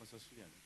လီၤဆီဆူယၤန့ၣ်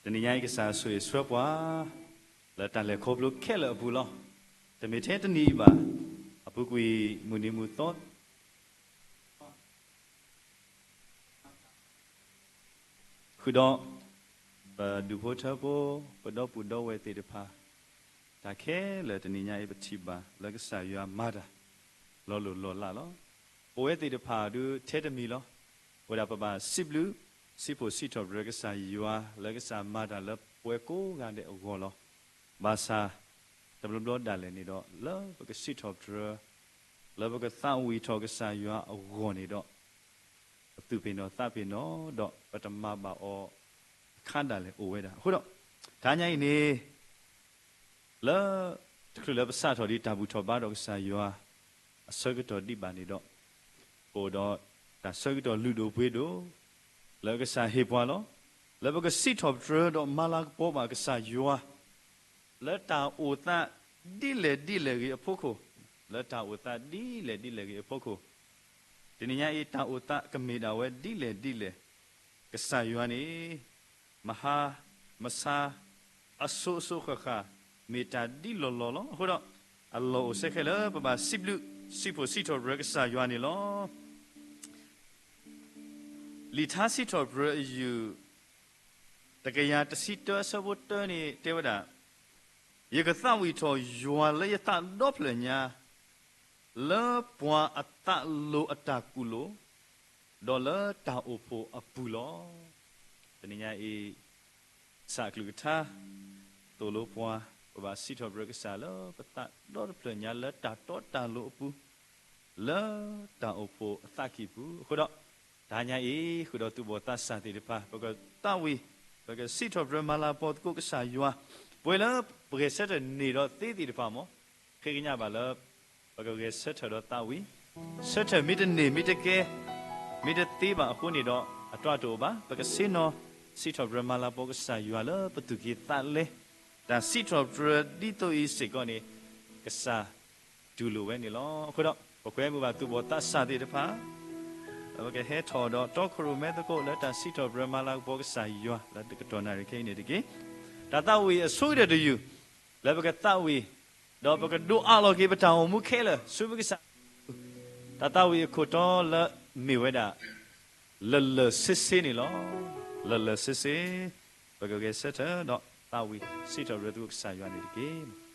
တနံၤညါအံၤ ကစၢ်ဆိၣ်ဂ့ၤဆှၢပှၤ လၢတၢ်လဲၤခီဖျိခဲလၢာ်အပူၤလီၤ. တမ့ၢ်ထဲတနံၤအံၤဘၣ်, အပူၤကွံာ်မုၢ်နံၤမုၢ်သီ ဃုာ်ဒီး ပဒူၣ်ဖိထၢဖိ ပဒီပုၢ်ဒီဝဲၢ်သ့ၣ်တဖၣ် တၢ်ခဲလၢာ်တနံၤညါအံၤ ပထံၣ်ဘၣ်လၢကစၢ်ယွၤမၤတၢ် လီၤလိၢ်လီၤလးလီၤ. ပဝဲသ့ၣ်တဖၣ်ဒုးထဲတမံၤလီၤ. အဝဲဒၣ်ပဘၣ်စံးဘျုး စံးဖှိၣ်စံးထီၣ်ပတြၢၤကစၢ်ယွၤ လၢကစၢ်မၤတၢ်လၢပဝဲကိးဂၤဒဲးအဂီၢ်လီၤ. ဘၣ်ဆၣ် တဘျီဘျီဒၣ်လဲာ်န့ၣ်ဒီး လၢပကစံးထီၣ်ပတြၢၤ လၢပကသးဝံၣ်ထီၣ်ကစၢ်ယွၤအဂီၢ်န့ၣ်ဒီး ပသူၣ်ပ့ၢ်နီၣ်သးပ့ၢ်နီၣ်ဒီး ပတမၤဘၣ်အီၤအခါဒၣ်လဲာ်အိၣ်ဝဲဒၣ်. အဃိဒီး တဟါညါအံၤန့ၣ် လၢတချုးလၢပစးထီၣ်ဒံးတၢ်ဘူၣ်ထီၣ်ဘါထီၣ်ကစၢ်ယွၤ အဆၢကတီၢ်ဒံးဘၣ်န့ၣ်ဒီး ပအိၣ်ဒီးတၢ်ဆၢကတီၢ်လုၢ်ဒိၣ်ပှ့ၤဒိၣ် လၢကစၢ်ဟ့ၣ်ပှၤလီၤ. လၢပကစံးထီၣ်ပတြၢၤဒီးမၤလၤကပီၤဘၣ်ကစၢ်ယွၤ လၢတၢ်အိၣ်သးဒ်လဲၣ်ဒ်လဲၣ်ဂ့ၤအဖီခိၣ်, လၢတၢ်အိၣ်သးဒ်လဲၣ်ဒ်လဲၣ်ဂ့ၤအဖီခိၣ်, တနံၤညါအံၤ တၢ်အိၣ်သးကမ့ၢ်ဒၣ်ဝဲဒ်လဲၣ်ဒ်လဲၣ်, ကစၢ်ယွၤန့ၣ် မဟါ မဆါ အစိၤစိၤဃၣ်ဃၣ် မ့ၢ်တၢ်ဒ်လီၢ်လီၢ်လီၤ. အဃိဒီး အလီၢ်အိၣ်စ့ၢ်ကီးလၢပဘၣ်စံးဘျုး စံးဖှိၣ်စံးထီၣ်ပတြၢၤကစၢ်ယွၤန့ၣ်လီၤ. လံာ်ထါစံးထီၣ်ပတြၢၤအယုၢ် တကယၤတဆံတၢအဆၢဖိတၢန့ၣ်တဲဝဲဒၣ်, ယကသးဝံၣ်ထီၣ်ယွၤလၢယသးဒီဖျၢၣ်ညါ, လၢပှၤအသးလိၤအတၢ်ကူၣ်လိာ်, ဒီးလၢတၢ်အိၣ်ဖှိၣ်အပူၤလီၤ. တနံၤညါအံၤ ကစၢ်အကလုၢ်ကထါ သိၣ်လိပှၤ ပဘၣ်စံးထီၣ်ပတြၢၤကစၢ်လၢပသးဒီတဖျၢၣ်ညါလၢတၢ်တီတၢ်လိၤအပူၤ လၢတၢ်အိၣ်ဖှိၣ်အသးကံၢ်ပူၤ. အဃိဒီး တဟါညါအံၤ ဃုာ်ဒီးသူၣ်ဘီၣ်သးစၢ်သ့ၣ်တဖၣ် ပကသးဝံၣ် ပကစံးထီၣ်ပတြၢၤမၤလၤကပီၤသကိးကစၢ်ယွၤ ပဝဲလၢပဂဲၤဆၢထၢၣ်န့ၢ်ဒီးသ့သ့ၣ်တဖၣ်မ့ၢ် ဃ့ကညးဘၣ်လၢ ပကဂဲၤဆၢထၢၣ်ဒီးသးဝံၣ်, ဆၢထၢၣ်မ့ၢ်တန့ၢ်မ့ၢ်တကဲ မ့ၢ်တသ့ဘၣ်အဃိန့ၣ်ဒီး အတၢ်တအိၣ်ဘၣ်, ပကဆ့ၣ်နီၤ စံးထီၣ်ပတြၢၤမၤလၤကပီၤကစၢ်ယွၤလၢပသူၣ်ကံၢ်သးလဲ, တၢ်စံးထီၣ်ပတြၢၤဒ်သိးအံၤစ့ၢ်ကီးန့ၣ် ကစၢ်တူၢ်လိာ်ဝဲန့ၣ်လီၤ. အဃိဒီး ပကွဲမုာ်ဘၣ်သူၣ်ဘီၣ်သးစၢ်သ့ၣ်တဖၣ် လၢပကဟဲထီၣ်ဒီးတီခိၣ်ရိၣ်မဲသကိးလၢတၢ်စံးထီၣ်ပတြၢၤမၤလၤကပီၤကစၢ်ယွၤ လၢတကတီၢ်နၣ်ရံၣ်ခဲအံၤန့ၣ်တက့ၢ်. တၢ်သးဝံၣ်အဆိကတၢၢ်တယုၢ် လၢပကသးဝံၣ် ဒီးပကဒိးအးလီၤက့ၤပတၢ်အိၣ်မူခဲလၢာ် ဆူပကစၢ် တၢ်သးဝံၣ်အခိၣ်တီလၢမ့ၢ်ဝဲဒၣ် လၢာ်လၢာ်ဆ့ဆ့န့ၣ်လီၤ. လၢာ်လၢာ်ဆ့ဆ့ ပကဂဲၤဆၢထၢၣ်ဒီးသးဝံၣ်စံးထီၣ်ပတြၢၤသကိးကစၢ်ယွၤန့ၣ်တက့ၢ်.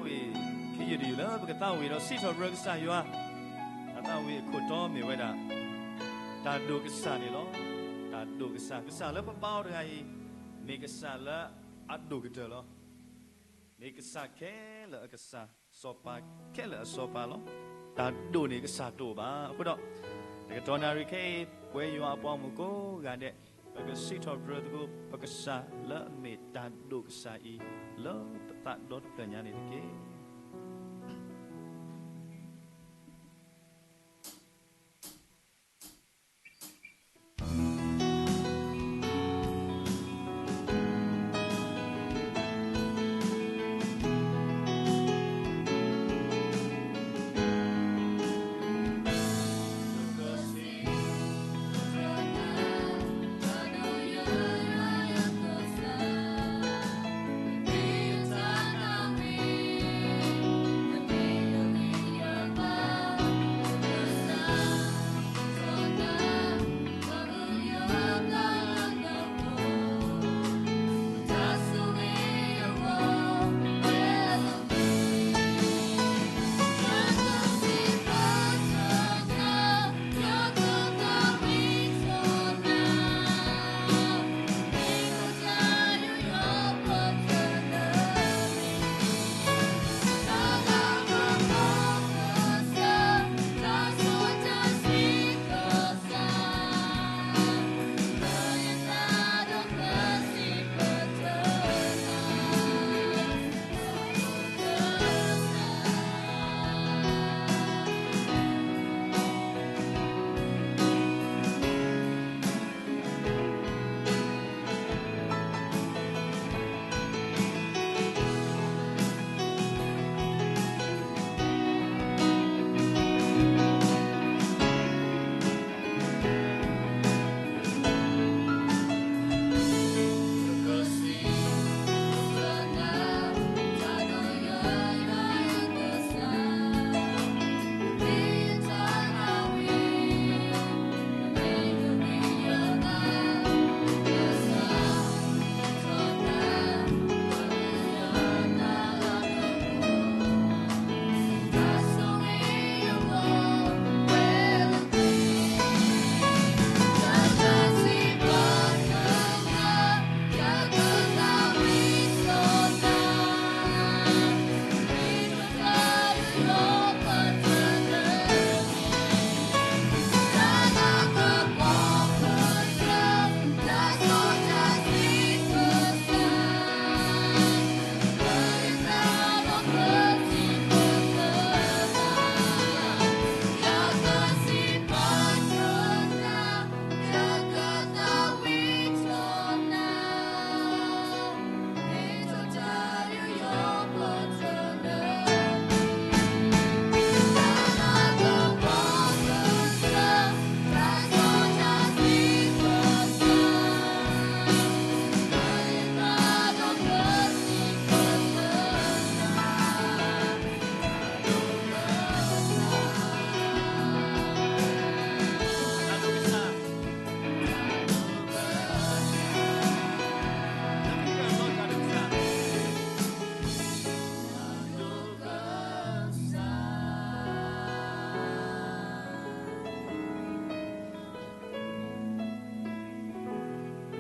ဝံၤ ခံယုၢ်တယုၢ်လၢပကသးဝံၣ်ဒီးစံးထီၣ်ပတြၢၤကစၢ်ယွၤ, တၢ်သးဝံၣ်အခိၣ်တီမ့ၢ်ဝဲဒၣ် တၢ်ဒိၣ်ကစၢ်န့ၣ်လီၤ. တၢ်ဒိၣ်ကစၢ်, ကစၢ်လၢပဘါအီၤတဂၤအံၤ မ့ၢ်ကစၢ်လၢအဒိၣ်ကတၢၢ်လီၤ. မ့ၢ်ကစၢ်ခဲလၢာ်အကစၢ်, စီၤပၤခဲလၢာ်အစီၤပၤလီၤ. တၢ်ဒိၣ်န့ၣ်ကစၢ်တအိၣ်ဘၣ်. အဃိဒီး တကတီၢ်နၣ်ရံၣ်ခဲအံၤ ပဝဲယွၤအပှၤဂီၢ်မုၢ်ကိးဂၤဒဲး ပကစံးထီၣ်ပတြၢၤသကိး ပကစၢ်လၢအမ့ၢ်တၢ်ဒိၣ်ကစၢ်အံၤ လၢပသးဒီတဖျၢၣ်ညါန့ၣ်တက့ၢ်.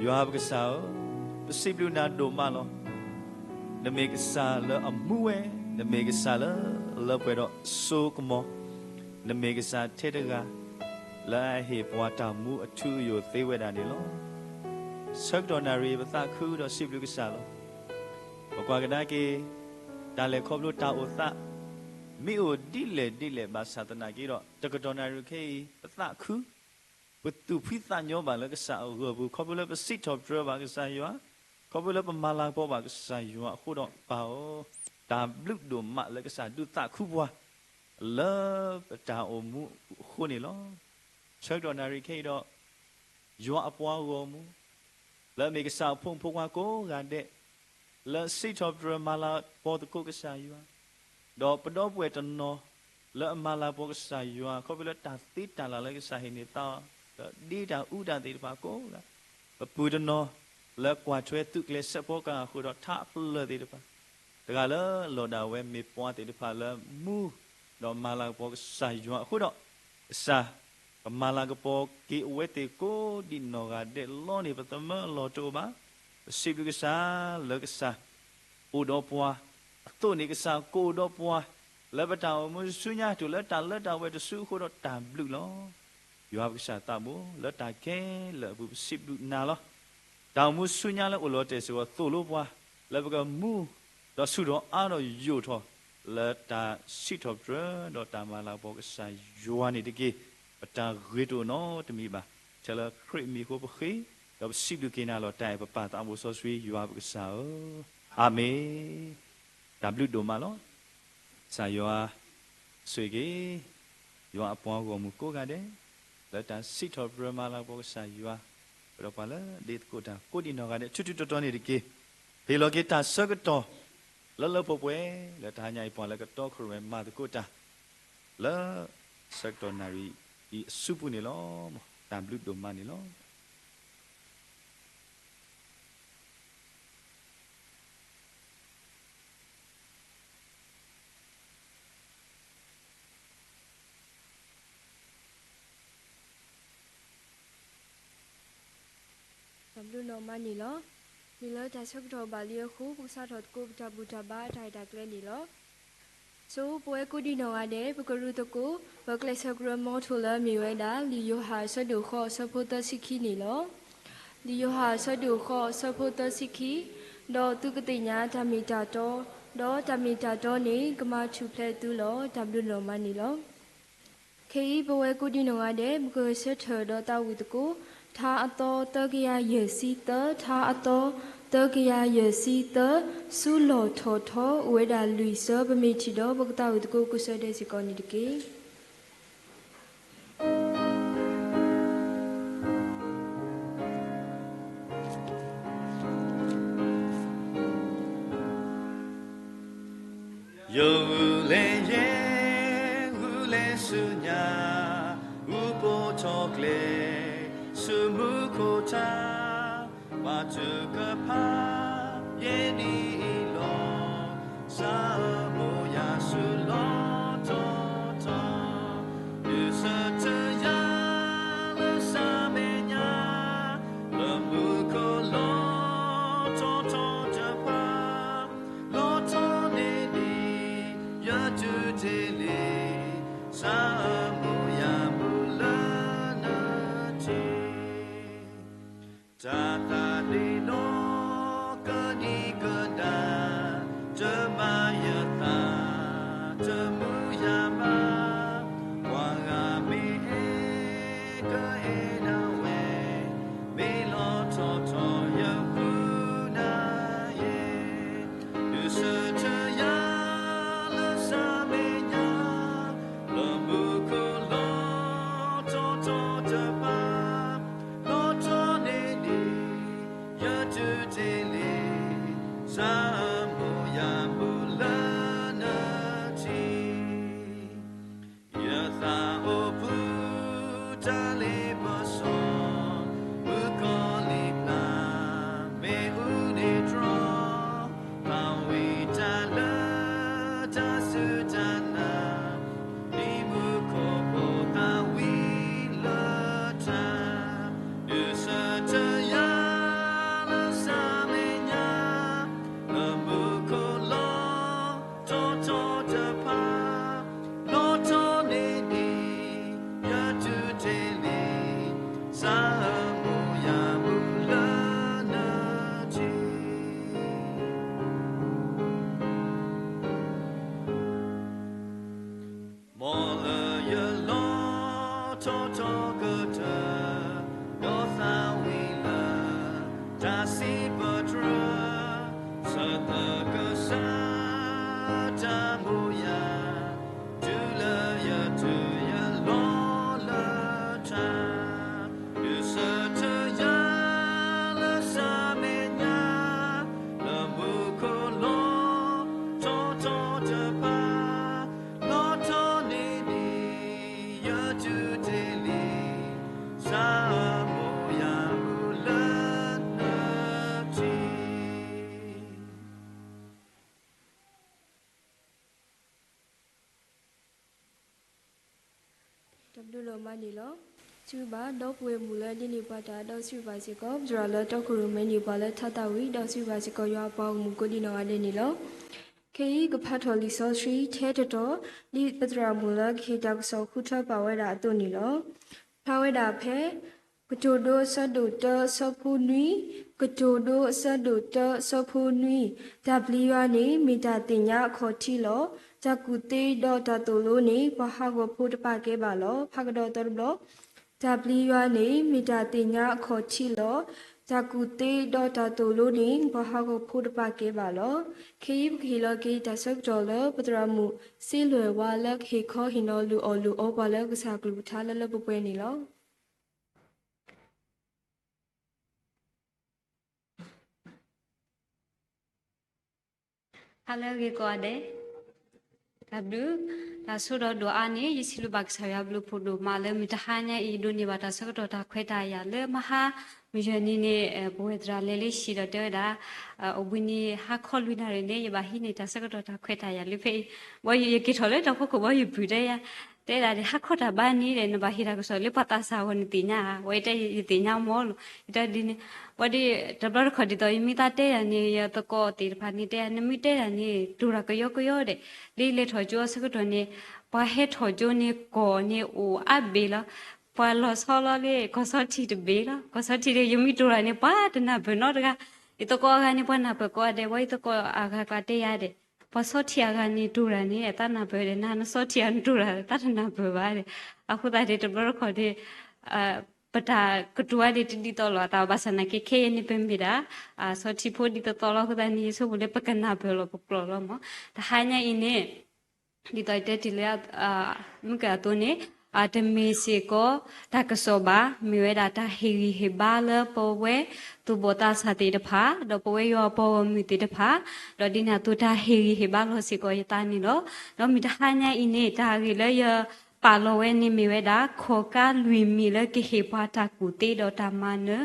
ယွၤပကစၢ်ဧၢ, ပစံးဘျုးနၤဒိၣ်မးလီၤ. နမ့ၢ်ကစၢ်လၢအမူဝဲ, နမ့ၢ်ကစၢ်လၢလၢပှဲၤဒီးစိကမီၤ, နမ့ၢ်ကစၢ်ထဲတဂၤ လၢအဟ့ၣ်ပှၤတၢ်မူအထူအယိာ်သ့ဝဲဒၣ်န့ၣ်လီၤ. ဆၢကတီၢ်နၣ်ရံၣ် ပသးခုဒီးစံးဘျုးကစၢ်လီၤ. ပကွၢ်ကဒါက့ၤ တၢ်လဲၤခီဖျိတၢ်အိၣ်သး မ့ၢ်အိၣ်ဒ်လဲၣ်ဒ်လဲၣ်ဘၣ်ဆၣ်သနာ်က့ဒီး တကတီၢ်နၣ်ရံၣ်ခဲအံၤ ပသးခု ပသူၣ်ဖှံသးညီဘၣ်လၢကစၢ်အဂီၢ်ပူၤ ခီဖျိလၢပစံးထီၣ်ပတြၢၤဘၣ်ကစၢ်ယွၤ, ခီဖျိလၢပမၤလၤကပီၤဘၣ်ကစၢ်ယွၤအဃိဒီး ပၢ်ဧၢ, တၢ်ဘျုးဒိၣ်မးလၢကစၢ်ဒုးသးခုပှၤ လၢပတၢ်အိၣ်မူအဃိန့ၣ်လီၤ. ဆၢကတီၢ်နၣ်ရံၣ်ခဲအံၤဒီး ယွၤအပှၤဂီၢ်မူ လၢအမ့ၢ်ကစၢ်အဖိမုၣ်ဖိခွါကိးဂၤဒဲး လၢစံးထီၣ်ပတြၢၤမၤလၤကပီၤသကိးကစၢ်ယွၤ, ဒီးပဒီပုၢ်ဝဲၢ်တနီၤ လၢအမၤလၤကပီၤကစၢ်ယွၤ ခီဖျိလၢတၢ်သ့တၢ်လၢ်လၢကစၢ်ဟ့ၣ်န့ၢ်သးအီၤ ဒီးဒ့တၢ်အူတၢ်သ့ၣ်တဖၣ်ကိးဂၤ, ပပုၢ်တနီၤ လၢကွၢ်ထွဲသုးကျဲးစဲးဖီကဟၢၤဃုာ်ဒီးထးအပလၢၢ်သ့ၣ်တဖၣ်, တဂၤလၢအလီၢ်ဒၣ်ဝဲမ့ၢ်ပှၤသ့ၣ်တဖၣ်လၢမူ ဒီးမၤလၤကပီၤကစၢ်ယွၤအဃိဒီး, ကစၢ် ကမၤလၤကပီၤက့ၤအဝဲသ့ၣ်ကိးဒံးနီၢ်ဂၤဒဲးလီၤန့ၣ် ပသးမၢအလီၢ်တအိၣ်ဘၣ်. ပစံးဘျုးကစၢ်လၢကစၢ် အိၣ်ဒီးပှၤ, အသိးန့ၣ်ကစၢ်ကအိၣ်ဒီးပှၤ လၢပတၢ်အိၣ်မူဆူညါ တုၤလၢတၢ်လၢတၢ်ဝဲတစုအဃိဒီးတၢ်ဘျုးလီၤ. ယွၤပကစၢ်သးဘိ လၢတၢ်ခဲလၢာ်အပူၤပစံးဘျုးနၤလီၤ. တၢ်အိၣ်မူဆူညါလၢအိၣ်လီၤတဲာ်စ့ၢ်ကီးသိၣ်လိပှၤ လၢပကမူ ဒီးဆူၣ်ထီၣ်အါထီၣ်ယိာ်ထီၣ် လၢတၢ်စံးထီၣ်ပတြၢၤ ဒီးတၢ်မၤလၤကပီၤကစၢ်ယွၤန့ၣ်တက့ၢ်. ပတၢ်ဂ့ၤတအိၣ်နီတမံၤဘၣ်. ထဲလၢခရံာ်အမံၤအဃိပဃ့, ဒီးပစံးဘျုးက့ၤနၤလီၤ. တၢ်အဲၣ်ပပၢ်သးဘိစီဆှံ ယွၤပကစၢ်ဧၢ, အၤမ့ၣ်. တၢ်ဘျုးဒိၣ်မးလီၤ. ကစၢ်ယွၤဆိၣ်ဂ့ၤက့ၤ ယွၤအပှၤဂီၢ်မုၢ်ကိးဂၤဒဲး လၢတၢ်စံးထီၣ်ပတြၢၤမၤလၤကပီၤကစၢ်ယွၤ, ပဒီးပှၤလၢဒ့သကိးတၢ်ကိးဒံးနီၢ်ဂၤဒဲး ထူထူတီတီန့ၣ်တက့ၢ်. ဟ့ၣ်လီၤက့ၤတၢ်ဆၢကတီၢ် လၢလၢပှဲၤပှဲၤ လၢတဟါညါအံၤ ပှၤလၢကတီခိၣ်ရိၣ်မဲမၤသကိးတၢ် လၢဆၢကတီၢ်နၣ်ရံၣ်အံၤအစုပူၤန့ၣ်လီၤ. တၢ်ဘျုးဒိၣ်မးန့ၣ်လီၤ. တၢ်ဘျုးဒိၣ်မးန့ၣ်လီၤ. မ့ၢ်လၢတၢ်ဆၢကတီၢ်ဘၣ်လံအဃိ ပကစးထီၣ်သကိးပတၢ်ဘူၣ်တၢ်ဘါတၢ်ရဲၣ်တၢ်ကျဲၤန့ၣ်လီၤ. ဆိပဝဲကိးဒံးနီၢ်ဂၤဒဲး ပကရူၢ်သကိး ပကျဲးစၢးကရၢမိထူၣ်လၢအမ့ၢ်ဝဲဒၣ် လံာ်ယိၤဟၣ်အဆၢဒိၣ်ဃိးအဆၢဖိသၢဆံခံန့ၣ်လီၤ. လံာ်ယိၤဟၣ်အဆၢဒိၣ်ဃိးအဆၢဖိသၢဆံခံ, ဒီးသုကသ့ၣ်ညါတၢ်မ့ၢ်တၢ်တီ, ဒီးတၢ်မ့ၢ်တၢ်တီန့ၣ် ကမၤထူၣ်ဖျဲးသုလီၤ. တၢ်ဘျုးဒိၣ်မးန့ၣ်လီၤ. ခဲအံၤပဝဲကိးဒံးနီၢ်ဂၤဒဲး ပကဂဲၤဆၢထၢၣ်ဒီးသးဝံၣ်သကိး ထါအသီသၢကယၤယဲၢ်ဆံသၢ, ထါအသီသၢကယၤယဲၢ်ဆံသၢ, ဆူလီၢ်ထီၣ်ထီ အိၣ်ဝဲဒၣ်လွံၢ်ဆၢ ပမ့ၢ်ထံၣ်ဒီး ပကသးဝံၣ်သကိးကိးဆၢဒဲးစ့ၢ်ကီးန့ၣ်တက့ၢ်. ယဂုာ်လဲယဲ, ဂုာ်လဲဆူညါ, ဂုၢ်ပိာ်ထီၣ်ကျဲ, ဆူမူခိၣ်ထါ, ပှၤထုကဖၣ်, ယဲဒ်အံၤလီၤ. စၤမိၤယၤဆူလီၢ်ထီၣ်ထီ, ဒုးဆၢထၢၣ်ယၤလၢစၤမဲာ်ညါ, လၢမူခိၣ်လီၢ်ထီၣ်ထီတဖၣ်, လီၢ်ထီၣ်န့ၢ်ဒံး ယတုၤတ့ၢ်လံ, စၤမိၤယၤမူလၢနထံၣ် တၢ်သးဒ့ဒီးကဒံကဒါ, တမၤယသး, တမူယၤဘၣ်, ပှၤဂၤမ့ၢ်အဲၣ်ကအဲၣ်ဒၣ်ဝဲ, မ့ၢ်လီၢ်ထီၣ်ထီယဃုနၤယဲ, ဒုးဆၢထၢၣ်ယၤလၢစၤမဲာ်ညါ, လၢမူခိၣ်လီၢ်ထီၣ်ထီတဖၣ်, လီၢ်ထီၣ်န့ၢ်ဒံး ယတုၤတ့ၢ်လံ, စၤမိၤယၤမူလၢ ဒိၣ်ဒိၣ်မးန့ၣ်လီၤ. စံးဘၣ် ဒီပုၢ်ဝဲၢ်မုၣ်လၢဒ်န့ၢ်ပှၤတၢ်ဒီးစံးဘၣ်စ့ၢ်ကီး ပသရၣ်လၢတီခိၣ်ရိၣ်မဲန့ၢ်ပှၤလၢထါသၣ်ဝံၤ ဒီးစံးဘၣ်စ့ၢ်ကီးယွၤအပှၤဂီၢ်မုၢ်ကိးဒံနီၢ်ဂၤဒဲးန့ၣ်လီၤ. ခဲအံၤကဖးထီၣ်လံာ်စီဆှံထဲတတီၤ ဒ်ပသရၣ်မုၣ်လၢကဟ့ၣ်တၢ်ကစီၣ်ဃုထၢပာ်ဝဲဒၣ်အသိးန့ၣ်လီၤ. ဖျါဝဲဒၣ်ဖဲ ကတိၤဒိအဆၢဒိၣ်တၢ အဆၢဖိနွံ, ကတိၤဒိအဆၢဒိၣ်တၢ အဆၢဖိနွံ, တၢ်ပျံၤယွၤန့ၣ် မ့ၢ်တၢ်သ့ၣ်ညါအခီၣ်ထံးလီၤ. တၢ်ကူၣ်သ့ဒီးတၢ်သိၣ်လိန့ၣ် ပှၤဟးဂီၤဖိတပာ်ကဲဘၣ်လီၤ. ဖးကဒီးသီတဘျီ, တၢ်ပျံၤယွၤန့ၣ် မ့ၢ်တၢ်သ့ၣ်ညါအခီၣ်ထံးလီၤ. တၢ်ကူၣ်သ့ဒီးတၢ်သိၣ်လိန့ၣ် ပှၤဟးဂီၤဖိတပာ်ကဲဘၣ်လီၤ. ခဲအံၤပကဟ့ၣ်လီၤက့ၤတၢ်ဆၢကတီၢ်လၢ ပသရၣ်မုၣ်စ့လွဲၢ်ဝါလၢကဟ့ၣ်ခီဟ့ၣ်နီၤလုၢ်အီၣ်လုၢ်အီပှၤလၢကစၢ်ကလုၢ်ကထါလၢလၢပှဲၤပှဲၤန့ၣ်လီၤ. ဟါလၢအဂ့ၤကိးဂၤဒဲး, တၢ်ဘျုး, တၢ်ဆိဒီးဒိၣ်အါန့ၣ် ယစံးဘျုးဘၣ်ကစၢ်ယွၤအဘျုးအဖှိၣ်ဒိၣ်မးလၢမုၢ်တဟါညါအံၤ ဒိးန့ၢ်ဘၣ်တၢ်ဆၢကတီၢ်တၢ်ခွဲးတၢ်ယာ်လၢမဟါ, မုၢ်ယဲၢ်နံၤန့ၣ် ပဝဲသရၣ်လဲၤလၢဟံၣ်ဒီးတဲဝဲဒၣ် အိၣ်ဘှံးနံၤဟါခီလွံၢ်နၣ်ရံၣ်န့ၣ် ယဘၣ်ဟံးန့ၢ်တၢ်ဆၢကတီၢ်တၢ်ခွဲးတၢ်ယာ်လၢဖဲအံၤ, ဘၣ်ယက့ၤထီၣ်လၢတၢ်ဖီခိၣ်ဘၣ်ယပုၢ်တဲယၤ, တဲဒၣ်ဒီး ဟါခီတၢ်ဘါန့ၣ်ဒီး နဘၣ်ဟ့ၣ်တၢ်ကစီၣ်လၢပှၤသးစၢ်အဂီၢ်နသ့ၣ်ညါဧါ, ဝဲတဲယသ့ၣ်ညါမၢ်လီၤ, ယတဲဒ်န့ၣ်, ဝဲဒ်တဘျီတခီၣ်ဒ်သိးယမ့ၢ်သးတဲယၤန့ၣ် ယသကိးသ့ၣ်တဖၣ်န့ၣ်တဲယၤ နမ့ၢ်တဲဒၣ်န့ၣ် တိၢ်တၢ်ကယီကယီဒီး, လၢလဲၤထီၣ်ကၠိအဆၢကတီၢ်န့ၣ် ပှၤဟဲထီၣ်ကၠိန့ၣ် ကီၢ်န့ၣ်အိၣ်အါဘ့ၣ်လီၤ. ပှၤလီၤဆီလီၤလၢ ကီၢ်ဆီထံးတဘ့ၣ်လီၤ. ကီၢ်ဆီထံးဒီး ယမ့ၢ်တိၢ်တၢ်န့ၣ် ပှၤတနၢ်ပၢၢ်နီတဂၤ, ယသကိးအဂၤန့ၣ် ပှၤနၢ်ပၢၢ်ကိးဂၤဒဲး, ဝဲယသကိးအဂၤကျါတဲယၤဒီး ပှၤဆီထံးအဂၤန့ၣ်တိၢ်တၢ်န့ၣ် သးနၢ်ပၢၢ်ဒီး နၤနဆီထံးအဂၤနတိၢ်တၢ် သးတနၢ်ပၢၢ်ဘၣ်ဒီး, အဃိသတးဒီး တဘျီတခီၣ်ဒီး ပတၢ်ကတိၤဝဲဒၣ်တဒ်သိးလိာ်အသးဘၣ်ဆၣ် နာ်က့ခဲအံၤန့ၣ် ပမ့ၢ်ဒၣ် ဆီထံးဖိဒ်သိးသိးလီၤ. အဃိသတးန့ၣ် ယဆိကမိၣ်လၢပကနၢ်ပၢၢ်လီၤပကျိာ်လီၤမး. တဟါညါအံၤန့ၣ် ဒ်သိးယတဲတ့ၢ်လၢ မုၢ်ကၢအသိးန့ၣ် တမ့ၢ်စ့ၢ်ကီး တၢ်ကစီၣ်ဘၣ်, မ့ၢ်ဝဲဒၣ်တၢ်ဟ့ၣ်ဂံၢ်ဟ့ၣ်ဘါလၢပဝဲသူၣ်ဘီၣ်သးစၢ်သ့ၣ်တဖၣ် ဒီးပဝဲယွၤအပှၤဂီၢ်မုၢ်သ့ၣ်တဖၣ်, ဒီးဒ်န့ၣ်အသိးတၢ်ဟ့ၣ်ဂံၢ်ဟ့ၣ်ဘါလီၤစ့ၢ်ကီးယသးန့ၣ်လီၤ. ဒီးမုၢ်တဟါညါအံၤန့ၣ် တၢ်ဂ့ၢ်လၢယပာ်လီၤဝဲန့ၣ်မ့ၢ်ဝဲဒၣ် ခီၣ်ကါလွံၢ်မံၤလၢကဟ့ၣ်ပှၤတၢ်ကူၣ်သ့ဒီးတၢ်မၤနၢၤ,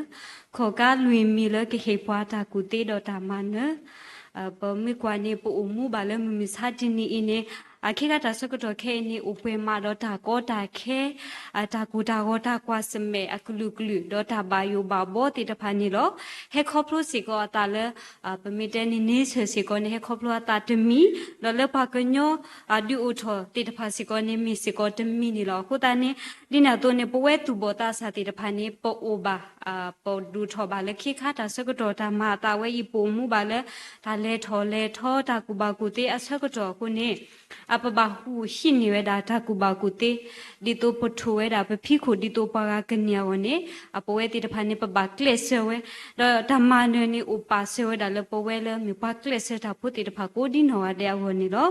ခီၣ်ကါလွံၢ်မံၤလၢကဟ့ၣ်ပှၤတၢ်ကူၣ်သ့ဒီးတၢ်မၤနၢၤ ပမ့ၢ်ကွၢ်န့ၣ် ပအိၣ်မူဘၣ်လၢမုၢ်မဆါတနံၤအံၤန့ၣ် အခ့ခါတၢ်ဆၢကတီၢ်ခဲအံၤန့ၣ် အိၣ်ပှဲၤမးဒီးတၢ်ကီတၢ်ခဲ, တၢ်ကိၢ်တၢ်ဂီၤတၢ်ကွၢ်ဆၢၣ်မဲာ်အကလုာ်ကလုာ် ဒီးတၢ်ဘၣ်ယိၣ်ဘၣ်ဘီသ့ၣ်တဖၣ်န့ၣ်လီၤ. ဟဲခီဖျိစ့ၢ်ကီးအသးလၢ ပမ့ၢ်တဲန့ၣ် nature စ့ၢ်ကီးန့ၣ် ဟဲခီဖျိအသးတမံၤ, ဒီးလၢပှၤကညီ ဒုးအိၣ်ထီၣ်သ့ၣ်တဖၣ်စ့ၢ်ကီးန့ၣ် မ့ၢ်စ့ၢ်ကီးတမံၤန့ၣ်လီၤ. အဃိသတးန့ၣ် ဒ်န့ၣ်အသိးန့ၣ် ပဝဲသူၣ်ဘီၣ်သးစၢ်သ့ၣ်တဖၣ်န့ၣ် ပအိၣ်ဘၣ် ပဒိၣ်ထီၣ်ဘၣ်လၢခ့ခါတၢ်ဆၢကတီၢ် တၢ်မၤအသးဝဲအံၤ ပအိၣ်မူဘၣ်လၢ တၢ်လဲၤထီၣ်လဲၤထီ တၢ်ကူၣ်ဘၣ်ကူၣ်သ့အဆၢကတီၢ်အဃိန့ၣ် ပဘၣ်ဟူးဟံးန့ၢ်ဝဲဒၣ်တၢ်ကူၣ်ဘၣ်ကူၣ်သ့, ဒ်သိးပထိၣ်ဝဲဒၣ်ပဖံးခိၣ် ဒ်သိးပှၤဂၤကန့ၢ်အဂီၢ်န့ၣ် ပဝဲသ့ၣ်တဖၣ်န့ၣ် ပဘၣ်ကျဲးစၢးဝဲ, ဒီးတၢ်မၤနၢၤန့ၣ် အိၣ်ပာ်စၢၤဝဲဒၣ်လၢပဝဲလၢမ့ၢ်ပှၤကျဲးစၢးတၢ်ဖိသ့ၣ်တဖၣ်ကိးဒ်နီၢ်ဂၤဒဲးအဂီၢ်န့ၣ်လီၤ.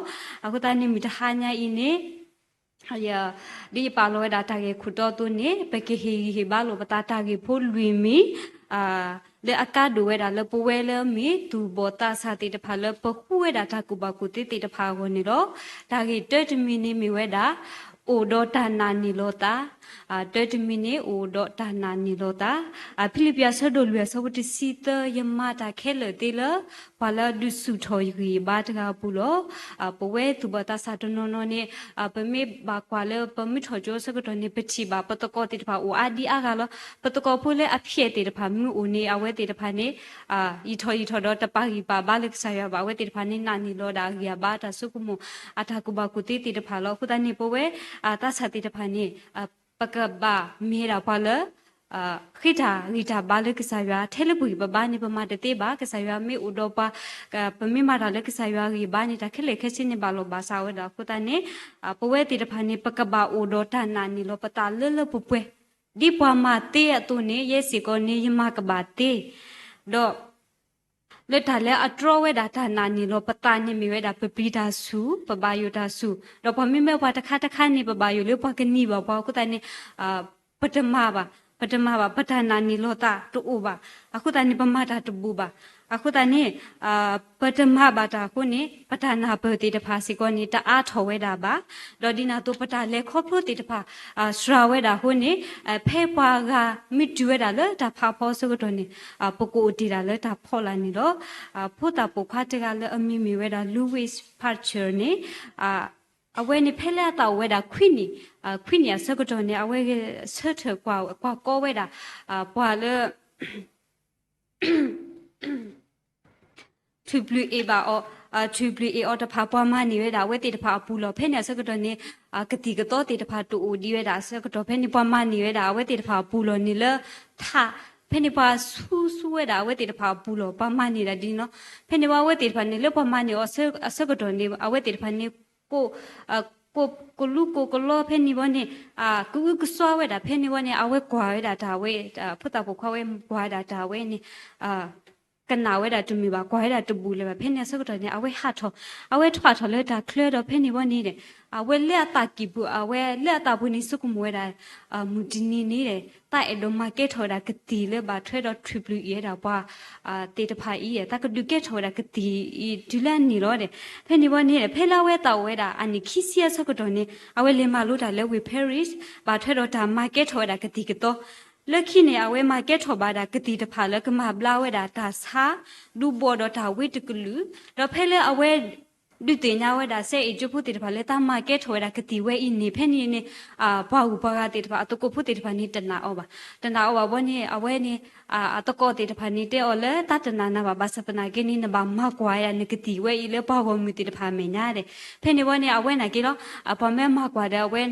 အဃိသတးန့ၣ် မုၢ်တဟါညါအံၤန့ၣ် ဒ်ယပာ်လီၤဝဲဒၣ်တၢ်ဂ့ၢ်ခိၣ်တီအသိးန့ၣ် ပကဟ့ၣ်ဂံၢ်ဟ့ၣ်ဘါလိာ်ပသးတၢ်ဂ့ၢ်ဖိလွံၢ်မံၤ လၢအကါဒိၣ်ဝဲဒၣ်လၢပဝဲလၢမ့ၢ်သူၣ်ဘီၣ်သးစၢ်သ့ၣ်တဖၣ်လၢပဃုဝဲဒၣ်တၢ်ကူၣ်ဘၣ်ကူၣ်သ့သ့ၣ်တဖၣ်အဂီၢ်န့ၣ်လီၤ. တၢ်ဂ့ၢ်တၢတမံၤန့ၣ်မ့ၢ်ဝဲဒၣ် အိၣ်ဒီးတၢ်နာ်န့ၢ်လီၤသး, တၢတမံၤန့ၣ် အိၣ်ဒီးတၢ်နာ်န့ၢ်လီၤသး. ဖံလံးပံၤအဆၢဒိၣ်လွံၢ်အဆၢဖိတဆံသၢ ယမၤတၢ်ခဲလၢာ်သ့လၢ ပှၤလၢအဒုးဆူၣ်ထီၣ်ယဂံၢ်ယဘါတဂၤအပူၤလီၤ. ပဝဲသူၣ်ဘီၣ်သးစၢ်တနီၤနီၤန့ၣ် ပမ့ၢ်ဘၣ်ကွၢ်လၢပမ့ၢ်ထီၣ်ကၠိအဆၢကတီၢ်န့ၣ် ပထံၣ်ဘၣ်ပသကိးသ့ၣ်တဖၣ်အိၣ်အါဒံအါဂၤလီၤ. ပသကိးဖိလၢအဖျဲၣ်သ့ၣ်တဖၣ်မ့ၢ်အိၣ်န့ၣ် အဝဲသ့ၣ်တဖၣ်န့ၣ် ယံာ်ထီၣ်ယံာ်ထီၣ်ဒီးတပာ်ဂံၢ်ပာ်ဘါလၢကစၢ်ယွၤဘၣ်. အဝဲသ့ၣ်တဖၣ်န့ၣ်နာ်န့ၢ်လီၤဒၣ်အဂံၢ်အဘါ တၢ်ဆိကမိၣ် အတၢ်ကူၣ်ဘၣ်ကူၣ်သ့သ့ၣ်တဖၣ်လီၤ. အဃိသတးန့ၣ် ပဝဲသးစၢ်သ့ၣ်တဖၣ်န့ၣ် ပကဘၣ်မ့ၢ်ဒၣ်ပှၤလၢ ဃ့တၢ်ဂံၢ်တၢ်ဘါလၢကစၢ်ယွၤ ထဲလၢပဂံၢ်ပဘါန့ၣ် ပမၤတသ့ဘၣ်. ကစၢ်ယွၤမ့ၢ်အိၣ်ဒီးပှၤ ပမ့ၢ်မၤတၢ်လၢကစၢ်ယွၤအဂံၢ်အဘါန့ၣ် တၢ်ခဲလၢာ်ခဲဆ့န့ၣ်ဘၣ်လီၤဘၣ်စးဝဲဒၣ်. အဃိသတးန့ၣ် ပဝဲသ့ၣ်တဖၣ်န့ၣ် ပကဘၣ်အိၣ်ဒီးတၢ်နာ်န့ၢ်လီၤပသးလၢလၢပှဲၤပှဲၤ ဒ်ပှၤမၤသ့အသိးန့ၣ် ယဲစ့ၢ်ကီးန့ၣ် ယမၤကဘၣ်သ့ ဒီး လၢတၢ်လၢအတြီဝဲဒၣ်တၢ်နာ်န့ၢ်လီၤပသးန့ၣ်မ့ၢ်ဝဲဒၣ် ပပျံၤတၢ်ဆူၣ်, ပဘၣ်ယိၣ်တၢ်ဆူၣ်, ဒီးပှၤမ့မ့ၢ်ပှၤတခါတခါန့ၣ် ပဘၣ်ယိၣ်လၢပှၤကနံၤဘၣ်ပှၤ အဃိသတးန့ၣ် ပတမၤဘၣ်, ပတမၤဘၣ်, ပတၢ်နာ်န့ၢ်လီၤသးတအိၣ်ဘၣ်. အဃိသတးန့ၣ် ပမၤတၢ်တဘူးဘၣ်. အဃိသတးန့ၣ် ပတမၤဘၣ်တၢ်အဃိန့ၣ် ပတၢ်နၢ်ပၢၢ်သ့ၣ်တဖၣ်စ့ၢ်ကီးန့ၣ် တအါထီၣ်ဝဲဒၣ်ဘၣ်. ဒီးဒ်န့ၣ်အသိး ပတၢ်လဲၤခီဖျိသ့ၣ်တဖၣ် စှၤဝဲဒၣ်အဃိန့ၣ် ဖဲပှၤဂၤမ့ၢ်တုၤဝဲဒၣ်လၢတၢ်ဖးဖီအဆၢကတီၢ်န့ၣ် ပကအိၣ်တ့ၢ်ဒၣ်လၢတၢ်ဖီလာ်န့ၣ်လီၤ. ဖိသၣ်ပိာ်ခွါတဂၤလၢအမံၤမ့ၢ်ဝဲဒၣ် Louis Pasteur န့ၣ် အဝဲန့ၣ်ဖဲလၢအသးအိၣ်ဝဲဒၣ်ခွံနံၣ်, ခွံနံၣ်အဆၢကတီၢ်န့ၣ် အဝဲဂဲၤဆၢထၢၣ်ကွၢ်ကီဝဲဒၣ် ပှၤလၢ ထုးပျုၤအ့ၣ်ဘၣ်အီၤ, ထုးပျုၤအ့ၣ်အီၤတဖၣ် ပှၤမၤန့ၢ်ဝဲဒၣ်အဝဲသ့ၣ်တဖၣ်အပူၤလီၢ်. ဖဲန့ၣ်အဆၢကတီၢ်န့ၣ် ကသံၣ်ကသီသ့ၣ်တဖၣ်တအိၣ်ဒံးဝဲဒၣ်အဆၢကတီၢ် ဖဲန့ၣ် ပှၤမၤန့ၢ်ဝဲဒၣ်အဝဲသ့ၣ်တဖၣ်အပူၤလီၢ်န့ၣ်လၢ ထး, ဖဲန့ၣ်ပှၤဆူဆူဝဲဒၣ်အဝဲသ့ၣ်တဖၣ်အပူၤလီၢ် ပှၤမၤန့ၢ်ဒၣ်ဒ်န့ၣ်လီၤ. ဖဲန့ၣ်ဝဲအဝဲသ့ၣ်တဖၣ်န့ၣ် လၢပှၤမၤန့ၢ်အီၤအဆၢကတီၢ်န့ၣ် အဝဲသ့ၣ်တဖၣ်န့ၣ် ကိး ကိးကလူကိးကလီ ဖဲန့ၣ်ဝဲန့ၣ် ကအုကစွါဝဲဒၣ် ဖဲန့ၣ်ဝဲန့ၣ် အဝဲကွၢ်ဝဲဒၣ်တၢ်ဝဲ ဖိသၣ်ပိာ်ခွါဝဲကွၢ်ဝဲဒၣ်တၢ်ဝဲန့ၣ် ကနၣ်ဝဲဒၣ်တမုာ်ဘၣ် ကွၢ်ဝဲဒၣ်တဘူၣ်လၢၤဘၣ်. ဖဲန့ၣ်အဆၢကတီၢ်န့ၣ် အဝဲဟးထီၣ်, အဝဲထီၣ်ဟးထီၣ်လၢတၢ်ချၢဒီး ဖဲန့ၣ်ဝဲန့ၣ် အဝဲလၢအသးကံၢ်ပူၤ အဝဲလၢအသးပူၤန့ၣ် ဆိကမိၣ်ဝဲဒၣ် မုၢ်တနံၤန့ၣ် တၢ်အဲၣ်ဒိးမၤကဲထီၣ်ဝဲဒၣ်ကသံၣ်လၢဘၣ်ထွဲဒီးထုးပျုၤအ့ၣ်ဝဲဒၣ်ပှၤသ့ၣ်တဖၣ်အံၤ တၢ်ကဒုးကဲထီၣ်ဝဲဒၣ်ကသံၣ်အံၤတုၤလၢအန့ၣ်လီၤ. ဖဲန့ၣ်ဝဲန့ၣ် ဖဲလၢအဝဲသးအိၣ်ဝဲဒၣ်အနံၣ်ခံဆံအဆၢကတီၢ်န့ၣ် အဝဲလဲၤမၤလိတၢ်လၢဝ့ၢ် Paris ဘၣ်ထွဲဒီးတၢ်မၤကဲထီၣ်ဝဲဒၣ်ကသံၣ်ကသီ လၢခံန့ၣ် အဝဲမၤကဲထီၣ်ဘၣ်ဒၣ်ကသံၣ်တဖၣ်လၢကမၤဘျါဝဲဒၣ်တၢ်ဆါ ဒူဘီၣ်ဒီးတၢ်ဝ့တကလုာ်, ဒီးဖဲလၢအဝဲ ဒုးသ့ၣ်ညါဝဲဒၣ် စဲအ့ၣ်ကၠိဖိသ့ၣ်တဖၣ်လၢတၢ်မၤကဲထီၣ်ဝဲဒၣ်ကသံၣ်ဝဲအံၤန့ၣ် ဖဲန့ၣ်န့ၣ် ပှၤဂုၤပှၤဂၤသ့ၣ်တဖၣ် အသကိးဖိသ့ၣ်တဖၣ်န့ၣ် တနာ်အီၤဘၣ်, တနာ်အီၤဘၣ်ဘီန့ၣ် အဝဲန့ၣ် အသကိးသ့ၣ်တဖၣ်န့ၣ် တဲအီၤလၢတၢ်တနာ်နၤဘၣ် ဘၣ်ဆၣ်သနာ်က့န့ၣ် နဘၣ်မၤကွၢ်ဝဲဒၣ်နကသံၣ်ဝဲအံၤလၢပှၤဂီၢ်မုၢ်သ့ၣ်တဖၣ်အမဲာ်ညါဒဲး, ဖဲန့ၣ်ဝဲန့ၣ် အဝဲနာ်က့လီၤ ပှၤမ့ၢ်မၤကွၢ်ဒီးအဝဲ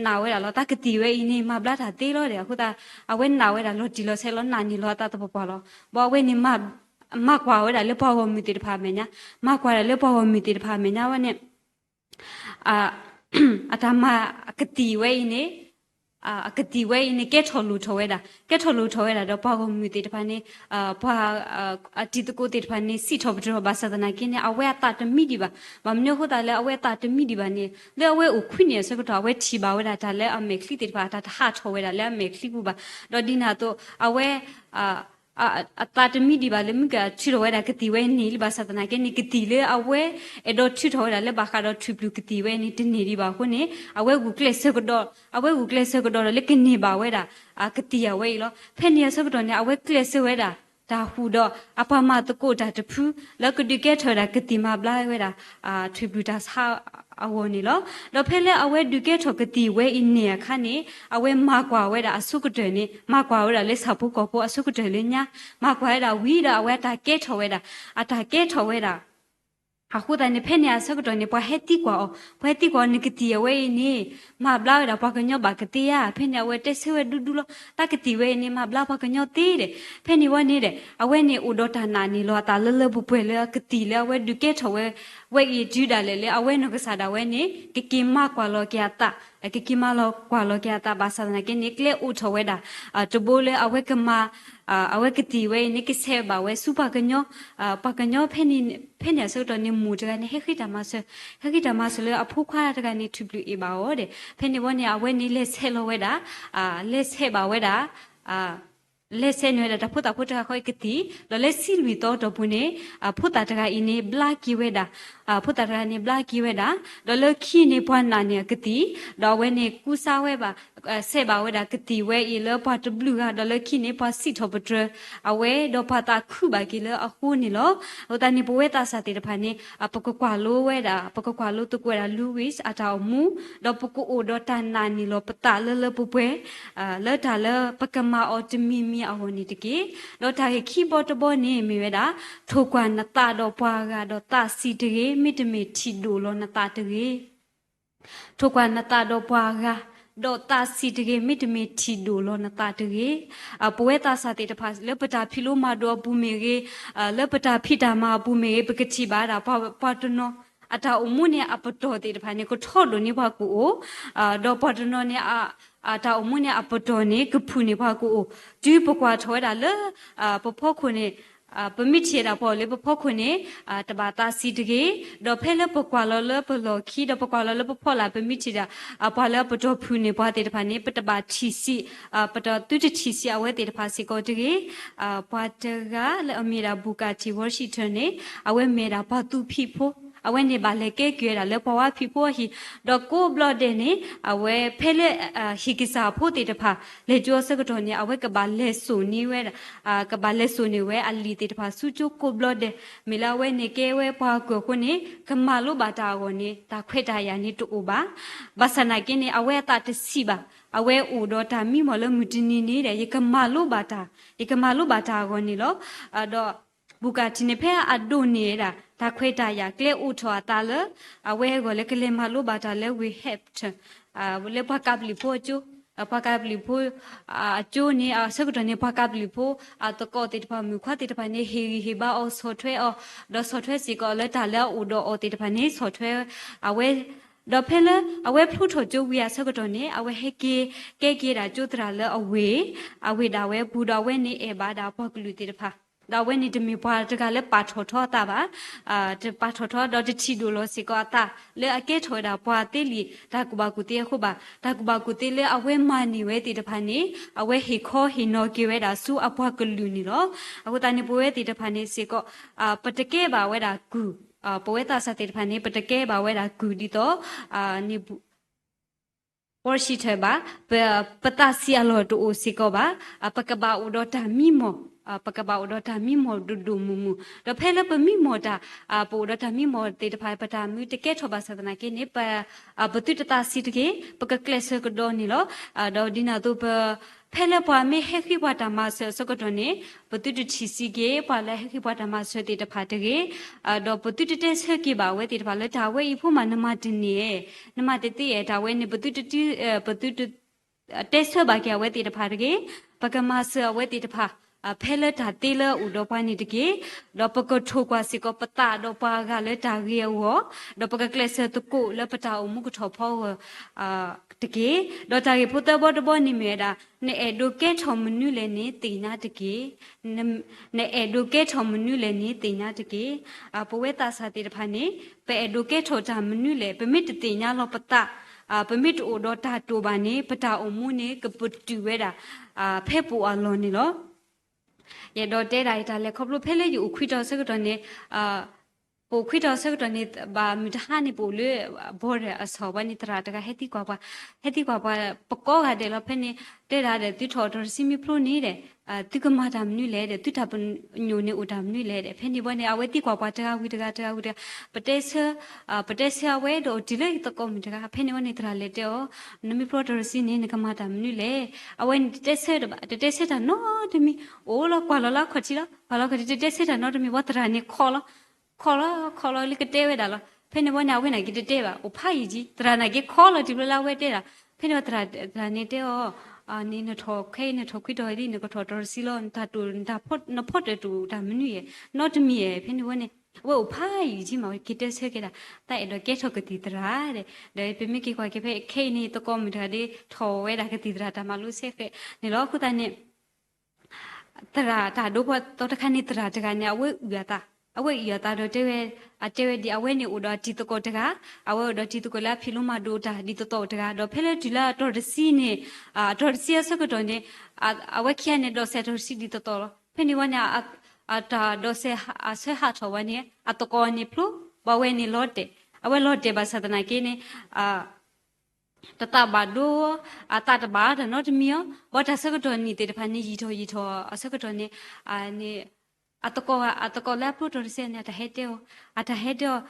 နာ်ဝဲဒၣ်လီၤ တၢ်ကသံၣ်ဝဲအံၤန့ၣ် မၤဘျါတၢ်သ့လီၤဒီး အဃိသတး အဝဲနာ်ဝဲဒၣ်လီၤတံၢ်လီၤဆဲးလီၤ နာ်န့ၢ်လီၤအသးသပှၢ်ပှၢ်လီၤ. ဘၣ်အဝဲန့ၣ် မၤကွၢ်ဝဲဒၣ်လၢပှၤဂီၢ်မုၢ်သ့ၣ်တဖၣ်အမဲာ်ညါ, မၤကွၢ်ဒၣ်လၢပှၤဂီၢ်မုၢ်သ့ၣ်တဖၣ်အမဲာ်ညါဝဲန့ၣ် အတၢ်မၤအကသံၣ်ဝဲအံၤန့ၣ် အကသံၣ်ဝဲအံၤန့ၣ် ကဲထီၣ်လိၣ်ထီၣ်ဝဲဒၣ်, ကဲထီၣ်လိၣ်ထီၣ်ဝဲဒၣ်ဒီးပှၤဂီၢ်မုၢ်သ့ၣ်တဖၣ်န့ၣ် ပှၤ အတံၤသကိးသ့ၣ်တဖၣ်န့ၣ် စံးထီၣ်ပတြၢၤဘၣ်ဆၣ်သနာ်က့န့ၣ် အဝဲအသးတမံဒံးဘၣ်. ဘၣ်မနုၤအဃိသတးလၢအဝဲအသးတမံဒံးဘၣ်န့ၣ် လၢအဝဲအိၣ်ခွံနံၣ်အဆၢကတီၢ် အဝဲထံၣ်ဘၣ်ဝဲဒၣ်တၢ်လၢအမဲာ်ချံသ့ၣ်တဖၣ် အတၢ်တဟးထီၣ်ဝဲဒၣ်လၢအမဲာ်ချံပူၤဘၣ်. ဒီးဒ်န့ၣ်အသိး အဝဲ အသးတမံဒံးဘၣ်လၢမုၢ်ကထုးထီၣ်ဝဲဒၣ်ကသံၣ်ဝဲန့ၣ်လၢဘၣ်ဆၣ်သနာ်က့န့ၣ် ကသံၣ်လၢအဝဲအဲၣ်ဒိးထုးထီၣ်ဝဲဒၣ်လၢဘၣ်ဃးဒီးထုးပျုၤကသံၣ်ဝဲန့ၣ် တန့ၢ်ဒံးဘၣ်အဃိန့ၣ် အဝဲဂုာ်ကျဲးစၢးကဒီး, အဝဲဂုာ်ကျဲးစၢးကဒီးဒီးလၢကန့ၢ်ဘၣ်ဝဲဒၣ် ကသံၣ်အဝဲအံၤလီၤ. ဖဲန့ၣ်အဆၢကတီၢ်န့ၣ် အဝဲကျဲးစၢးဝဲဒၣ် တၢ်ဟူးဒီးအပှၤမၤသကိးတၢ်တဖု လၢကဒုးကဲထီၣ်ဝဲဒၣ်ကသံၣ်မၤဘျါဝဲဒၣ် ထုးပျုၤတၢ်ဆါအဂီၢ်န့ၣ်လီၤ. ဒီးဖဲလၢအဝဲဒုးကဲထီၣ်ကသံၣ်ဝဲအံၤန့ၣ်အခါန့ၣ် အဝဲမၤကွၢ်ဝဲဒၣ်အဆိကတၢၢ်န့ၣ် မၤကွၢ်ဝဲဒၣ်လၢဆၣ်ဖိကီၢ်ဖိအဆိကတၢၢ်လၢညါ, မၤကွၢ်ဝဲဒၣ်ဝံၤဒီးအဝဲအတၢ်ကဲထီၣ်ဝဲဒၣ်, အတၢ်ကဲထီၣ်ဝဲဒၣ် အဃိသတးန့ၣ် ဖဲန့ၣ်အဆၢကတီၢ်န့ၣ် ပှၤဟဲသံကွၢ်အီၤ, ပှၤဟဲသံကွၢ်အီၤ နကသံၣ်အဝဲအံၤန့ၣ် မၤဘျါဝဲဒၣ်ပှၤကညီဘၣ်ကသ့ဧါ. ဖဲန့ၣ်အဝဲတဲဆၢဝဲဒူဒူလီၤ တၢ်ကသံၣ်ဝဲအံၤန့ၣ် မၤဘျါပှၤကညီသ့ဒီး ဖဲန့ၣ်ဝဲန့ၣ်ဒီး အဝဲန့ၣ်အိၣ်ဒီးတၢ်နာ်န့ၣ်လီၤအသးလၢလၢပှဲၤပှဲၤလၢအကသံၣ်လၢအဝဲဒုးကဲထီၣ်ဝဲ ဝဲအံၤတုၤဒၣ်လဲာ်လၢအဝဲနီၢ်ကစၢ်ဒၣ်ဝဲန့ၣ် ကက့ၤမၤကွၢ်လီၤက့ၤအသး, ကက့ၤမၤလီၤကွၢ်လီၤက့ၤအသးဘၣ်ဆၣ်သနာ်က့န့ၣ် ကျဲအိးထီၣ်ဝဲဒၣ် တဘိလၢအဝဲကမၤ အဝဲကသံၣ်ဝဲအံၤန့ၣ် ကဆဲးဘၣ်ဝဲဆူပှၤကညီ, ပှၤကညီဖဲန့ၣ် ဖဲန့ၣ်အဆၢကတီၢ်န့ၣ် မိၢ်တဂၤန့ၣ် ဟဲဃ့တၢ်မၤစၢၤ, ဟဲဃ့တၢ်မၤစၢၤလၢအဖိခွါတဂၤန့ၣ် ထုးပျုၤအ့ၣ်ဘၣ်အီၤဒီး ဖဲန့ၣ်ဝဲန့ၣ် အဝဲန့ၣ်လဲၤဆဲးလီၤဝဲဒၣ်, လဲၤဆဲးဘၣ်ဝဲဒၣ် လဲၤဆဲးန့ၢ်ဝဲဒၣ်တၢ်ဖိသၣ်ဖိတဂၤဃီအံၤကသံၣ်, ဒီးလၢဆံလွံၢ်သီအတီၢ်ပူၤန့ၣ် ဖိသၣ်တဂၤအံၤန့ၣ် ဘျါက့ၤဝဲဒၣ်, ဖိသၣ်တဂၤန့ၣ် ဘျါက့ၤဝဲဒၣ်, ဒီးလၢခံန့ၣ် ပှၤနာ်န့ၢ်အကသံၣ်, ဒီးအဝဲန့ၣ်ကူစါဝဲဘၣ် ဆဲးဘၣ်ဝဲဒၣ်ကသံၣ်ဝဲအံၤလၢပှၤတဘျုးဂၤ, ဒီးလၢခံန့ၣ် ပှၤစံးထီၣ်ပတြၢၤအဝဲ, ဒီးပှၤသးခုဘၣ်က့ၤလၢအဃိန့ၣ်လီၤ. အဃိသတးန့ၣ် ပဝဲသးစၢ်သ့ၣ်တဖၣ်န့ၣ် ပကကွၢ်လိဝဲဒၣ်, ပကကွၢ်လိသကိးဝဲဒၣ် Louis အတၢ်အိၣ်မူ, ဒီးပကအိၣ်ဒီးတၢ်နာ်န့ၢ်လီၤပသးလၢလၢပှဲၤပှဲၤ လၢတၢ်လၢပကမၤအီၤတမံၤမံၤအဂီၢ်န့ၣ်တက့ၢ်. ဒီးတၢ်ဂ့ၢ်ခံဘီတဘီန့ၣ်မ့ၢ်ဝဲဒၣ်, ထိၣ်ကွၢ်နသးဒီးပှၤဂၤဒီးသးဆံးတဂ့ၤ, မ့တမ့ၢ်ထံၣ်ဒိၣ်လီၤနသးတဂ့ၤ. ထိၣ်ကွၢ်နသးဒီးပှၤဂၤ, ဒီးသးဆံးတဂ့ၤ, မ့တမ့ၢ်ထံၣ်ဒိၣ်လီၤနသးတဂ့ၤ. ပဝဲသးစၢ်သ့ၣ်တဖၣ် လၢပတၢ်ဖံးလိမၤဒိးအပူၤမ့ၢ်ဂ့ၤ, လၢပတၢ်ဖံးတၢ်မၤအပူၤမ့ၢ်ဂ့ၤ, ပကထံၣ်ဘၣ်ဒၣ် ပှၤတနီၤ အတၢ်အိၣ်မူန့ၣ် အပတီၢ်သ့ၣ်တဖၣ်န့ၣ် ကထီဒိၣ်န့ၢ်ပှၤကအိၣ်, ဒီးပှၤတနီၤန့ၣ် အတၢ်အိၣ်မူန့ၣ် အပတီၢ်န့ၣ် ကဖုၣ်န့ၢ်ပှၤကအိၣ်, တုၤပကွၢ်ထီၣ်ဝဲဒၣ်လၢ ပဖီခိၣ်န့ၣ် ပမ့ၢ်ထံၣ်ဝဲဒၣ်ပှၤအိၣ်လၢပဖီခိၣ်န့ၣ် တဘၣ်သးဆံးတဂ့ၤ, ဒီးဖဲလၢပကွၢ်လီၤလၢပလီၢ်ခံ ဒီးပကွၢ်လီၤလၢပဖီလာ် ပမ့ၢ်ထံၣ်ဒၣ် ပှၤလၢအပတီၢ်ဖုၣ်န့ၢ်ပှၤသ့ၣ်တဖၣ်န့ၣ် ပတဘၣ်ထံၣ်ဆံး, ပတသုတထံၣ်ဆံးအဝဲသ့ၣ်တဖၣ်စ့ၢ်ကီးတဂ့ၤ. ပှၤတဂၤလၢအမ့ၢ်ဒၣ် Booker T Washington န့ၣ် အဝဲမ့ၢ်ဒၣ်ပှၤသူဖံးဖိ အဝဲန့ၣ်ဘၣ်လဲၤကဲက့ၤဝဲဒၣ်လၢပှၤဝါဖံးဖိအဟံၣ်, ဒီးကိးဘျီဒဲးန့ၣ် အဝဲဖဲလၢ ဟံၣ်ကစၢ်ဖိသ့ၣ်တဖၣ် လဲၤကၠိအဆၢကတီၢ်န့ၣ် အဝဲကဘၣ်လဲၤစိာ်န့ၢ်ဝဲဒၣ် ကဘၣ်လဲၤစိာ်န့ၢ်ဝဲအလံာ်သ့ၣ်တဖၣ်ဆူကၠိကိးဘျီဒဲး, မ့ၢ်လၢအဝဲန့ၣ်ကဲဝဲပှၤကွၢ်အဃိန့ၣ် ကမၤလိဘၣ်တၢ်အဂီၢ်န့ၣ် တၢ်ခွဲးတၢ်ယာ်န့ၣ်တအိၣ်ဘၣ်. ဘၣ်ဆၣ်နာ်က့န့ၣ် အဝဲအသးတဆံးဘၣ်. အဝဲအိၣ်ဒီးတၢ်မံမီၢ်လၢမုၢ်တနံၤန့ၣ်ဒီး ယကမၤလိဘၣ်တၢ်, ယကမၤလိဘၣ်တၢ်အဂီၢ်န့ၣ်လီၤ. ဒီး ဘူးကတံၢ်န့ၣ် ဖဲအဒိၣ်န့ၢ်ဝဲဒၣ် တၢ်ခွဲးတၢ်ယာ်ကျဲအိးထီၣ်အသးလၢ အဝဲအဂီၢ်လၢကလဲၤမၤလိဘၣ်တၢ်လၢ Windhampton လၢပှၤကးပလံာ်ဖိအကၠိ, ပှၤကးပလံာ်ဖိ အကၠိန့ၣ် အဆၢကတီၢ်န့ၣ် ပှၤကးပလံာ်ဖိ အသကိးသ့ၣ်တဖၣ် မုၣ်ခွါသ့ၣ်တဖၣ်န့ၣ် ဟ့ၣ်ဂံၢ်ဟ့ၣ်ဘါအီၤ ဆီၣ်ထွဲအီၤ, ဒီးဆီၣ်ထွဲစ့ၢ်ကီးလၢတၢ်လၢအအိၣ်ဒီးအီၤသ့ၣ်တဖၣ်န့ၣ် ဆီၣ်ထွဲအဝဲ, ဒီးဖဲလၢအဝဲဖျိထီၣ်ကၠိဝံၤအဆၢကတီၢ်န့ၣ် အဝဲဟဲက့ၤ ကဲက့ၤဒၣ်ကၠိသရၣ်လၢအဝ့ၢ်, အဝ့ၢ်ဒၣ်ဝဲအပူၤ ဒီးအဝဲန့ၣ်အဲၣ်ဘၣ်ဒၣ်ပှၤကလုာ်သ့ၣ်တဖၣ်, ဒီးအဝဲန့ၣ်တမ့ၢ်ပှၤတဂၤလၢပာ်ထီၣ်ထီအသးဘၣ်, တပာ်ထီၣ်ထီ ဒီးတထံၣ်ဒိၣ်လီၤစ့ၢ်ကီးအသး လၢအကဲထီၣ်ဝဲဒၣ်ပှၤသ့လံာ် တၢ်ကူၣ်ဘၣ်ကူၣ်သ့အဃိဘၣ်. တၢ်ကူၣ်ဘၣ်ကူၣ်သ့လၢအဝဲမၤန့ၢ်ဝဲသ့ၣ်တဖၣ်န့ၣ် အဝဲဟ့ၣ်ခီဟ့ၣ်နီၤက့ၤဝဲဒၣ်ဆူအပှၤကလုာ်န့ၣ်လီၤ. အဃိသတးန့ၣ် ပဝဲသ့ၣ်တဖၣ်န့ၣ်စ့ၢ်ကီး ပတကဲဘၣ်ဝဲဒၣ်ကုၢ်, ပဝဲသးစၢ်သ့ၣ်တဖၣ်န့ၣ် ပတကဲဘၣ်ဝဲဒၣ်ကုၢ်ဒ်သိး Washington ဘၣ်, ပသးဆံးအလီၢ်တအိၣ်စ့ၢ်ကီးဘၣ်. ပကဘၣ်အိၣ်ဒီးတၢ်မံမီၢ်, ပကဘၣ်အိၣ်ဒီးတၢ်မံမီၢ်ဒိၣ်ဒိၣ်မုၢ်မုၢ်, ဒီးဖဲလၢပမံမီၢ်တၢ်, ပအိၣ်ဒီးတၢ်မံမီၢ်သ့ၣ်တဖၣ် ပတၢ်မုာ်တကဲထီၣ်ဘၣ်ဆၣ်သနာ်က့န့ၣ် ပသုတသးဆံးတဂ့ၤ, ပကကျဲးစၢးကဒီးန့ၣ်လီၤ. ဒီးဒ်န့ၣ်အသိးပ ဖဲလၢပှၤမ့ၢ်ဟဲဃ့ပှၤတၢ်မၤစၢၤအဆၢကတီၢ်န့ၣ် ပသုတထံၣ်ဆံးက့ၤ ပှၤလၢဟဲဃ့ပှၤတၢ်မၤစၢၤသ့ၣ်တဖၣ်တဂ့ၤ, ဒီးပသုတတဲဆၢက့ၤဘၣ်အဝဲသ့ၣ်တဖၣ်လၢတၢ်ဝဲအံၤဖိမး နမၤတန့ၢ်ဧဲ, နမၤတသ့ဧဲ, တၢ်ဝဲန့ၣ် ပသုတ, ပသုတတဲဆၢဘၣ်က့ၤအဝဲသ့ၣ်တဖၣ်တဂ့ၤ, ပကမၤစၢၤအဝဲသ့ၣ်တဖၣ် ဖဲလၢတၢ်သ့လၢအအိၣ်ဒီးပှၤန့ၣ်တက့ၢ်. ဒီးပကထိၣ်ကွၢ်စ့ၢ်ကီးပသးဒီးပှၤဂၤလၢတၢ်ဂ့ၤအဂီၢ်, ဒီးပကကျဲးစၢးသကိးလၢပတၢ်အိၣ်မူကထီၣ်ဖီအဂီၢ် တက့ၢ်. ဒီးတၢ်ဂ့ၢ်ဖိသၢဘီတဘီန့ၣ်မ့ၢ်ဝဲဒၣ်, နအဲၣ်ဒိးကဲထီၣ်မနုၤလဲၣ်န့ၣ်သ့ၣ်ညါတက့ၢ်. နအဲၣ်ဒိးကဲထီၣ်မနုၤလဲၣ်န့ၣ်သ့ၣ်ညါတက့ၢ်. ပဝဲသးစၢ်သ့ၣ်တဖၣ်န့ၣ် ပအဲၣ်ဒိးကဲထီၣ်တၢ်မနုၤလဲၣ် ပမ့ၢ်တသ့ၣ်ညါလီၤပသး, ပမ့ၢ်တအိၣ်ဒီးတၢ်တိာ်ဘၣ်န့ၣ် ပတၢ်အိၣ်မူန့ၣ် ကပတုာ်ဝဲဒၣ် ဖဲပအိၣ်အလီၢ်န့ၣ်လီၤ. ယအဲၣ်ဒိးတဲဒၣ်အံၤတၢ်လဲၤခီဖျိဖဲလၢယအိၣ်ခွံတီၤအဆၢကတီၢ်န့ၣ်, ပအိၣ်ခွံတီၤအဆၢကတီၢ်န့ၣ် ဘၣ်မုၢ်တဟါန့ၣ် ပအိၣ်လၢ border အဆီၣ်ဝဲန့ၣ် သရၣ်တဂၤဟဲသံကွၢ်ပှၤ, ဟဲသံကွၢ်ပှၤ ပကိးဂၤဒဲးလီၤ ဖဲန့ၣ် တဲဒၣ်ဒီး သုထီၣ်အတီၤတဆံမ့ၢ်ဖျိန့ၣ်ဒီး သုကမၤတၢ်မနုၤလဲၣ်ဒီး သုတၢ်ပညိၣ်န့ၣ်အိၣ်တၢ်မနုၤလဲၣ်ဒီး ဖဲန့ၣ်ဝဲန့ၣ် အဝဲသံကွၢ်ပှၤတဂၤဝံၤတဂၤ တဂၤဝံၤတဂၤ, ပတဲဆၢ ပတဲဆၢအဝဲဒီးအိၣ်တုၤလၢယသကိးမုၣ်တဂၤ ဖဲန့ၣ်ဝဲန့ၣ် သရၣ်လဲၤတဲအီၤ, နမ့ၢ်ဖျိအတီၤတဆံန့ၣ် နကမၤတၢ်မနုၤလဲၣ်. အဝဲန့ၣ်တတဲဆၢတဘၣ် တတဲဆၢတၢ်နီတမံၤ, အိၣ်လီၤကွၢ်လီၤလၢအခီၣ်ထံးလီၤ, ကွၢ်လီၤခီၣ်ထံး တတဲဆၢတၢ်နီတမံၤ ပှၤသရၣ်န့ၣ်ခိးလီၤ, ခိးလီၤ ခိးလီၤလၢကတဲဝဲဒၣ်လီၤ. ဖဲန့ၣ်ဝဲန့ၣ် အဝဲန့ၣ်က့ၤတတဲဘၣ် အိၣ်ဖးယံာ်ကံ သရၣ်န့ၣ်က့ၤခိးလီၤတုၤလၢအဝဲတဲဒၣ်, ဖဲန့ၣ်ဝဲသရၣ်န့ၣ်တဲအီၤ, န့ၣ်နထီၣ်ခဲအံၤ နထီၣ်ခွံတီၤလံ နကထီၣ်တီၤတဆံလီၤ နတၢ်တိာ် နဖီတၢၣ်တိာ်တၢ်မနုၤဧဲ, နီတမံၤဧဲ. ဖဲန့ၣ်ဝဲန့ၣ် အဝဲအိၣ်ဖးယံာ်ကံမး က့ၤတဲဆၢက့ၤဒၣ်, တၢ်အဲၣ်ဒိးကဲထီၣ်ကသံၣ်သရၣ်ဒီး, ဒီးပမ့ၢ်က့ၤကွၢ်က့ၤဖဲခဲအံၤန့ၣ် သကိးမုၣ်တဂၤဒီး ထီၣ်ဝဲဒၣ်ကသံၣ်သရၣ်တၢ်မၤလိဆဲဃဲးန့ၣ်လီၤ. အဃိသတးန့ၣ် သရၣ်တၢ်ဒိဖီသီတခါန့ၣ် သရၣ်တဂၤန့ၣ် အဝဲအုၣ်အသး, အဝဲအုၣ်အသးဒီးတဲဝဲ, အတဲဝဲဒ် အဝဲန့ၣ်အိၣ်ဒီးအတံၤသကိးတဂၤ, အဝဲအိၣ်ဒီးတံၤသကိးလၢအဖံးလိမၤဒိးတၢ်ဒ်သိးသိးတဂၤ, ဒီးဖဲလၢတုၤလၢအတီၤတဆံန့ၣ်, အတီၤတဆံအဆၢကတီၢ်န့ၣ်, အဝဲခံဂၤန့ၣ် ဒိးစဲးအတီၤတဆံဒ်သိးသိးလီၤ. ဖဲန့ၣ်ဝဲန့ၣ် အတၢ်ဒိးစဲးအဆၢဟးထီၣ်ဝဲန့ၣ် အသကိးန့ၣ်ဖျိ, ဘၣ်ဝဲန့ၣ်လီၤတဲာ်, အဝဲလီၤတဲာ်ဘၣ်ဆၣ်သနာ်က့န့ၣ် တသးဘၣ်ဒိ, အသးတဘၣ်တၢ်နီတမံၤအီၤ, ဘၣ်တၢ်ဆၢကတီၢ်နံၣ်သ့ၣ်တဖၣ်န့ၣ် ယံာ်ထီၣ်ယံာ်ထီၣ်အဆၢကတီၢ်န့ၣ်, န့ၣ်, အသကိး, အသကိးလၢအဖျိတီၤတဆံန့ၣ် အတၢ်ဟဲတဲအီၤ, အတၢ်ဟဲတဲအီ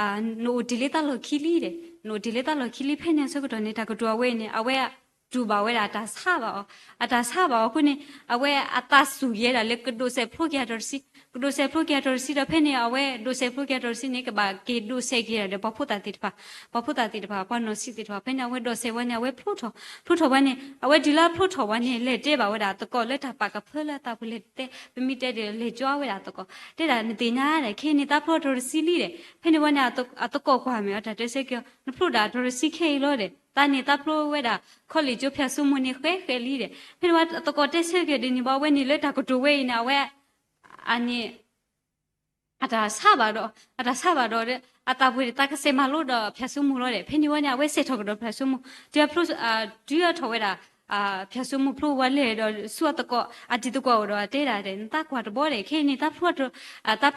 ၤ, နအိၣ်တ့ၢ်လၢတၢ်လီၢ်ခံလံဒီး, နအိၣ်တ့ၢ်လၢတၢ်လီၢ်ခံလံ ဖဲန့ၣ်အဆၢကတီၢ်န့ၣ် တၢ်ကတိၤအဝဲန့ၣ် အဝဲတူၢ်ဘၣ်ဝဲဒၣ်အတၢ်ဆါဘၣ်အီၤ, အတၢ်ဆါဘၣ်အီၤအဃိန့ၣ် အဝဲအသးစူၢ်က့ၤဝဲဒၣ်လၢကဒိးစဲးဖျိက့ၤအတီၤတဆံ, ကဒိးစဲးဖျိက့ၤအတီၤတဆံဒီး ဖဲန့ၣ် အဝဲဒိးစဲးဖျိက့ၤအတီၤတဆံန့ၣ် ကဘၣ်က့ၤဒိးစဲးက့ၤဒၣ်ဒီး ပှၤဖိသၣ်သ့ၣ်တဖၣ်, ပှၤဖိသၣ်သ့ၣ်တဖၣ် ပှၤနီၢ်ဆံးသ့ၣ်တဖၣ် ဖဲန့ၣ် အဝဲဒိးစဲးဝဲန့ၣ် အဝဲဖျိထီၣ်, ဖျိထီၣ်ဝဲန့ၣ် အဝဲတုၤလၢအဖျိထီၣ်ဝဲန့ၣ် လဲၤတဲဘၣ်ဝဲဒၣ်အသကိးလၢတၢ်ပာ်ကဖၢလၢအသးပူၤလဲၤတဲ, ပမ့ၢ်တဲဒီးလဲၤကၠီဝဲဒၣ်အသကိး, တဲဒၣ်နသ့ၣ်ညါဒီး ခဲအံၤန့ၣ် သးဖျိအတီၤတဆံလံဒီး, ဖဲန့ၣ်ဝဲန့ၣ် အသကိးကွၢ်မ့ၢ်အတၢ်တဲဆၢက့ၤအီၤ နဖျိဒၣ်အတီၤတဆံခဲအံၤလီၤဒီး သးန့ၣ်သးဖျိဝဲဒၣ် ခီလ့ၣ်ကၠိဖၠၣ်စိမိၤန့ၣ်ဃဲဃဲလံဒီး ဖဲန့ၣ်ဝဲအသကိးတဲဆၢက့ၤဒ်န့ၣ်ဘၣ် အဝဲန့ၣ်လၢတၢ်ကတိၤဝဲအံၤန့ၣ် အဝဲ အန့ၣ် အတၢ်ဆါဘၣ်ဒီး, အတၢ်ဆါဘၣ်ဒီး အသးပှ့ၤတသးကစဲးမၤလိဒီးဖၠၣ်စိမိၤလီၤဒီး ဖဲန့ၣ်ဝဲန့ၣ် အဝဲစဲးထီၣ်ကဒီးဖၠၣ်စိမိၤ, တုၤအဖျိ, တုၤအထီၣ်ဝဲဒၣ် ဖၠၣ်စိမိၤဖျိဝဲလဲၣ်ဒီး ဆူအသကိး အတံၤသကိးအိၣ်ဒီးတဲဒၣ်ဒီး နသးကွၢ်တဘီဒီး ခဲအံၤန့ၣ် သးဖျ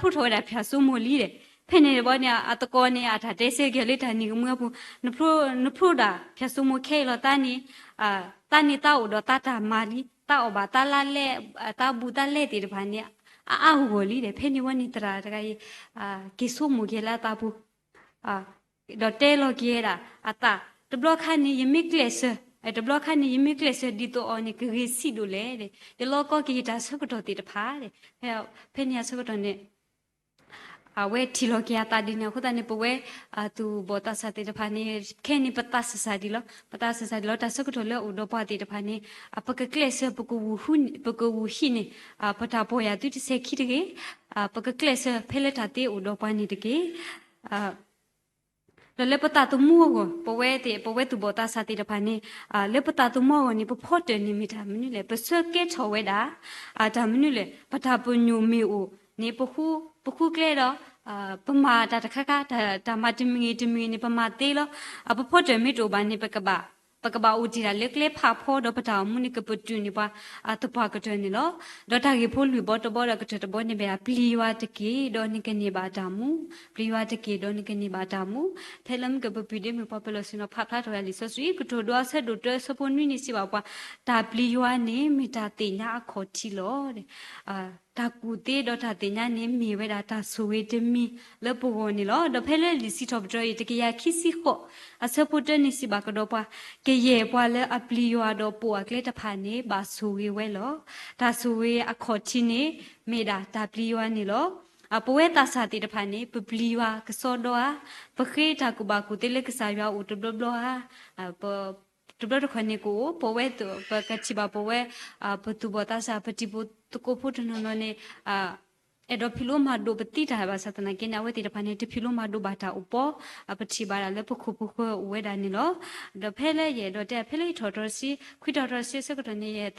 ိထီၣ်ဝဲဒၣ်ဖၠၣ်စိမိၤလံဒီး ဖဲန့ၣ်တဘျီန့ၣ် အသကိးန့ၣ် အတၢ်တဲဆၢက့ၤလၢတၢ်နံၤကမှံအပူၤ, နဖျိ, နဖျိဒၣ် ဖၠၣ်စိမိၤခဲအံၤလီၤ သးန့ၣ်, သးန့ၣ်သးအိၣ်ဒီးသးတၢ်မၤလံ, သးအီၣ်ဘၣ်သးလါလဲ, သးဘူးသးလဲသ့ၣ်တဖၣ်န့ၣ် အအါဂီၢ်လံဒီး ဖဲန့ၣ်ဝဲန့ၣ်သရၣ်တဂၤအံၤ က့ၤဆိကမိၣ်က့ၤလၢအသးပူၤ ဒီးတဲလီၤက့ၤဝဲဒၣ်အသး, တဘျီခါန့ၣ် ယမ့ၢ်ကျဲးစၢး, တဘျီခါန့ၣ် ယမ့ၢ်ကျဲးစၢးဒ်သိးအီၤန့ၣ် ကဂ့ၤဆံးဒိၣ်လဲၣ်, ယလီကီက့ၤယတၢ်ဆၢကတီၢ်သ့ၣ်တဖၣ်, ဖဲန့ၣ်အဆၢကတီၢ်န့ၣ် အဝဲထံၣ်လီၤက့ၤအသးဒ်န့ၣ်အဃိသတးန့ၣ် ပဝဲ သူၣ်ဘီၣ်သးစၢ်သ့ၣ်တဖၣ်န့ၣ် ခဲအံၤန့ၣ် ပသးစၢ်စၢ်ဒံးလီၤ, ပသးစၢ်စၢ်ဒံးလီၤ တၢ်ဆၢကတီၢ်လၢအိၣ်ဒီးပှၤသ့ၣ်တဖၣ်န့ၣ် ပကကျဲးစၢး ပကဝူၤဟံးန့ၢ် ပတၢ်ပီၢ်ယၢ်သုတစဲးခံတဂ့ၤ, ပကကျဲးစၢးဖဲလၢတၢ်သ့အိၣ်ဒီးပှၤန့ၣ်တက့ၢ်. ဒီးလၢပသးသမူအဂီၢ် ပဝဲသ့ၣ် ပဝဲသူၣ်ဘီၣ်သးစၢ်သ့ၣ်တဖၣ်န့ၣ် လၢပသးသမူအဂီၢ်န့ၣ် ပဖီတၢၢ်န့ၢ်မ့ၢ်တၢ်မနုၤလဲၣ်, ပဆၢကဲထီၣ်ဝဲဒၣ် တၢ်မနုၤလဲၣ်, ပတၢ်ပညိၣ်မ့ၢ်အိၣ်န့ၣ် ပဃုကျဲဒီး ပမၤတၢ်တခါခါ တၢ်မၤတမံၤဂ့ၤတမံၤဂ့ၤန့ၣ် ပမၤသ့လီၤ. ပဖီတၢၢ်မ့ၢ်တအိၣ်ဘၣ်န့ၣ် ပကဘၣ် ပကဘၣ်အိၣ်တ့ၢ်ဒၣ်လၢကျဲဖးဖီဒီးပတၢ်အိၣ်မူန့ၣ် ကပတုာ်န့ၢ်ပှၤ သပှၢ်ကတၢၢ်န့ၣ်လီၤ. ဒီးတၢ်ဂ့ၢ်ဖိလွံၢ်ဘီတဘီဒီးကတၢၢ်တဘီန့ၣ်မ့ၢ်ဒၣ် ပျံၤယွၤတက့ၢ် ဒီးနကန့ၢ်ဘၣ်တၢ်မူ, ပျံၤယွၤတက့ၢ် ဒီးနကန့ၢ်ဘၣ်တၢ်မူ. ဖဲလၢမုၢ်ကပပုၤဒ့မုၢ်ပှၤပလီၢ်ဆ့ၣ်နီၤ ဖးဖျါထီၣ်ဝဲဒၣ်လံာ်စီဆှံ ကတိၤဒိအဆၢဒိၣ်တၢ အဆၢဖိနွံန့ၣ်စံးဘၣ်ပှၤ, တၢ်ပျံၤယွၤန့ၣ် မ့ၢ်တၢ်သ့ၣ်ညါအခီၣ်ထံးလီၤ. တၢ်ကူၣ်သ့ဒီးတၢ်သ့ၣ်ညါန့ၣ် မ့ၢ်ဝဲဒၣ်တၢ်ဆိၣ်ဂ့ၤတမံၤလၢပဂီၢ်န့ၣ်လီၤ. ဒီးဖဲလၢလံာ်စံးထီၣ်ပတြၢၤအံၤ တကယၤခံဆံဃိး အဆၢဖိတၢန့ၣ်စံးဘၣ်ကဒီးပှၤ, ကယဲၢ်ပှၤလၢအပျံၤယွၤဒီးပိာ်အကျဲတဖၣ်န့ၣ် ဘၣ်ဆိၣ်ဂ့ၤဝဲလီၤ. တၢ်ဆိၣ်ဂ့ၤအခီၣ်ထံးန့ၣ် မ့ၢ်ဒၣ်တၢ်ပျံၤယွၤန့ၣ်လီၤ. ပဝဲသးစၢ်သ့ၣ်တဖၣ်န့ၣ် ပပျံၤယွၤကစီဒီဧါ, ပဃ့တၢ်ကူၣ်ဘၣ်ကူၣ်သ့လၢကစၢ်ယွၤအအိၣ်တဘျီဘျီဧါ, တဘျီတခီၣ်န့ၣ်ကအိၣ် ပဝဲ ပကထံၣ်ဘၣ်ပဝဲ ပသူၣ်ဘီၣ်သးစၢ် ပတံၤဖိသကိးဖိတနီၤနီၤန့ၣ် အဲၣ်ဒိးဖံးလိမၤဒိးပသံတၢ်ဘၣ်ဆၣ်သနာ်က့န့ၣ် အဝဲသ့ၣ်တဖၣ်န့ၣ် တဖံးလိမၤဒိးဘၣ်တၢ်အိၣ်ပီ, ပထံၣ်ဘၣ်ဒၣ်လၢပခိၣ်ပဃၢၤအိၣ်ဝဲဒၣ်န့ၣ်လီၤ. ဒီးဖဲလၢယအဲၣ်ဒိးတဲ ဖဲလၢယထီၣ်တြီဆံ ခွံထီၣ်တြီဆံအဆၢကတီၢ်န့ၣ်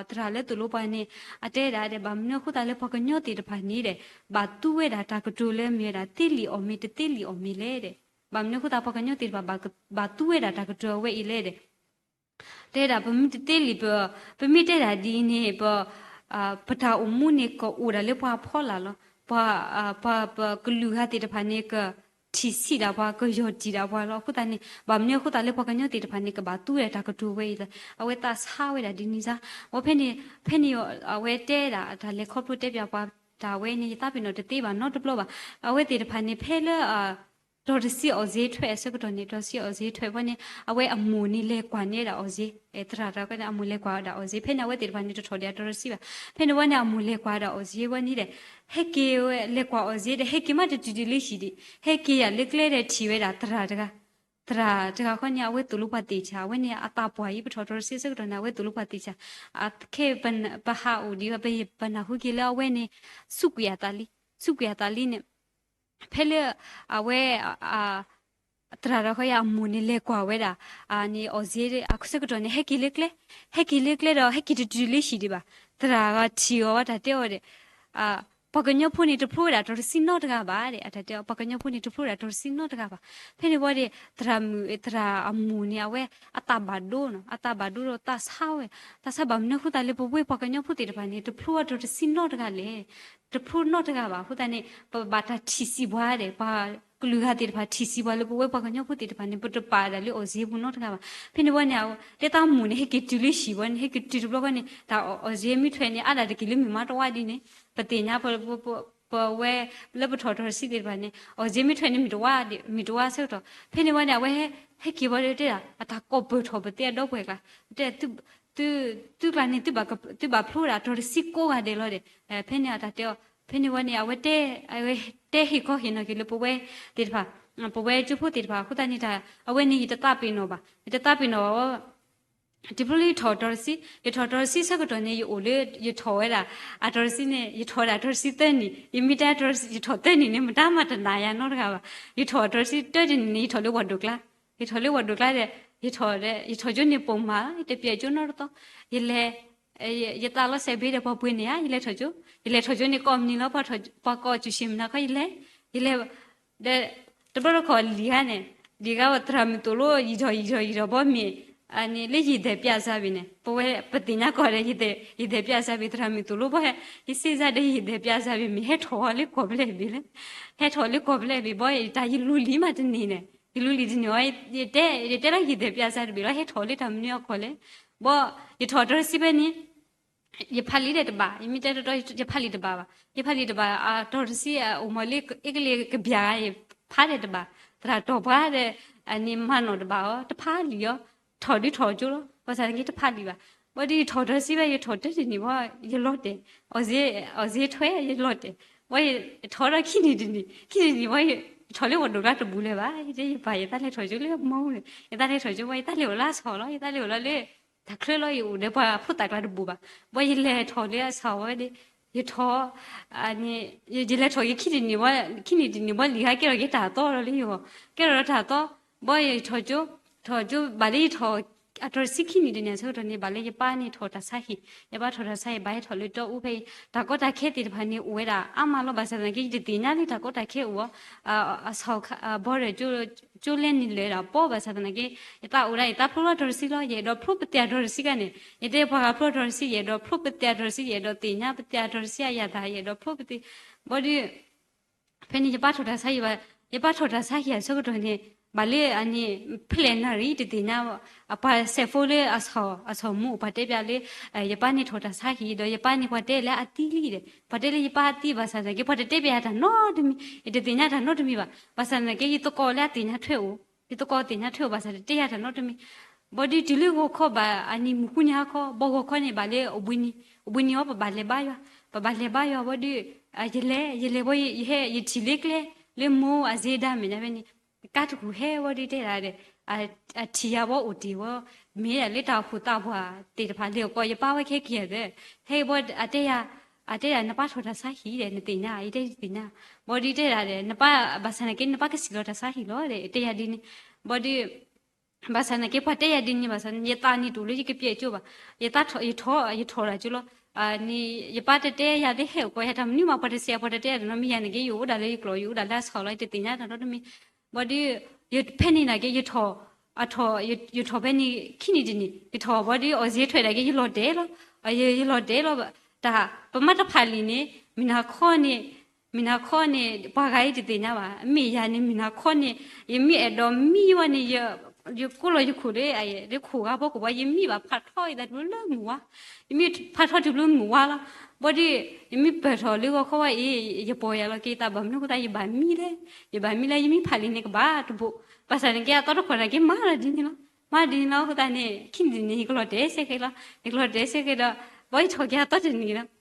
သရၣ်လၢသိၣ်လိပှၤန့ၣ် အတဲဒၣ်ဒီး ဘၣ်မနုၤအဃိသတးလၢပှၤကညီသ့ၣ်တဖၣ်န့ၣ်ဒီး ဘၣ်သူဝဲဒၣ်တၢ်ကတိၤလၢမ့ၢ်ဝဲဒၣ်သ့လံာ်အီၣ်မ့ၢ်တသ့လံာ်အီၣ်မ့ၢ်လဲၣ်ဒီး ဘၣ်မနုၤအဃိသတးပှၤကညီသ့ၣ်တဖၣ် ဘၣ်သူဝဲဒၣ်တၢ်ကတိၤအဝဲအံၤလဲၣ်ဒီး တဲဒၣ်ပမ့ၢ်တသ့လံာ် ပမ့ၢ်တဲဒၣ်ဒ်အံၤန့ၣ် ပ ပတၢ်အိၣ်မူန့ၣ် ကအိၣ်ဒၣ်လၢပှၤဖီလာ်လီၤ. ပှၤ ပှၤကလုာ်ဂၤသ့ၣ်တဖၣ်န့ၣ် ကထံၣ်ဆံးဒၣ်ပှၤ ကယီၢ်တံၢ်ဒၣ်ပှၤလီၤ. အဃိသတးန့ၣ် ဘၣ်မနုၤအဃိသတးလၢပှၤကညီသ့ၣ်တဖၣ်န့ၣ် ကဘၣ်သူဝဲဒၣ်တၢ်ကတိၤဝဲအံၤလဲၣ်. အဝဲသးဆါဝဲဒၣ်ဒ်န့ၣ်စ့ၢ် အဝဲဖဲန့ၣ် ဖဲန့ၣ် အဝဲတဲဒၣ်တၢ်လဲၤခီဖျိတဲပၠးပှၤတၢ်ဝဲန့ၣ် ယသးပ့ၤနီၣ်တသ့ဘၣ်နီတဘျီဘၣ်. အဝဲသ့ၣ်တဖၣ်န့ၣ် ဖဲလၢ တီၢ်တဆံအီၣ်စ့ထွဲအဆၢကတီၢ်န့ၣ် တီၢ်တဆံအီၣ်စ့ထွဲဖဲန့ၣ် အဝဲအမိၢ်န့ၣ်လဲၤကွၢ်န့ၢ်ဒၣ်အီၣ်စ့, သရၣ်တဂၤန့ၣ် အမိၢ်လဲၤကွၢ်ဝဲဒၣ်အီၣ်စ့ ဖဲန့ၣ် အဝဲသ့ၣ်တဖၣ်န့ၣ် တထီၣ်ဒံးအတီၢ်တဆံဘၣ်. ဖဲန့ၣ်ဝဲန့ၣ် အမိၢ်လဲၤကွၢ်ဝဲဒၣ်အီၣ်စ့ဝဲန့ၣ်ဒီး ဟဲက့ၤဝဲ လဲၤကွၢ်အီၣ်စ့ဒီး ဟဲက့ၤမးတတုၤတုၤလၢဟံၣ်ဒံး ဟဲက့ၤယၤလၢကျဲဒီးထံၣ်ဝဲဒၣ်သရၣ်တဂၤ သရၣ်တဂၤဃီန့ၣ် အဝဲသိၣ်လိပှၤသ့ၣ်ဆၣ် အဝဲန့ၣ်အသးပှၢ်အံၤ ပထီၣ်တြီဆံအဆၢကတီၢ်န့ၣ် အဝဲသိၣ်လိပှၤသ့ၣ်ဆၣ်, ခဲအံၤ ပဟးအိၣ်ဒံး ပနၢ်ဟူက့ၤလၢအဝဲန့ၣ် စူးကွံာ်အသးလံ, စူးကွံာ်အသးလံန့ၣ် ဖဲလၢ အဝဲ သရၣ်တဂၤဃီအံၤအမိၢ်န့ၣ်လဲၤကွၢ်ဝဲဒၣ် န့ၣ်အီၣ်စ့အဆၢကတီၢ်န့ၣ် ဟဲက့ၤလၢကျဲ, ဟဲက့ၤလၢကျဲဒီး ဟဲက့ၤတတုၤလၢဟံၣ်ဒံးဘၣ်. သရၣ်ဂၤထံၣ်အီၤဝဲတၢ်တဲအီၤဒီး ပှၤကညီဖိန့ၣ် တဖျိဝဲဒၣ်တီၢ်တဆံနီတဂၤဘၣ်ဒီး အတၢ်တဲအီၤ ပှၤကညီဖိန့ၣ် တဖျိဝဲဒၣ်တီၢ်တဆံနီတဂၤဘၣ်. ဖဲန့ၣ်ဝဲဒီး သရၣ်မုၣ် သရၣ်အမိၢ်န့ၣ် အဝဲအသးဘၣ်ဒိနီၤ အသးဘၣ်ဒိဒီးသးဆါဝဲ, သးဆါ ဘၣ်မနုၤအဃိသတးလၢပဝဲပှၤကညီဖိသ့ၣ်တဖၣ်န့ၣ် တဖျိဝဲတီၢ်တဆံနီတဂၤလဲၣ်, တဖျိနီတဂၤဘၣ်. အဃိသတးန့ၣ် ပဘၣ်တၢ်ထံၣ်ဆံးပှၤဒီး ပှၤကလုာ်ဂၤသ့ၣ်တဖၣ်ထံၣ်ဆံးပှၤလၢပဝဲပှၤကညီဖိသ့ၣ်တဖၣ်န့ၣ် ပတပာ်ဒၣ်လၢအီၣ်စ့ပူၤနီတဂၤဘၣ်. ဖဲန့ၣ်ဝဲန့ၣ် တဲသးမိၢ်န့ၣ် ဟဲက့ၤတုၤလၢဟံၣ်ဝဲန့ၣ် ဟဲက့ၤတုၤတဘျီဃီန့ၣ် တၢ်အီၣ်စ့မ့ၢ်ထွဲန့ၣ် အါဒၣ်တက့ၢ်လၢမ့ၢ်မါတဝါဒ်န့ၣ် ပသ့ၣ်ညါ ပဝဲ လၢပထီၣ်တြီဆံသ့ၣ်တဖၣ်န့ၣ် အီၣ်စ့မ့ၢ်ထွဲန့ၣ် မ့ၢ်တဝါ မ့ၢ်တဝါဆၢကတီၢ်. ဖဲန့ၣ်ဝဲန့ၣ် အဝဲဟဲက့ၤဝဲဒီးတဲဒၣ် အတၢ်ကိးပၢၢ်ထီၣ်ပသ့အဒီပုၢ်ဝဲၢ်ကျါ တဲ သုကျါန့ၣ် သုဘၣ်ဖျိဝဲဒၣ်တီၢ်တဆံကိးဂၤဒဲးလီၤဒီး ဖဲန့ၣ်အတၢ်တဲအီၤ ဖဲန့ၣ်ဝဲန့ၣ် အဝဲတဲ အဝဲတဲဟ့ၣ်ခီဟ့ၣ်နီၤက့ၤလၢပဝဲသ့ၣ်တဖၣ် ပဝဲကၠိဖိသ့ၣ်တဖၣ် အဃိသတးန့ၣ် အဝဲန့ၣ် ယတသးပ့ၤနီၣ်ဘၣ် ယတသးပ့ၤနီၣ်ဘၣ်ဝဲ တဖျိလၢယထီၣ်တီၢ်တဆံ ယထီၣ်တီၢ်တဆံဆၢကတီၢ်န့ၣ် ယအိၣ်လၢ ယထီၣ်ဝဲဒၣ် အတီၢ်တဆံန့ၣ် ယထီၣ်ဝဲဒၣ်တီၢ်တဆံသၢနံၣ် ယမ့ၢ်တဲ ယထီၣ်သၢနံၣ်န့ၣ် မတၤမၤတနာ်ယၤနီတဂၤဘၣ်. ယထီၣ်တီၢ်တဆံတၢတနံၣ်န့ၣ် ယထီၣ်လၢဝၤဒိၣ်ကျါ ယထီၣ်လၢဝၤဒိၣ်ကျါဒီး ယထီၣ်ဒီး ယထီၣ်ကၠိန့ၣ်ပိာ်မး ယတပျဲကၠိနီတသီ ယလဲၤ ယသးလီၤစဲးဘ့ဒီးပှၤပှ့ၤန့ၢ်ဧါ ယလဲၤထီၣ်ကၠိ ယလဲၤထီၣ်ကၠိန့ၣ်ကိးမံၤလီၤ ပှၤကိးအီၤစူၢ်ၡ့ၣ်မနၤခီ ယလဲၤ ယလဲၤ ဒီး တဘျီတခီၣ်လံၤဂၤန့ၣ် လံၤဂၤဝဲသရၣ်မုၣ်သိၣ်လိ ယံာ်ထီၣ်ယံာ်ထီၣ်ယံာ်ထီၣ်ဘီမ့ၢ် အန့ၣ်လၢယံၤဒဲးပျးစၢ်ဘ့ၣ်န့ၣ် ပဝဲပသ့ၣ်ညါကီးဒီး ယံၤဒဲးပျးစၢ်ဘ့ၣ် သရၣ်မုၣ်သိၣ်လိဘီ ယစ့စၢ်ဒီးယံၤဒဲးပျးစၢ်ဘ့ၣ် မ့ၢ်ဟဲထီၣ်ဝဲလၢကီၢ်ဘျဲၣ်ဘ့ၣ်လဲၣ်, ဟဲထီၣ်လၢကီၢ်ဘျဲၣ်ဘ့ၣ်ဘီ တၢ်ယလူၤလံမးတန့ၢ်န့ၣ် ယလူၤလံတန့ၢ်ဝဲ ယတဲ ယတဲလၢယံၤဒဲးပျးစၢ်တဘ့ၣ်လီၤ ဟဲထီၣ်လၢတၢ်မနုၤအကီၢ်လဲၣ်, ဘီ ယထီၣ်တရစံဖဲန့ၣ် ယဖးလံာ်ဒီးတဘၣ်, ယမ့ၢ်တဲတီတီ ယဖးလံာ်တဘၣ်ဘၣ်, ယဖးလံာ်တဘၣ် အတရစံအိၣ်မးလၢအ့ကလံးကဘျၣ်ဂၤ ယဖးဒီးတဘၣ်, သရၣ်တီၢ်ပှၤဒီး အန့ၣ်မၤနီၣ်တဘၣ်အီၤ တဖးလံာ်အီၤ, ထီၣ်ဒုးထီၣ်ကၠိလီၤ ဘၣ်ဆၣ်သနာ်က့တဖးလံာ်ဘၣ်, ဘီဒီးယထီၣ်တရစံဖဲ ယထီၣ်တၢတနံၣ်ဘီ ယလီၤတဲာ်, အီၤစ့ထွဲ ယလီၤတဲာ်, ဘီယထီၣ်ဒီးခံနံၣ်တနံၣ် ခံနံၣ်တနံၣ် ဘီယထီၣ်လၢပှၤဒိၣ်ကျါတဘူးလၢၤဘၣ်, ယတဲယပၢ် ယသးလဲၤထီၣ်ကၠိလၢမူန့ၣ် ယသးလဲၤထီၣ်ကၠိဘီ ယသးလဲၤအိၣ်လၢအဆီၣ်လီၤ ယသးလဲၤအိၣ်လီၤလၢ တၢ်ချၢလီၤ ယအိၣ်ဒီးပှၤဖိသၣ်ကျါတဘူးဘၣ်, ဘီယလဲၤထီၣ်လၢအဆီၣ်ဝဲဒီး ယထီၣ် ယလဲၤထီၣ်ယခံနံၣ်တနံၣ်ဘီ ခံနံၣ်တနံၣ်ဘီလံာ်ဟါကဲထီၣ်က့ၤတၢ်သီလီၤလၢယဂီၢ်, ကဲထီၣ်ဒီးတၢ်သီ, ဘီယထီၣ်ကၠိ, ထီၣ်ကၠိဘၣ်လၢယထီၣ် အတရစံခံနံၣ်တနံၣ်အဆၢကတီၢ်န့ၣ် ဘၣ်လၢယပၢ်န့ၣ်ထီၣ်တၢ်ဆါဟံၣ်, ယပၢ်ထီၣ်တၢ်ဆါဟံၣ် ဘၣ်ဟဲထီၣ်လၢတီအူဖဲအံၤ, တၢ်ကီတၢ်ခဲသ့ၣ်တဖၣ်န့ၣ် အိၣ်ဝဲဒၣ်အါမးလီၤ, ဘၣ်ဆၣ်သနာ်က့ ယတသ့ၣ်ညါလၢတၢ်ကီတၢ်ခဲအိၣ်အီၤ အဆီၣ်ဘီဒီး ကၠိလဲန့ၣ်လဲၤဒၣ်ပီ ဘၣ်ဆၣ်သနာ်က့ ယသးအိၣ်ဒၣ် ယသးဖျိလီၤတရစံလီၤ, ယအဲၣ်ဒိးဖျိပသဲအတရစံခါန့ၣ် ယတဲပှၤဂၤဖျိတရစံ ယအဲၣ်ဒိးဖျိပသဲအတရစံ ယအဲၣ်ဒိးသ့ၣ်ညါပသဲအတရစံအယၤသး ယအဲၣ်ဒိးဖျိပသဲ, ဘီဒီး ဖဲန့ၣ်ယပၢ်ထီၣ်တၢ်ဆါဟံၣ်ဘၣ်, ယပၢ်ထီၣ်တၢ်ဆါဟံၣ်အဆၢကတီၢ်န့ၣ် ဘၣ်လၢအန့ၣ် ဖဲလဲၣ်နၣ်ရံၣ်တသ့ၣ်ညါ, အပှၤစဲးဖိလၢအဆီၣ် အဆီၣ်မူ ပှၤတဲပျးလၢ ယပၢ်န့ၣ်ထီၣ်တၢ်ဆါဟံၣ်ဒီး ယပၢ်န့ၣ်ပှၤတဲလၢအသံလံဒီး ပှၤတဲလၢယပၢ်အသံဘၣ်ဆၣ်သနာ်က့ ပှၤတတဲပျးယၤတၢ်နီတမံၤ, ယတသ့ၣ်ညါတၢ်နီတမံၤဘၣ်, ဘၣ်ဆၣ်သနာ်က့ ယသကိးလၢအသ့ၣ်ညါထွဲအိၣ်, ယသကိးသ့ၣ်ညါထွဲအိၣ်ဘၣ်ဆၣ်တတဲယၤတၢ်နီတမံၤ ဘီဒီးတုၤလၢဂီၤခီဘၣ်အနံၤမုၢ်ဃုနံၤဟါခီ ဘီဂီၤခီန့ၣ် ဘၣ်လၢအိၣ်ဘှံးနံၤ အိၣ်ဘှံးနံၤအီၤ ပဘၣ်လဲၤဘါယွၤ, ပဘၣ်လဲၤဘါယွၤဘီဒီး ယလဲၤ ယလဲၤဘီ ယဟဲ ယထံၣ်လၢကျဲ လၢမိၢ်အစ့ဒါမဲာ်ညါဖဲန့ၣ် ကါတကူၣ်ဟဲဘီဒီးတဲဒၣ်ဒီး အထံၣ်ယၤဘီအိၣ်တ့ၢ်ဝဲ မ့ၢ်ဒၣ်လၢတၢ်အိၣ်ဖှိၣ်သးပှၢ်သ့ၣ်တဖၣ်လဲၤအကိး ယပၢ်ဝဲခဲက့ၤဒီး ဟဲဘီ အတဲယၤ အတဲဒၣ် နပၢ်ထီၣ်တၢ်ဆါဟံၣ်ဒီး နသ့ၣ်ညါ ယတဲယသ့ၣ်ညါ, ဘီဒီးတဲဒၣ်ဒီး နပၢ်ဘၣ်ဆၣ်သနာ်က့ နပၢ်ကစံၣ်လီၤတၢ်ဆါဟံၣ်လီၤဒီး တဲယၤဒ်န့ၣ်, ဘီဒီး ဘၣ်ဆၣ်သနာ်က့ ပှၤတဲယၤဒ်န့ၣ်ဘၣ်ဆၣ် ယသးန့ၣ်တအိၣ်လၢယကပျဲကၠိဘၣ်, ယထီၣ် ယထီၣ် ယထီၣ်တၢ်ကၠိလီၤ, န့ၣ် ယပၢ်တတဲယၤလၢဟဲအိၣ်ကိးယၤတၢ်မနုၤမး ပှၤတစံး ပှၤတတဲယၤတနီတမံၤ ယၤန့ၣ်က့ ယအိၣ်ဒၣ်လၢယကျိာ် ယအိၣ်ဒၣ်လၢအဆီၣ်လီၤ ယတသ့ၣ်ညါတၢ်နီတမံၤ, ဘီဒီး ယဖဲန့ၣ်နာ်က့ ယထီၣ် အထီၣ် ယထီၣ်ဖဲန့ၣ် ခံနံၣ်တနံၣ် ယထီၣ်ဘီဒီး အီၣ်စ့ထွဲဒၣ်က့ ယလီၤတဲာ်လီၤ, ယလီၤတဲာ်လီၤ, တၢ် ပမ့ၢ်တဖးလံာ်န့ၣ် မုၢ်နၤခီန့ၣ် မုၢ်နၤခီန့ၣ် ပှၤဂၤအံၤတသ့ၣ်ညါဘၣ်, မ့ၢ်ယၤန့ၣ် မုၢ်နၤခီန့ၣ် ယမ့ၢ်အဲၣ်ဒိးမံဝဲန့ၣ် ယကိးလီၤယခိၣ်လၢ လၢခိၣ်ဂၤဖီခိၣ်ဘီ ယမံဘၣ်ဖးထီယသးတုၤလၢမုၢ်ဝါ, ယမံဖးထီတုၤလၢမုၢ်ဝါလီၤ, ဘီဒီး ယမ့ၢ်ပၢၢ်ထီၣ်လၢဂီၤခီဝဲအံၤ ယပီၢ်ယၤလီၤက့ၤသးဘၣ်မနုၤအဃိသတး ယဘၣ်မံလဲၣ်, ယဘၣ်မံလၢယမ့ၢ်ဖးလံာ်န့ၣ်ကဘၣ်တဘိး, ဘၣ်ဆၣ်န့ၣ်က့ အသီတခီၣ်နာ်က့ မၤလီၤဒ်န့ၣ်လီၤ, မၤဒ်န့ၣ်လီၤအဃိသတးန့ၣ် ခံနံၣ်တနံၣ် ယကလီၤတဲာ်စ့ၢ်ကီးလီၤ, ယကလီၤတဲာ်စ့ၢ်ကီးဒီး ဘီယထီၣ်က့ၤအသီတနံၣ်လီၤ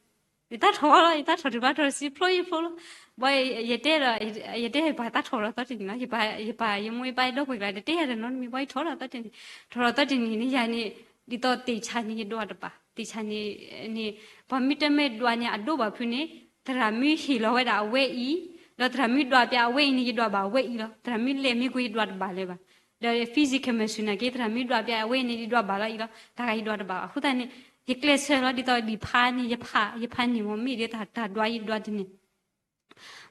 ယသးထီၣ်လီၤ ယသးထီၣ်တုၤဘၣ်တရစံဖျိယဖျိလီၤ, ဘီယတဲဒီး ယတဲပှၤသးထီၣ်လီၤသီတနံၣ်လီၤ, ယပၢ် ယပၢ်ယမိၢ်ယပၢ်ယဒီပုၢ်ဝဲၢ်ကျါ တတဲယၤတနီတမံၤ ဘီယထီၣ်လီၤသီတနံၣ်, ထီၣ်လီၤသီတနံၣ်န့ၣ် ယၤန့ၣ် ဒ်သိးသ့ၣ်ဆါန့ၣ် ယဒွးတဘၣ် သ့ၣ်ဆါန့ၣ် န့ၣ် ပှၤမ့ၢ်တမ့ၢ်ဒွးန့ၣ် အဒိဘၣ်ဖုးန့ၣ် သရၣ်မုၣ်ဟ့ၣ်လီၤဝဲဒၣ်အဝဲအံၤ, ဒီးသရၣ်မုၣ်ဒွးပျးအဝဲအံၤန့ၣ် ယဒွးဘၣ်အဝဲအံၤလီၤ, သရၣ်မုၣ်လဲၤမ့ၢ်ကွံာ်ယဒွးတဘၣ်လၢၤဘၣ် ဒီး physical မ့ၢ်ဆူၣ်နာ်က့ သရၣ်မုၣ်ဒွးပျးအဝဲန့ၣ် ယဒွးဘၣ်လီၤအံၤလီၤ, တၢ်ဂၤယဒွးတဘၣ်ဘၣ် အဃိသတးန့ၣ် ယကျဲးစၢးလီၤ ဒ်သိးလံာ်ဖးန့ၣ် ယဖး ယဖးန့ၢ်မ့ၢ်မ့ၢ်ဒီးတၢ်ဒွးယဒွးတန့ၢ်,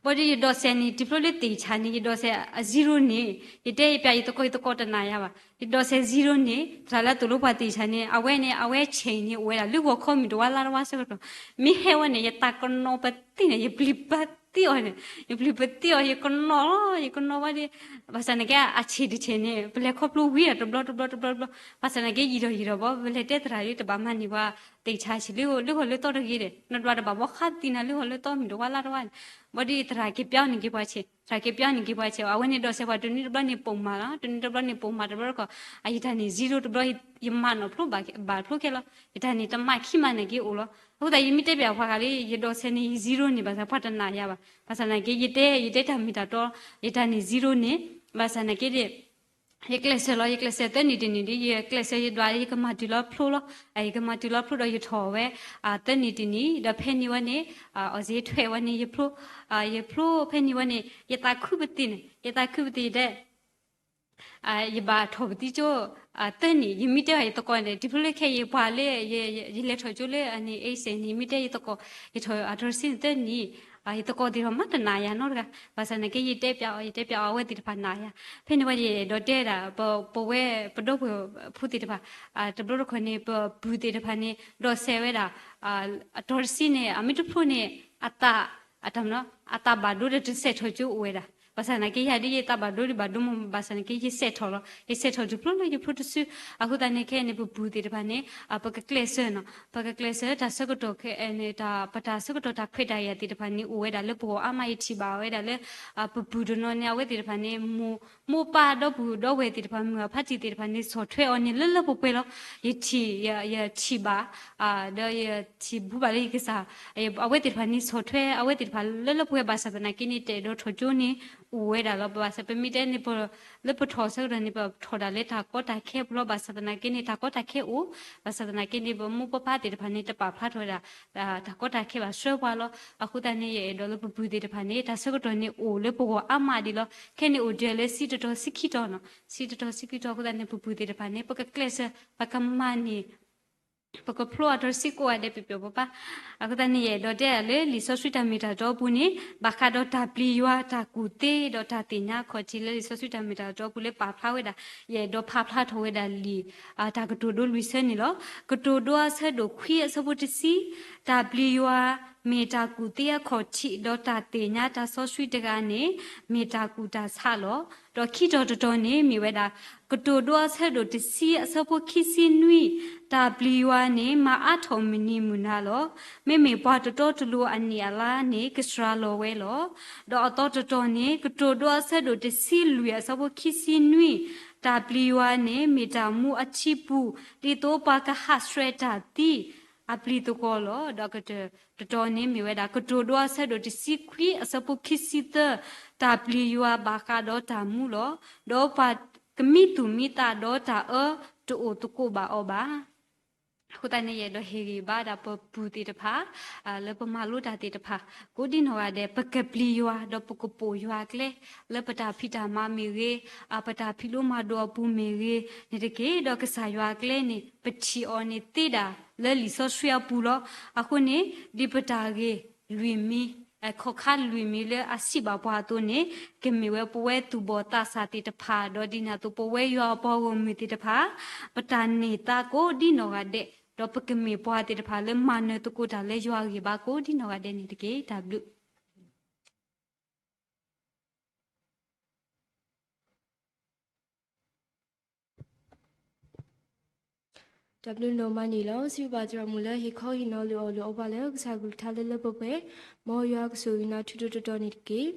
ဘီဒီးယဒိးစဲးန့ၣ် တုၤဖျိလၢသ့ၣ်ဆါန့ၣ် ယဒိးစဲးအ zero န့ၣ် ယတဲယပျးယသကိးယသကိးတနာ်ယၤဘၣ်, ယဒိးစဲး zero န့ၣ် သရၣ်လၢသိၣ်လိပှၤသ့ၣ်ဆါန့ၣ် အဝဲန့ၣ် အဝဲဆဲးန့ၣ် အိၣ်ဝဲဒၣ်လၢဂီၤခီမုၢ်တဝါလါတဝါဆၢကတီၢ်, မ့ၢ်ဟဲဝဲန့ၣ် ယသးကနီၤပသံၣ်န့ၣ် ယပျံၤပသံၣ်အီၤန့ၣ် ယပျံၤပသံၣ်အီၤ ယကနီၤလီၤ ယကနီၤဝဲဒီး ဘၣ်ဆၣ်န့ၣ်က့ အဆံးတဆံးန့ၣ် ပလဲၤခီဖျိဝံၤဒီးတဘျီတဘျီတဘျီတဘျီ, ဘၣ်ဆၣ်န့ၣ်က့ ယံာ်ဒီးယံာ်ဒီးဘီ ပလဲၤတဲသရၣ်လၢတဘၣ်မၤန့ၢ်ပှၤသ့ၣ်ဆါဆံးလၢဂီၤလၢသီတဂ့ၤဒီး နဒွးတဘၣ်ဘီ ဃါသံနၤလၢဂီၤလၢသီမုၢ်တဝါလါတဝါန့ၣ်, ဘီဒီးသရၣ်က့ၤပျးန့ၢ်က့ၤပှၤဆဲး သရၣ်က့ၤပျးန့ၢ်က့ၤပှၤဆဲး အဝဲန့ၣ်ဒိးစဲးပှၤတနံၤတဘျီန့ၣ်ပိာ်မၤလီၤ တနံၤတဘျီန့ၣ်ပိာ်မၤတဘျီတခီ အယတၢ်န့ၣ် zero တဘျီ ယမၤနီၣ်ဖျိဘၣ်ဖျိခဲလီၤ ယတၢ်န့ၣ်တမၤခံမၤန့ၣ်က့အိၣ်လီၤ, အဃိသတးယမ့ၢ်တဲပျးပှၤဂၤလၢ ယဒိးစဲးန့ၣ် ယ zero န့ၣ် ဘၣ်ဆၣ်ပှၤတနာ်ယၤဘၣ်, ဘၣ်ဆၣ်သနာ်က့ ယတဲ ယတဲတၢ်မ့ၢ်တၢ်တီ ယတၢ်န့ၣ် zero န့ၣ် ဘၣ်ဆၣ်သနာ်က့ဒီး ယကျဲးစၢးလီၤ ယကျဲးစၢးသၢနံၣ်တနံၣ်ဒီး ယကျဲးစၢးယဒွး ယကမၤတုၤလီၤဖျိလီၤ, ယကမၤတုၤလီၤဖျိဒီးယထီၣ်ဝဲ သၢနံၣ်တနံၣ် ဒီးဖဲန့ၣ်ဝဲန့ၣ် အီၣ်စ့ထွဲဝဲန့ၣ် ယဖျိ ယဖျိဖဲန့ၣ်ဝဲန့ၣ် ယသးခုပသံၣ်န့ၣ် ယသးခုပသံၣ်ယတဲ ယဘၣ်ထီၣ်ပသံကၠိ သၢနံၣ်, ယမ့ၢ်တဲဘၣ်ယသကိးန့ၣ် တုၤဖဲလၢခဲအံၤယပှၤလၢ ယလဲၤထီၣ်ကၠိလၢအန့ၣ် အ့စဲးန့ၣ် မ့ၢ်တဲယသကိး ယထီၣ်အတရံးစံန့ၣ်သၢနံၣ်, ယသကိးသ့ၣ်တဖၣ်မ့ၢ်တနာ်ယၤနီတဂၤ, ဘၣ်ဆၣ်သနာ်က့ ယတဲပျးအီၤ ယတဲပျးအီၤ အဝဲသ့ၣ်တဖၣ်နာ်ယၤ. ဖဲန့ၣ်ဝဲယအဲၣ်ဒိးတဲဒၣ် ပဝဲပဒီပုၢ်ဝဲၢ်ဖိသ့ၣ်တဖၣ် တဘျီတခီၣ်န့ၣ် ပပုၢ်သ့ၣ်တဖၣ်န့ၣ် ဒိးစဲးဝဲဒၣ် အတရံးစံန့ၣ် အမ့ၢ်တဖျိန့ၣ် အသး အတၢ်မနီၤ အသးဘၣ်ဒိဒီးတစဲးထီၣ်ကၠိအိၣ်ဝဲဒၣ်. ဘၣ်ဆၣ်သနာ်က့ ယၤဒ်ယသးဘၣ်ဒိဒ်ဘၣ်ဒိမး ဘၣ်ဆၣ်သနာ်က့ ယစဲးထီၣ်လီၤ. ယစဲးထီၣ်တုၤဖျိလၢယဖျိတစု. အဃိသတးန့ၣ် ခဲအံၤန့ၣ် ပပုၢ်သ့ၣ်တဖၣ်န့ၣ် ပကကျဲးစၢးနီၤ, ပကကျဲးစၢးတၢ်ဆၢကတီၢ်ခဲအံၤန့ၣ် တၢ် ပတၢ်ဆၢကတီၢ်တၢ်ခွဲးတၢ်ယာ်သ့ၣ်တဖၣ်န့ၣ် အိၣ်ဝဲဒၣ်လၢပဂီၢ်အါမး. ယထံၣ်ဘၣ်ဝဲဒၣ်လၢ ပပုၢ်တနီၤန့ၣ် အဝဲသ့ၣ်တဖၣ်န့ၣ် မိၢ် မိၢ်ပၢ်ဒီပုၢ်ဒီဝဲၢ်သ့ၣ်တဖၣ် မုၢ်အဖါတံၢ်သ့ၣ်တဖၣ်န့ၣ် ဆီၣ်ထွဲအီၤန့ၣ် လၢလၢပှဲၤပှဲၤလီၤ. ယထံၣ် ယ ယထံၣ်ဘၣ် ဒီးယထံၣ်ဘူးဘၣ်လၢယကစၢ် အဝဲသ့ၣ်တဖၣ်န့ၣ် ဆီၣ်ထွဲအဝဲသ့ၣ်တဖၣ်လၢလၢပှဲၤပှဲၤ ဘၣ်ဆၣ်သနာ်က့န့ၣ် တအဲၣ်ဒိးထီၣ်ကၠိန့ၣ် အိၣ်ဝဲဒၣ်လီၤ. ဘၣ်ဆၣ်ပမ့ၢ်တဲန့ၣ် ပ လၢပထီၣ်ဆၢကတီၢ်န့ၣ် ပထီၣ်ဒၣ်လၢတၢ်ကီတၢ်ခဲပူၤလီၤ. ဘၣ်ဆၣ်သနာ်က့န့ၣ် တၢ်ကီတၢ်ခဲအိၣ်, ဘၣ်ဆၣ်သနာ်က့န့ၣ် ပမိၢ်ပပၢ်သ့ၣ်တဖၣ်န့ၣ် တပာ်ဖျါထီၣ်ဝဲဒၣ် တၢ်ကီတၢ်ခဲဘၣ်ဆှၢပှၤလီၤ. အဃိသတးန့ၣ် ယအဲၣ်ဒိးလၢပပုၢ်သ့ၣ်တဖၣ်န့ၣ် တၢ်ဆၢကတီၢ်န့ၣ်အိၣ်လၢပဂီၢ်အါမးဒံးလီၤ. ခဲန့ၣ်အိၣ်တ့ၢ်လၢဆံတတီၤဆံခံတီၤနီၤ, ဆံတတီၤဆံခံတီၤ. အဃိသတးန့ၣ် ပပုၢ်သ့ၣ်တဖၣ်န့ၣ် ပကကျဲးစၢး ပကမၤန့ၢ် ပကဖျိအတရံးစံကိးဂၤဒဲးပျီပျီပၤပၤ. အဃိသတးန့ၣ် ယအဲၣ်ဒိးတဲဒၣ်လၢလံာ်စီဆှံတၢ်မ့ၢ်တၢ်တီအပူၤန့ၣ် ဘၣ်ဃးဒီးတၢ်ပျံၤယွၤ တၢ်ကူၣ်သ့ ဒီးတၢ်သ့ၣ်ညါအခီၣ်ထံး လၢလံာ်စီဆှံတၢ်မ့ၢ်တၢ်တီအပူၤလၢပာ်ဖျါဝဲဒၣ်, ယအဲၣ်ဒိးဖးဖျါထီၣ်ဝဲဒၣ်လံာ် တၢ်ကတိၤဒိလွံၢ်ဆၢန့ၣ်လီၤ. ကတိၤဒိအဆၢဒိၣ်ခွံအဆၢဖိတဆံ, တၢ်ပျံၤယွၤ မ့ၢ်တၢ်ကူၣ်သ့အခီၣ်ထံး ဒီးတၢ်သ့ၣ်ညါတၢ်စီဆှံတဂၤန့ၣ် မ့ၢ်တၢ်ကူၣ်တၢ်ဆးလီၤ. ဒီးခံတီၤတတီၤန့ၣ်မ့ၢ်ဝဲဒၣ် ကတိၤဒိအဆၢဒိၣ်တဆံအဆၢဖိခံဆံနွံ, တၢ်ပျံၤယွၤန့ၣ် မၤအါထီၣ်မုၢ်နံၤမုၢ်နၤလီၤ. မ့မ့ၢ်ပှၤတတီတလိၤအနံၣ်အလါန့ၣ် ကစှၤလီၤဝဲလီၤ. ဒီးအသီတတီၤန့ၣ် ကတိၤဒိအဆၢဒိၣ်တဆံလွံၢ် အဆၢဖိခံဆံနွံ, တၢ်ပျံၤယွၤန့ၣ် မ့ၢ်တၢ်မူအထံပူၤ ဒ်သိးပှၤကဟးဆှဲးတၢ်သံ အပျံၤသကိးလီၤ. ဒီးကတၢၢ်တတီၤန့ၣ်မ့ၢ်ဝဲဒၣ် ကတိၤဒိအဆၢဒိၣ်တဆံခွံ အဆၢဖိခံဆံသၢ, တၢ်ပျံၤယွၤဘၣ်ဃးဒီးတၢ်မူလီၤ. ဒီးပှၤကမံသူၣ်မံသးဒီးတၢ်အၢ တအိၣ်သကိးဘၣ်အီၤဘၣ်. အဃိသတးန့ၣ် ယအဲၣ်ဒိးဟ့ၣ်ဂံၢ်ဘါဒၣ်ပပုၢ်သ့ၣ်တဖၣ် လၢပမၤလိတၢ်သ့ၣ်တဖၣ် ကိးဒ်နီၢ်ဂၤဒဲး ပကပျံၤယွၤ ဒီးပကပိာ်ယွၤအကျဲ လၢပတၢ်ဖံးတၢ်မၤမ့ၢ်ဂ့ၤ, ပတၢ်ဖံးဒိၣ်မၤဒိၣ်အပူၤမ့ၢ်ဂ့ၤန့ၣ်တက့ၢ်. ဒီးကစၢ်ယွၤအကျဲန့ၣ် ပထံၣ်အီၤန့ၣ်သ့ဒၣ်လၢလံာ်စီဆှံအပူၤလီၤ. အဃိန့ၣ် ဒ်ပတၢ်ဂ့ၢ်လွံၢ်မံၤ ခီၣ်ခါလွံၢ်မံၤလၢအစံးဘၣ်ပှၤအသိးန့ၣ် ကမ့ၢ်ဝဲပဝဲသူၣ်ဘီၣ်သးစၢ်သ့ၣ်တဖၣ် ဒီးဒ်န့ၣ်အသိး ပဝဲယွၤအပှၤဂီၢ်မုၢ်သ့ၣ်တဖၣ် ပတၢ်န့ၢ်သါကိးဒ်နီၢ်ဂၤဒဲး ဒီးပကမ့ၢ်ပှၤသ့ၣ်တဖၣ်လၢမၤနၢၤသကိးတၢ်လၢယွၤအဂံၢ်ဘါကိးဒ်နီၢ်ဂၤဒဲးန့ၣ်တက့ၢ်. တၢ်ဘျုး တၢ်ဘျုးနီၢ်မးန့ၣ်လီၤ. စံးဘျုးဘၣ်သရၣ်မုၣ်လၢဟ့ၣ်ခီဟ့ၣ်နီၤလၢအီၣ်လၢအီပှၤလၢကစၢ်ကလုၢ်ကထါလၢလၢပှဲၤပှဲၤ, မ်ယွၤကဆိၣ်ဂ့ၤနၤထူးထူးတီၤတီၤန့ၣ်တက့ၢ်.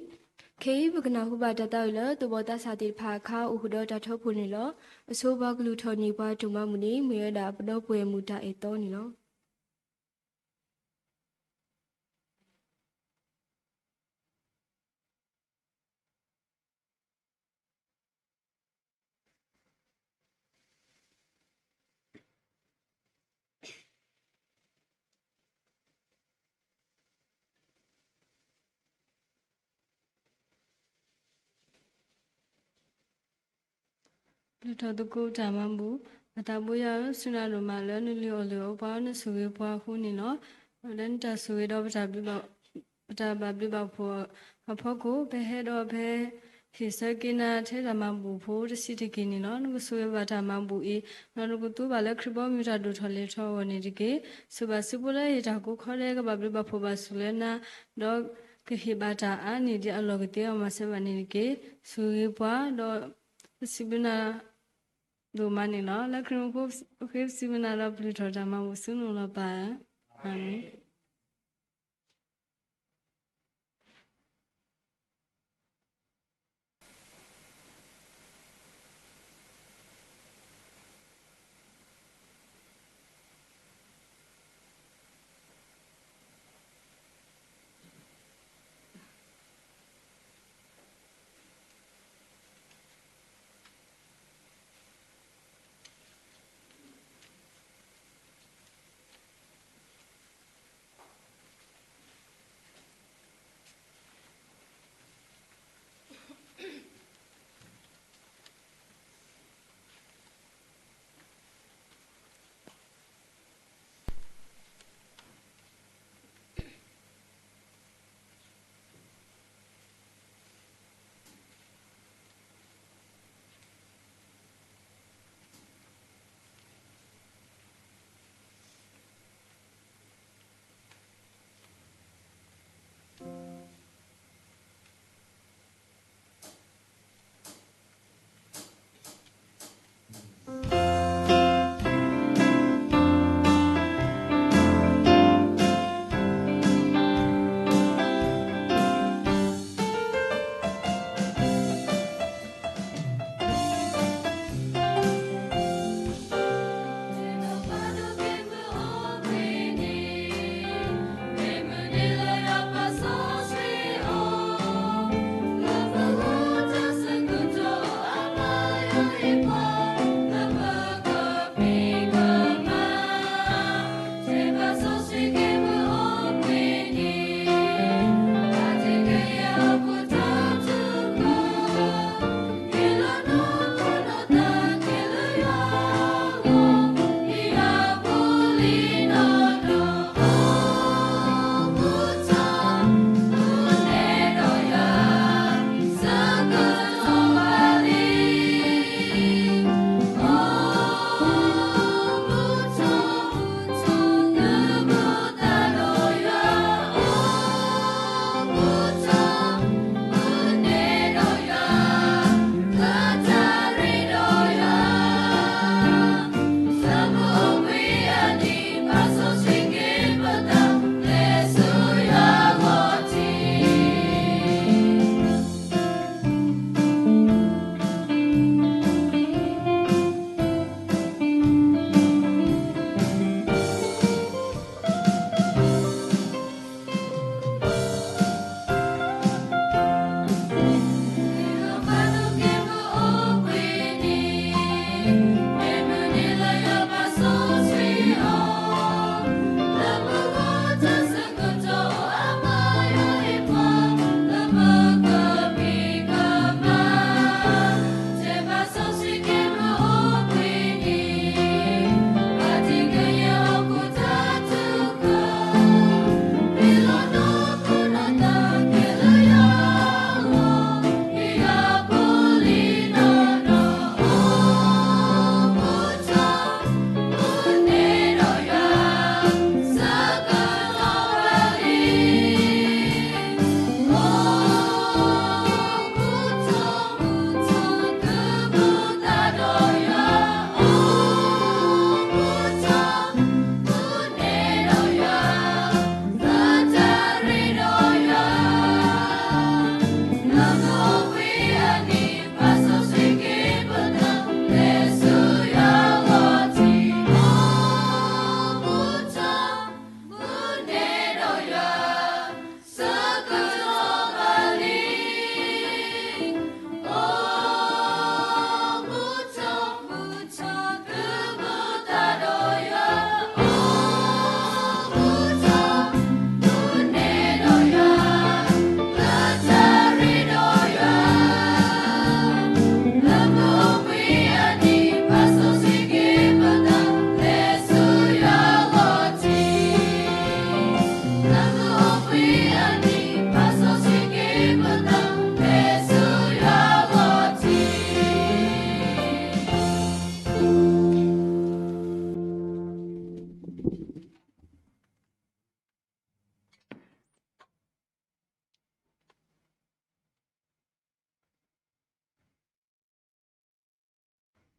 ခဲအံၤပကနၢ်ဟူဘၣ်တၢ်သးဝံၣ်လၢသူၣ်ဘီၣ်သးစၢ်သ့ၣ်တဖၣ်အခါ အိၣ်ဃုာ်ဒီးတၢ်ထၢဖှိၣ်န့ၣ်လီၤ. အဆိပှၤကလုၢ်ထီၣ်န့ၢ်ပှၤဒိၣ်မးမုၢ်န့ၣ် မ့ၢ်ဝဲဒၣ်ပဒီပုၢ်ဝဲၢ်မုၣ်တၢ်အဲၣ်သီန့ၣ်လီၤ. Bluetooth သကိးတၢ်မၤဘူၣ်, အသးဘိယွၤဧၢ, စူၢ်နၤဒိၣ်မးလၢနလုၢ်အီၣ်လုၢ်အီပှၤ နဆိၣ်ဂ့ၤပှၤအဃိန့ၣ်လီၤ. လၢနတၢ်ဆိၣ်ဂ့ၤဒီး ပတၢ်ဘၣ်ဘျုးဘၣ်ဖှိၣ်အဖီခိၣ် ပဟဲဒီးဖဲ ဟ့ၣ်ဆၢက့ၤနၤထဲတၢ်မၤဘူၣ်ဖိတဆံးတက့ၢ်န့ၣ်လီၤ. နကဆိၣ်ဂ့ၤဘၣ်တၢ်မၤဘူၣ်အံၤ, ဒီးနကသူဘၣ်လၢခရံာ်ဘီမုၢ်တၢ်ဒိၣ်ထီၣ်လဲၤထီၣ်အဂီၢ်န့ၣ်တက့ၢ်. ဆိၣ်ဘၣ်စုဖိလၢဟ့ၣ်တၢ်ကိးခီဒဲး ကဘၣ်ဘျုးဘၣ်ဖှိၣ်ဘၣ်ဆိၣ်လၢနၤ, ဒီးကဟ့ၣ်ဘၣ်တၢ်အါန့ၢ်ဒံးအလီၢ်ကသ့အဂီၢ်မၤစၢၤဘၣ်န့ၣ်တက့ၢ်. ဆိၣ်ဂ့ၤပှၤဒီး ပစံးဘျုးနၤဒိၣ်မးန့ၣ်လီၤ. လၢခရံာ်ဖိဃ့ပစံးဘျုးနၤဒီး ပလုၢ်ထီၣ်တၢ်မၤဘူၣ်ဆူနအိၣ်လီၤပၢ်ဧၢ, အၤမ့ၣ်.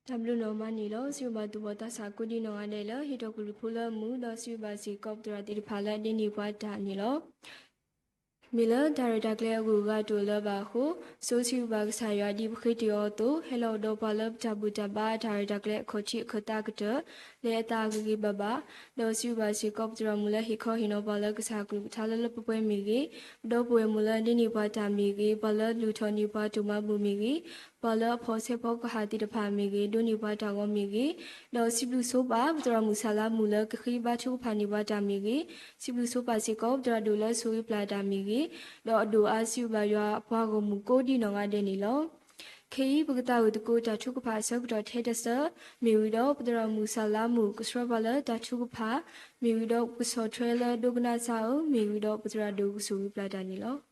တၢ်ဘျုးနီၢ်မးန့ၣ်လီၤ. စံးဘျုးဘၣ်သူၣ်ဘီၣ်သးစၢ်ကိးဒံနီၢ်ဂၤဒဲးလၢ ဟ့ၣ်ထီၣ်ကလုၢ်ဖိလၢမူ ဒီးစံးဘျုးဘၣ်စ့ၢ်ကီးပသရၣ်သ့ၣ်တဖၣ်လၢအဒိးန့ၢ်ပှၤတၢ်န့ၣ်လီၤ. မ့ၢ်လၢတၢ်ရဲၣ်တၢ်ကျဲၤအဂုၤအဂၤတအိၣ်လၢၤဘၣ်အဃိ, စိစံးဘျုးဘၣ်ကစၢ်ယွၤဒ်ပဃ့တ့ၢ်အီၤအသိး, ဟဲလီၤအိၣ်ဒီးပှၤလၢပတၢ်ဘူၣ်တၢ်ဘါအတၢ်ရဲၣ်တၢ်ကျဲၤအခီၣ်ထံးအခၢၣ်သးကတၢၢ် လၢအသးဂ့ၤဂ့ၤဘၣ်ဘၣ်, ဒီးစံးဘျုးဘၣ်စ့ၢ်ကီးပသရၣ်မုၣ်လၢဟ့ၣ်ခီဟ့ၣ်နီၤပှၤလၢကစၢ်ကလုၢ်ကထါလၢလၢပှဲၤပှဲၤမ့ၢ်ဂ့ၤ, ပဒီပုၢ်ဝဲၢ်မုၣ်လၢအဒိးန့ၢ်ပှၤတၢ်မ့ၢ်ဂ့ၤ, ပှၤလၢလူၤထီၣ်န့ၢ်ပှၤတိၢ်မၤဘူၣ်မ့ၢ်ဂ့ၤ, ပှၤလၢအဖီၣ်ဆဲးဖီကဟၣ်သ့ၣ်တဖၣ်မ့ၢ်ဂ့ၤ, ဒိးန့ၢ်ပှၤတၢ်ဂီၤမ့ၢ်ဂ့ၤ, ဒီးစံးဘျုးဆိပာ် ပသရၣ်မုၣ်ဆၣ်လါမူၣ်လၢကဃ့ဘါထုကဖၣ်န့ၢ်ပှၤတၢ်မ့ၢ်ဂ့ၤ, စံးဘျုးဆိပာ်စ့ၢ်ကီး ပသရၣ်ဒိၣ်လၢဆိၣ်ဂ့ၤပျၢ်တၢ်မ့ၢ်ဂ့ၤ, ဒီးအဒိၣ်အါစံးဘျုးဘၣ်ယွၤအပှၤဂီၢ်မုၢ်ကိးဒံနီၢ်ဂၤဒဲးန့ၣ်လီၤ. ခဲအံၤ ပကသးဝံၣ်သကိးတၢ်ထုကဖၣ်အဆၢကတီၢ်ထဲတဆၢ, မ့ၢ်ဝံၤဒီး ပသရၣ်မုၣ်ဆၣ်လါမူၣ် ကဆှၢပှၤလၢတၢ်ထုကဖၣ်, မ့ၢ်ဝံၤဒီး ကဆီၣ်ထွဲလၢဒိကနၣ်စၢ်ဧၢ, မ့ၢ်ဝံၤဒီး ပသရၣ်ဒိၣ်ကဆိၣ်ဂ့ၤပျၢ်တၢ်န့ၣ်လီၤ.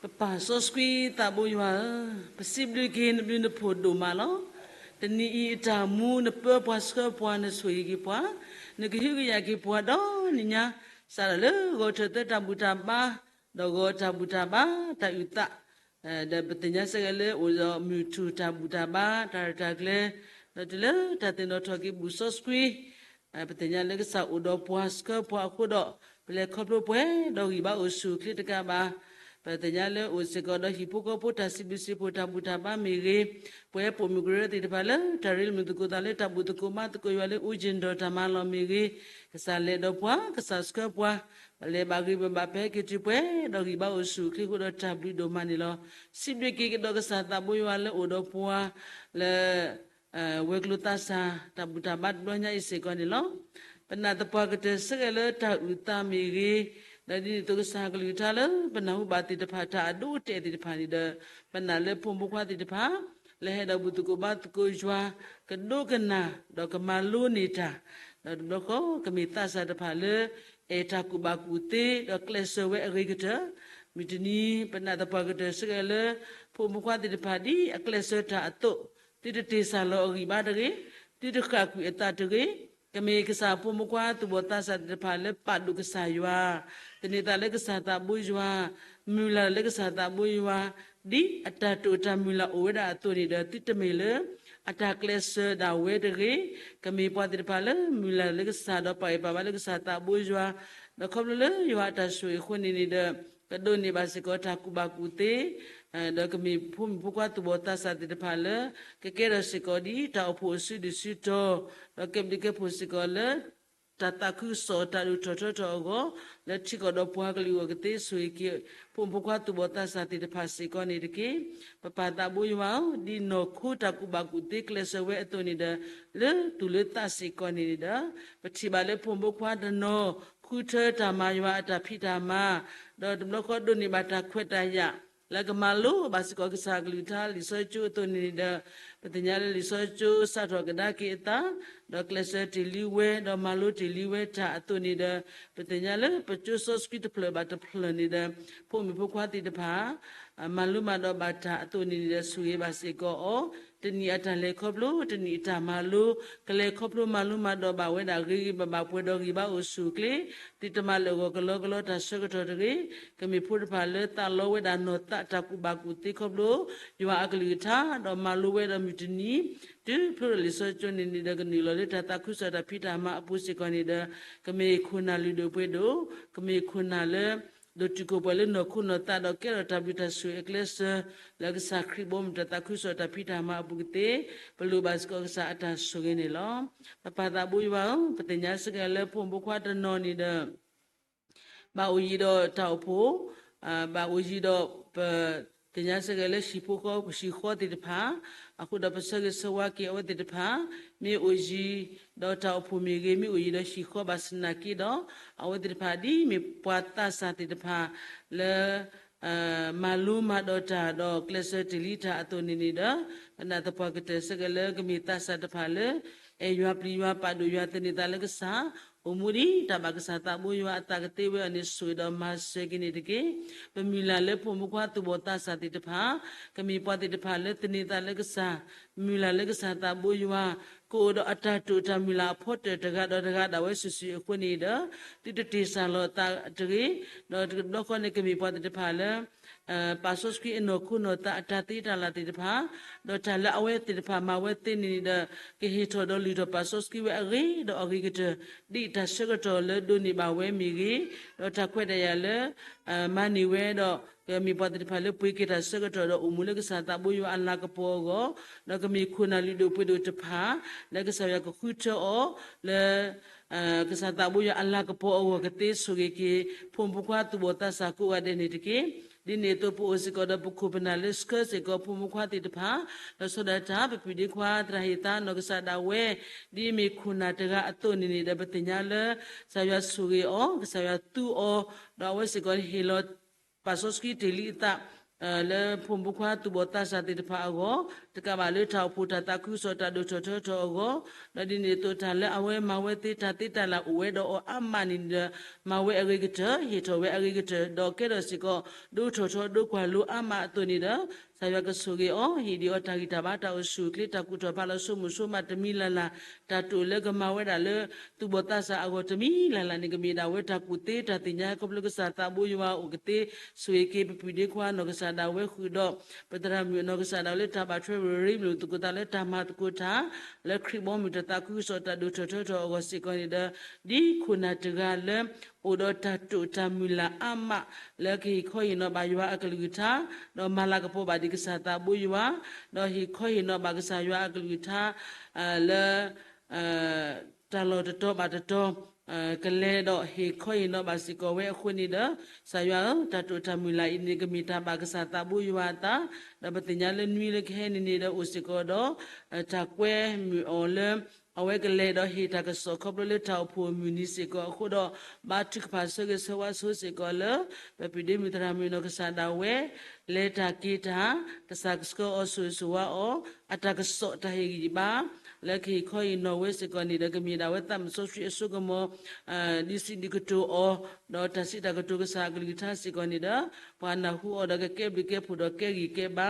ပပၢ်စီဆှံသးဘိယွၤဧၢ, ပစံးဘျုးက့ၤနဘျုးနဖှိၣ်ဒိၣ်မးလီၤ. တနံၤအံၤအတၢ်မူ နပၢပှၤဆှၢပှၤ နဆိၣ်ဂ့ၤက့ၤပှၤ, နကဟုကယာ်က့ၤပှၤဒီးနံၤညါ, စးထီၣ်လၢဂီၤထၢၣ်သၢတၢ်ဘူၣ်တၢ်ဘါ, ဒီးဂီၤတၢ်ဘူၣ်တၢ်ဘါ တၢ်အုၣ်သး ဒီးပသ့ၣ်ညါစ့ၢ်ကီးလၢအိၣ်ဒီးမုၢ်ထူၣ်တၢ်ဘူၣ်တၢ်ဘါ တၢ်ရဲၣ်တၢ်ကျဲၤ, ဒီးတုၤလၢတၢ်သ့ၣ်နီၣ်ထီၣ်က့ၤဘူၣ်စီဆှံ, ပသ့ၣ်ညါလၢကစၢ်အိၣ်ဒီးပှၤဆှၢပှၤအဃိဒီး, ပလဲၤခီဖျိပှဲၤဒီးဂံၢ်ဘါအိၣ်ဆူၣ်အိၣ်ချ့တကးဘၣ်. ပသ့ၣ်ညါလၢအိၣ်စ့ၢ်ကီးဒီးဟံၣ်ဖိဃီဖိတၢ်စံးဘျုးစံးဖှိၣ်တၢ်ဘူၣ်တၢ်ဘါမ့ၢ်ဂ့ၤ, ပှၤပိာ်မုၣ်ကရၢသ့ၣ်တဖၣ်လၢတၢ်ရ့လိာ်မုာ်သကိးသးလၢတၢ်ဘူၣ်သကိးဘါသကိးယွၤလၢအိၣ်ယ့ၣ်ဒီးတၢ်မၤလီၢ်မ့ၢ်ဂ့ၤ, ကစၢ်လဲၤဒီးပှၤ ကစၢ်ဆှၢပှၤ, ပလဲၤဘၣ်ဂ့ၤဘၣ်ဘၣ်ဖဲက့ၤတုၤပှဲၤဒီးဂံၢ်ဘါအိၣ်ဆူၣ်အိၣ်ချ့အဃိဒီးတၢ်ဘျုးဒိၣ်မးန့ၣ်လီၤ. စံးဘျုးက့ၤကဒီးကစၢ်သးဘိယွၤလၢအိၣ်ဒီးပှၤလၢ ဝဲၤကျိၤသးစၢ် တၢ်ဘူၣ်တၢ်ဘါတဘျီညါအံၤစ့ၢ်ကီးန့ၣ်လီၤ. ပနာ်သပှၢ်ကတၢၢ်စ့ၢ်ကီးလၢတၢ်အုၣ်သးမ့ၢ်ဂ့ၤ, ဒီးဒ်န့ၣ်အသိးကစၢ်ကလုၢ်ကထါလၢပနၢ်ဟူဘၣ်သ့ၣ်တဖၣ်တၢ်အဒိအတဲာ်သ့ၣ်တဖၣ်န့ၣ်ဒီး, ပနာ်လၢဖိမုၣ်ဖိခွါသ့ၣ်တဖၣ် လၢဟဲဒီးဘူၣ်သကိးဘါသကိးယွၤ, ကဒိကနၣ် ဒီးကမၤလိန့ၢ်တၢ်, ဒီးတဘျီဃီ ကမ့ၢ်သးစၢ်တဖၣ်လၢ အဲၣ်တၢ်ကူၣ်ဘၣ်ကူၣ်သ့ ဒီးကျဲးစၢးဝဲအဂ့ၤကတၢၢ်, မုၢ်တနံၤ ပနာ်သပှၢ်ကတၢၢ်စ့ၢ်ကီးလၢ ဖိမုၣ်ဖိခွါသ့ၣ်တဖၣ်ဒ်အကျဲးစၢးတၢ်အသိး, သုတတ့ၢ်စၢ်လီၤအဂံၢ်ဘါတဂ့ၤ, သုတဃၣ်ကွံာ်အသးတဂ့ၤ, ကမ့ၢ်ကစၢ်ဖိမုၣ်ဖိခွါသူၣ်ဘီၣ်သးစၢ်သ့ၣ်တဖၣ်လၢပာ်ဒိၣ်ကစၢ်ယွၤ, သန့ၤသးလၢကစၢ်သးဘိယွၤ, မုၢ်လၢ်လၢကစၢ်သးဘိယွၤ, ဒ်အတၢ်တိာ်တၢ်မုၢ်လၢ်အိၣ်ဝဲဒၣ်အသိးန့ၣ်ဒီး သုတမ့ၢ်လၢ အတၢ်ကျဲးစၢးဒၣ်ဝဲတဂ့ၤ, ကမ့ၢ်ပှၤသ့ၣ်တဖၣ်လၢမုၢ်လၢ်လၢကစၢ်ဒီးပာ်ဂၢၢ်ပာ်ဘါလၢကစၢ်သးဘိယွၤ, ဒီးခီဖျိလၢယွၤအတၢ်ဆိၣ်ဂ့ၤအဃိန့ၣ်န့ၣ်ဒီး, ကဒိးန့ၢ်ဘၣ်စ့ၢ်ကီးတၢ်ကူၣ်ဘၣ်ကူၣ်သ့ ဒီးကမ့ၢ်ဖိမုၣ်ဖိခွါသူၣ်ဘီၣ်သးစၢ်သ့ၣ်တဖၣ်လၢ ကကဲထီၣ်စ့ၢ်ကီးဒ်တၢ်အိၣ်ဖှိၣ်အစုဒုၣ်စုတီၤ, ဒီးကဲဘျုးကဲဖှိၣ်စ့ၢ်ကီးလၢ တၢ်သးခုကစီၣ်တၢ်ဒိၣ်ထီၣ်ထီထီၣ်အဂီၢ်, လၢထံကီၢ်ဒီးပှၤကလုာ်အဂီၢ်ကသ့ဆိၣ်ဂ့ၤက့ၤ ဖိမုၣ်ဖိခွါသူၣ်ဘီၣ်သးစၢ်သ့ၣ်တဖၣ်စ့ၢ်ကီးန့ၣ်တက့ၢ်. ပပၢ်သးဘိယွၤဧၢ, ဒ်နီၢ်ခိတၢ်ကူၣ်ဘၣ်ကူၣ်သ့ကျဲးစၢးဝဲအသိးန့ၣ်ဒီး, လၢသူၣ်လၢသးစ့ၢ်ကီးန့ၣ်န့ၣ်ဒီး, ပထံၣ်ဘၣ်လၢဖိမုၣ်ဖိခွါတနီၤ ဃုထၢတၢ်မၤယွၤအတၢ်ဖံးတၢ်မၤ, ဒီးတဘျီဃီဒိးန့ၢ်ဘၣ်တၢ်ခွဲးတၢ်ယာ် လၢကမၤလိဘၣ်စ့ၢ်ကီးကစၢ်ကလုၢ်ကထါလံာ်စီဆှံကၠိအသိးန့ၣ်န့ၣ်ဒီး, ပသ့ၣ်ညါလၢလံာ်စီဆှံကၠိစးထီၣ်ကဒါက့ၤအသး, ဒီးကျဲးစၢးတ့ၢ်လံဝဲ, ဒီးမၤလိတ့ၢ်လံဝဲတၢ်အသိးန့ၣ်ဒီး, ပသ့ၣ်ညါလၢပကၠိစီဆှံတဖျၢၣ်ဘၣ်တဖျၢၣ်န့ၣ်ဒီး, ဖိမုၣ်ဖိခွါသ့ၣ်တဖၣ် မၤလိမၤဒိးဘၣ်တၢ်အသိးန့ၣ်န့ၣ်ဒီး ဆိၣ်ဂ့ၤဘၣ်စ့ၢ်ကီးအီၤ, တနံၤအတၢ်လဲၤခီဖျိ တနံၤအတၢ်မၤလိ, ကလဲၤခီဖျိမၤလိမၤဒိးဘၣ်ဝဲဒၣ်ဂ့ၤဂ့ၤဘၣ်ဘၣ် ပှဲၤဒီးဂံၢ်ဘါအိၣ်ဆူၣ်အိၣ်ချ့, သုတမၤလၢာ်ဂီၢ်ကလီကလီတၢ်ဆၢကတီၢ်တဂ့ၤ, ကမ့ၢ်ဖိတဖၣ်လၢသးလီဝဲဒၣ်နီၢ်သးတၢ်ကူၣ်ဘၣ်ကူၣ်သ့ခီဖျိ ယွၤအကလုၢ်ကထါ, ဒီးမၤလိဝဲဒီးမုၢ်တနံၤ တုၤဖျိဒီးလံာ်စီဆှံကၠိန့ၣ်န့ၣ်ဒီး ကနုာ်လီၤလၢတၢ်သးခုကစီၣ်တၢ်ဖံးတၢ်မၤအပူၤစ့ၢ်ကီးန့ၣ်ဒီး ကမ့ၢ်ခိၣ်နၢ်လုၢ်ဒိၣ်ပှ့ၤဒိၣ်, ကမ့ၢ်ခိၣ်နၢ်လၢ ဒိၣ်တုာ်ခိၣ်ပှဲၤလၢနီၢ်ခိနီၢ်သးဒီး ကဲထီၣ်တၢ်ဘျုးတၢ်ဆိၣ်ဂ့ၤအကျဲစၢၤ လၢကစၢ်ခရံာ်ဘီမုၢ်တၢ်သးခုကစီၣ်တၢ်ဖံးတၢ်မၤအပူၤကသ့, ပလိၣ်ဘၣ်စ့ၢ်ကီးကစၢ်အတၢ်ဆိၣ်ဂ့ၤန့ၣ်လီၤ. ပပၢ်သးဘိယွၤဧၢ, ပသ့ၣ်ညါစ့ၢ်ကီးလၢဖိမုၣ်ဖိခွါတနီၤန့ၣ်ဒီး ဘၣ်အိၣ်ယံၤဒီးတၢ်အိၣ်ဖှိၣ်, ဘၣ်အိၣ်ယံၤဒီး ပသ့ၣ်ညါစ့ၢ်ကီးလၢဟံၣ်ဖိဃီ ဟံၣ်ဃီသ့ၣ်တဖၣ်, အဃိဒီးပဆၢဂ့ၤဆၢဝါက့ၤအဝဲသ့ၣ်တဖၣ်, မ့ၢ်အိၣ်ယံၤဒီးတၢ်အိၣ်ဖှိၣ်မ့ၢ်ဂ့ၤ, မ့ၢ်အိၣ်ယံၤဒီးဟံၣ်ဃီဘၣ်ဆၣ်သနာ်က့ဒီး အဝဲသ့ၣ်တဖၣ်ဒ်မ့ၢ်ပှၤသးစၢ်သ့ၣ်တဖၣ်လၢ မၤလိမၤဒိးတၢ်ဒီးကျဲးစၢးတ့ၢ်လံတၢ်အသိးန့ၣ်န့ၣ်ဒီး ပနာ်သပှၢ်ကတၢၢ်စ့ၢ်ကီးလၢကမ့ၢ်သးစၢ်တဖၣ်လၢ အဲၣ်ယွၤပျံၤယွၤပာ်ဒိၣ်ယွၤသန့ၤသးလၢကစၢ်, အိၣ်မူဒ်တၢ်ဘၣ်ကစၢ်သးဘိယွၤအသးကသ့ဝဲအီၤန့ၣ် ဆိၣ်ဂ့ၤဒီးမၤစၢၤက့ၤန့ၣ်တက့ၢ်. ပမုၢ်လၢ်လၢဖိမုၣ်ဖိခွါသူၣ်ဘီၣ်သးစၢ်သ့ၣ်တဖၣ် ကမ့ၢ်ပှၤသ့ၣ်တဖၣ်လၢသန့ၤသးလၢကစၢ်, မုၢ်လၢ်လၢကစၢ်သးဘိယွၤ, ကအိၣ်ဒီးအတၢ်တိာ်တၢ်မုၢ်လၢ်အဖီတၢၢ်တဂၤဒီးတဂၤဒၣ်ဝဲစုာ်စုာ်အဃိန့ၣ်ဒီး သုတတ့ၢ်စၢ်လီၤသးတဂ့ၤ, ဒီးတဘျီဃီန့ၣ်ကမ့ၢ်ပှၤသ့ၣ်တဖၣ်လၢ ပာ်စီဆှံအနီၢ်ခိနီၢ်သးအတၢ်သ့တၢ်လၢ်သ့ၣ်တဖၣ်, ဒီးတၢ်လၢအဝဲသ့ၣ်တဖၣ်မၤဝဲသ့န့ၣ်ဒီး ကဟ့ၣ်ထီၣ်ဒီးလုၢ်ထီၣ်ပာ်စီဆှံဝဲအဂ့ၤဒီးအဂ့ၤကတၢၢ် ဒ်တၢ်ဆၢကတီၢ်လၢဒိးန့ၢ်ဘၣ်ဝဲမ့ၢ်ဂ့ၤ, ဒီးတၢ်ခွဲးတၢ်ယာ်လၢ မၤန့ၢ်ဝဲဒီး ကမ့ၢ်ပှၤသ့ၣ်တဖၣ်လၢပှ့ၤက့ၤတၢ်ဆၢကတီၢ်ဒီးအိၣ်မူလၢကစၢ်သးဘိယွၤအလၤကပီၤအဂီၢ်, ဒီးကမ့ၢ်ခိၣ်နၢ်လုၢ်ဒိၣ်ပှ့ၤဒိၣ်တဖၣ် လၢကစၢ်ယွၤကဃုထၢအီၤလၢ ကစၢ်သးဘိယွၤအလၤကပီၤအဂီၢ်ကသ့ဆိၣ်ဂ့ၤက့ၤ ဖိမုၣ်ဖိခွါသူၣ်ဘီၣ်သးစၢ်ကိးဂၤဒဲးန့ၣ်တက့ၢ်. ဒ်န့ၣ်အသိးပအိၣ်စ့ၢ်ကီးဒီးပခိၣ်ပနၢ်လၢဆှၢစ့ၢ်ကီးဖိမုၣ်ဖိခွါသ့ၣ်တဖၣ်, လီၤဆီဒၣ်တၢ် ပပုၢ်ဒ့ခွါသရၣ်ဟ့ၣ်သါနီၢ်ကစၢ်ဒၣ်ဝဲ ဒ်မ့ၢ်ခိၣ်နၢ်တဂၤအသိးန့ၣ်န့ၣ်ဒီး ပသ့ၣ်ညါလၢ ကစၢ်ယွၤဆိၣ်ဂ့ၤအီၤ, ကစၢ်ယွၤသူအီၤ, ဒီးအဝဲစ့ၢ်ကီးဟ့ၣ်လီၤ ပာ်စီဆှံတ့ၢ်လံအသး လၢဖိမုၣ်ဖိခွါသူၣ်ဘီၣ်သးစၢ်သ့ၣ်တဖၣ်အဂီၢ်, တကးဘၣ်လၢတၢ်အိၣ်ဖှိၣ်တၢ်သးခုကစီၣ်တၢ်ဒိၣ်ထီၣ်ထီထီၣ်အဂီၢ်, ဒီးဒ်န့ၣ်အသိးတၢ်လၢအဝဲမၤဝဲသ့တၢ်သ့တၢ်လၢ်အိၣ်ဝဲဒီးအီၤအါမးန့ၣ်ဒီး မၤဝဲအဂ့ၤကတၢၢ် ဟ့ၣ်ထီၣ်ဝဲအဂ့ၤကတၢၢ် ဒီးကဲထီၣ်စ့ၢ်ကီး ဒိၣ်ထီၣ်ထီဒိၣ်ကွၢ်လိအါမးအသိးန့ၣ်ဒီး ကစၢ်ယွၤကဆိၣ်ဂ့ၤအီၤ ဟ့ၣ်ဒံးအီၤတၢ်ဂံၢ်တၢ်ဘါတၢ်အိၣ်ဆူၣ်အိၣ်ချ့တၢ်ကူၣ်ထီၣ်ဖးလီၤစိမိၣ်စိမးတမံၤလၢ်လၢ် တၢ်တိာ်လၢကမၤဝဲဒၣ်လၢ သူၣ်ဘီၣ်သးစၢ်အဂီၢ်တမံၤလၢ်လၢ်န့ၣ် ကမ့ၢ်ဒၣ်ဝဲတၢ်ကူၣ်သ့တၢ်သ့ၣ်ညါခီဖျိကစၢ်သးဘိယွၤအိၣ်ကသ့ ဆိၣ်ဂ့ၤက့ၤပပုၢ်ဒ့ခွါနီၢ်ကစၢ်ဒၣ်ဝဲဃုာ်ဒီး ပသရၣ်မုၣ်အနီၢ်ကစၢ်ဒၣ်ဝဲလၢတၢ်ဘၣ်ထွဲရ့ရ့မုၢ်သကိးသးလၢတၢ်မၤသကိးတၢ် လၢခရံာ်ဘီမုၢ်တၢ်သးခုကစီၣ်တၢ်ဒိၣ်ထီၣ်ထီထီၣ်အဂီၢ်စ့ၢ်ကီးန့ၣ်ဒီး ဒ်ခိၣ်နၢ်တဂၤလၢ အိၣ်ဒီးတၢ်တိာ်တၢ်မုၢ်လၢ်အါမး လၢကဟ့ၣ်ခီဟ့ၣ်နီၤဘၣ်ယွၤအကလုၢ်ကထါ ဒီးမၤလၤကပီၤဘၣ်ဒံးကစၢ်သးဘိယွၤ ဒီးဟ့ၣ်ခီဟ့ၣ်နီၤဘၣ်ကစၢ်ယွၤအကလုၢ်ကထါ လၢ တၢ်လီၢ်တတီၤဘၣ်တတီၤ ကလဲၤဒီးဟ့ၣ်ခီဟ့ၣ်နီၤဘၣ်စ့ၢ်ကီးဝဲအဃိန့ၣ်ဒီး ကစၢ်ယွၤဧၢ, တၢ်တိာ်တၢ်မုၢ်လၢ်အံၤန့ၣ် ကမ့ၢ်တၢ်ဘၣ်ကစၢ်သးဘိယွၤအသး, ဒီးပသ့ၣ်ညါလၢနွံလၢကဟဲန့ၣ်န့ၣ်ဒီးအိၣ်စ့ၢ်ကီးဒီး တၢ်ကွဲမုာ်အီၤလၢ အဝဲကလဲၤဒီးဟ့ၣ်တၢ်ကစီၣ်ခီဖျိလၢတၢ်အိၣ်ဖှိၣ်မုၢ်နံၤစ့ၢ်ကီးအဃိဒီး ဘါထုကဖၣ်ဆၢဂ့ၤဆၢဝါဆိစ့ၢ်ကီးလၢ ပပုၢ်ဒ့မုၣ်သရၣ်မုၣ်နီၢ်ကစၢ်ဒၣ်ဝဲ လဲၤတၢ်က့ၤတၢ် ကစၢ်ကဆှၢအီၤဆိၣ်ဂ့ၤဆိၣ်ဝါအီၤ အတၢ်ကစီၣ်တၢ်ဟ့ၣ်ဂံၢ်ဘါ လၢကဟ့ၣ်ခီဟ့ၣ်နီၤဝဲစ့ၢ်ကီးန့ၣ်ဒီး ကမ့ၢ်ဒၣ်ဝဲသးစီဆှံအစိကမီၤ ဒ်စံးဒ်ကတိၤအီၤ ဒီးတၢ်စံးတၢ်ကတိၤကစၢ်အကလုၢ်ကထါစ့ၢ်ကီးန့ၣ်ဒီး ပှၤနၢ်ဟူအီၤဒီးကကဲဘျုးကဲဖှိၣ်ဒီးကဲဂံၢ်ကဲဘါ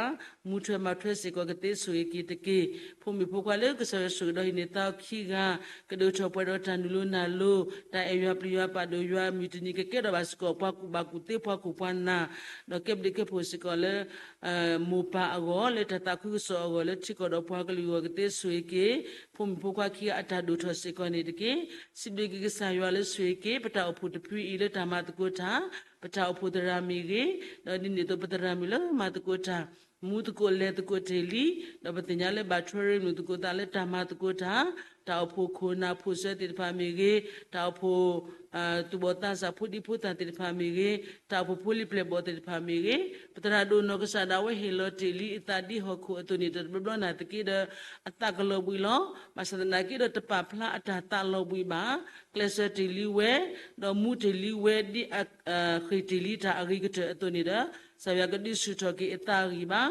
မူထွဲမၤထွဲစ့ၢ်ကီးကသ့ဆိၣ်ဂ့ၤက့ၤတက့ၢ်. ဖိမုၣ်ဖိခွါလၢကစၢ်ယွၤဆိၣ်ဂ့ၤဒီးဟံးန့ၢ်သါအီၤခံဂၤ ကဒိၣ်ထီၣ်ပှဲၤဒီးတၢ်နုာ်လီၤနၢ်လီၤ တၢ်အဲၣ်ယွၤပျံၤယွၤပာ်ဒိၣ်ယွၤ မုၢ်တနံၤကကဲထီၣ်ဘၣ်စ့ၢ်ကီး ပှၤကူၣ်ဘၣ်ကူၣ်သ့ပှၤခိၣ်ပှၤနၢ် ဒီးကဲဘျုးကဲဖှိၣ်စ့ၢ်ကီးလၢ မိၢ်ပၢ်အဂီၢ် လၢတၢ်သးခုကစီၣ်အဂီၢ် လၢထံကီၢ်ဒီးပှၤကလုာ်အဂီၢ်ကသ့ဆိၣ်ဂ့ၤက့ၤ ဖိမုၣ်ဖိခွါခံဂၤအတၢ်ဒိၣ်ထီၣ်စ့ၢ်ကီးန့ၣ်တက့ၢ်. စံးဘျုးက့ၤကစၢ်ယွၤလၢဆိၣ်ဂ့ၤက့ၤ ပတၢ်အိၣ်ဖှိၣ်တဖုအံၤလၢတၢ်မၤသကိးတၢ် ပတၢ်အိၣ်ဖှိၣ်သရၣ်မ့ၢ်ဂ့ၤ, ဒီးဒ်န့ၣ်အသိးပသရၣ်မုၣ်လၢမၤသကိးတၢ် မူသကိးလဲၤသကိးတ့ၢ်လံ, ဒီးပသ့ၣ်ညါလၢဘၣ်ထွဲရ့မုၢ်သကိးသးလၢတၢ်မၤသကိးတၢ်, တၢ်အိၣ်ဖှိၣ်ခိၣ်နၢ်ဖိၣ်စၢၤသ့ၣ်တဖၣ်မ့ၢ်ဂ့ၤ, တၢ်အိၣ်ဖှိၣ် သူၣ်ဘီၣ်သးစၢ်ဖိဒံဖိသၣ်သ့ၣ်တဖၣ်မ့ၢ်ဂ့ၤ, တၢ်အိၣ်ဖှိၣ်ဖိလံၤပျဲၢ်ဘီၣ်သ့ၣ်တဖၣ်မ့ၢ်ဂ့ၤ, ပသရၣ်ဒိၣ်နီၢ်ကစၢ်ဒၣ်ဝဲဟ့ၣ်လီၤတ့ၢ်လံအသးဒ်ဟီၣ်ခိၣ်အသိးန့ၣ်ဒီး တဘျီဘျီနာ်သက့ဒီး အသးကလီၤဘှံးလီၤ. ဘၣ်ဆၣ်သနာ်က့ဒီးတပာ်ဖျါအတၢ်သးလီၤဘှံးဘၣ်. ကျဲးစၢးတ့ၢ်လံဝဲ, ဒီးမူတ့ၢ်လံဝဲဒ်အဃ့ၢ်တ့ၢ်လံတၢ်အဂ့ၤကတၢၢ်အသိးန့ၣ်ဒီး ကစၢ်ယွၤကဒုးဆူၣ်ထီၣ်က့ၤအသးအဂံၢ်ဘါ,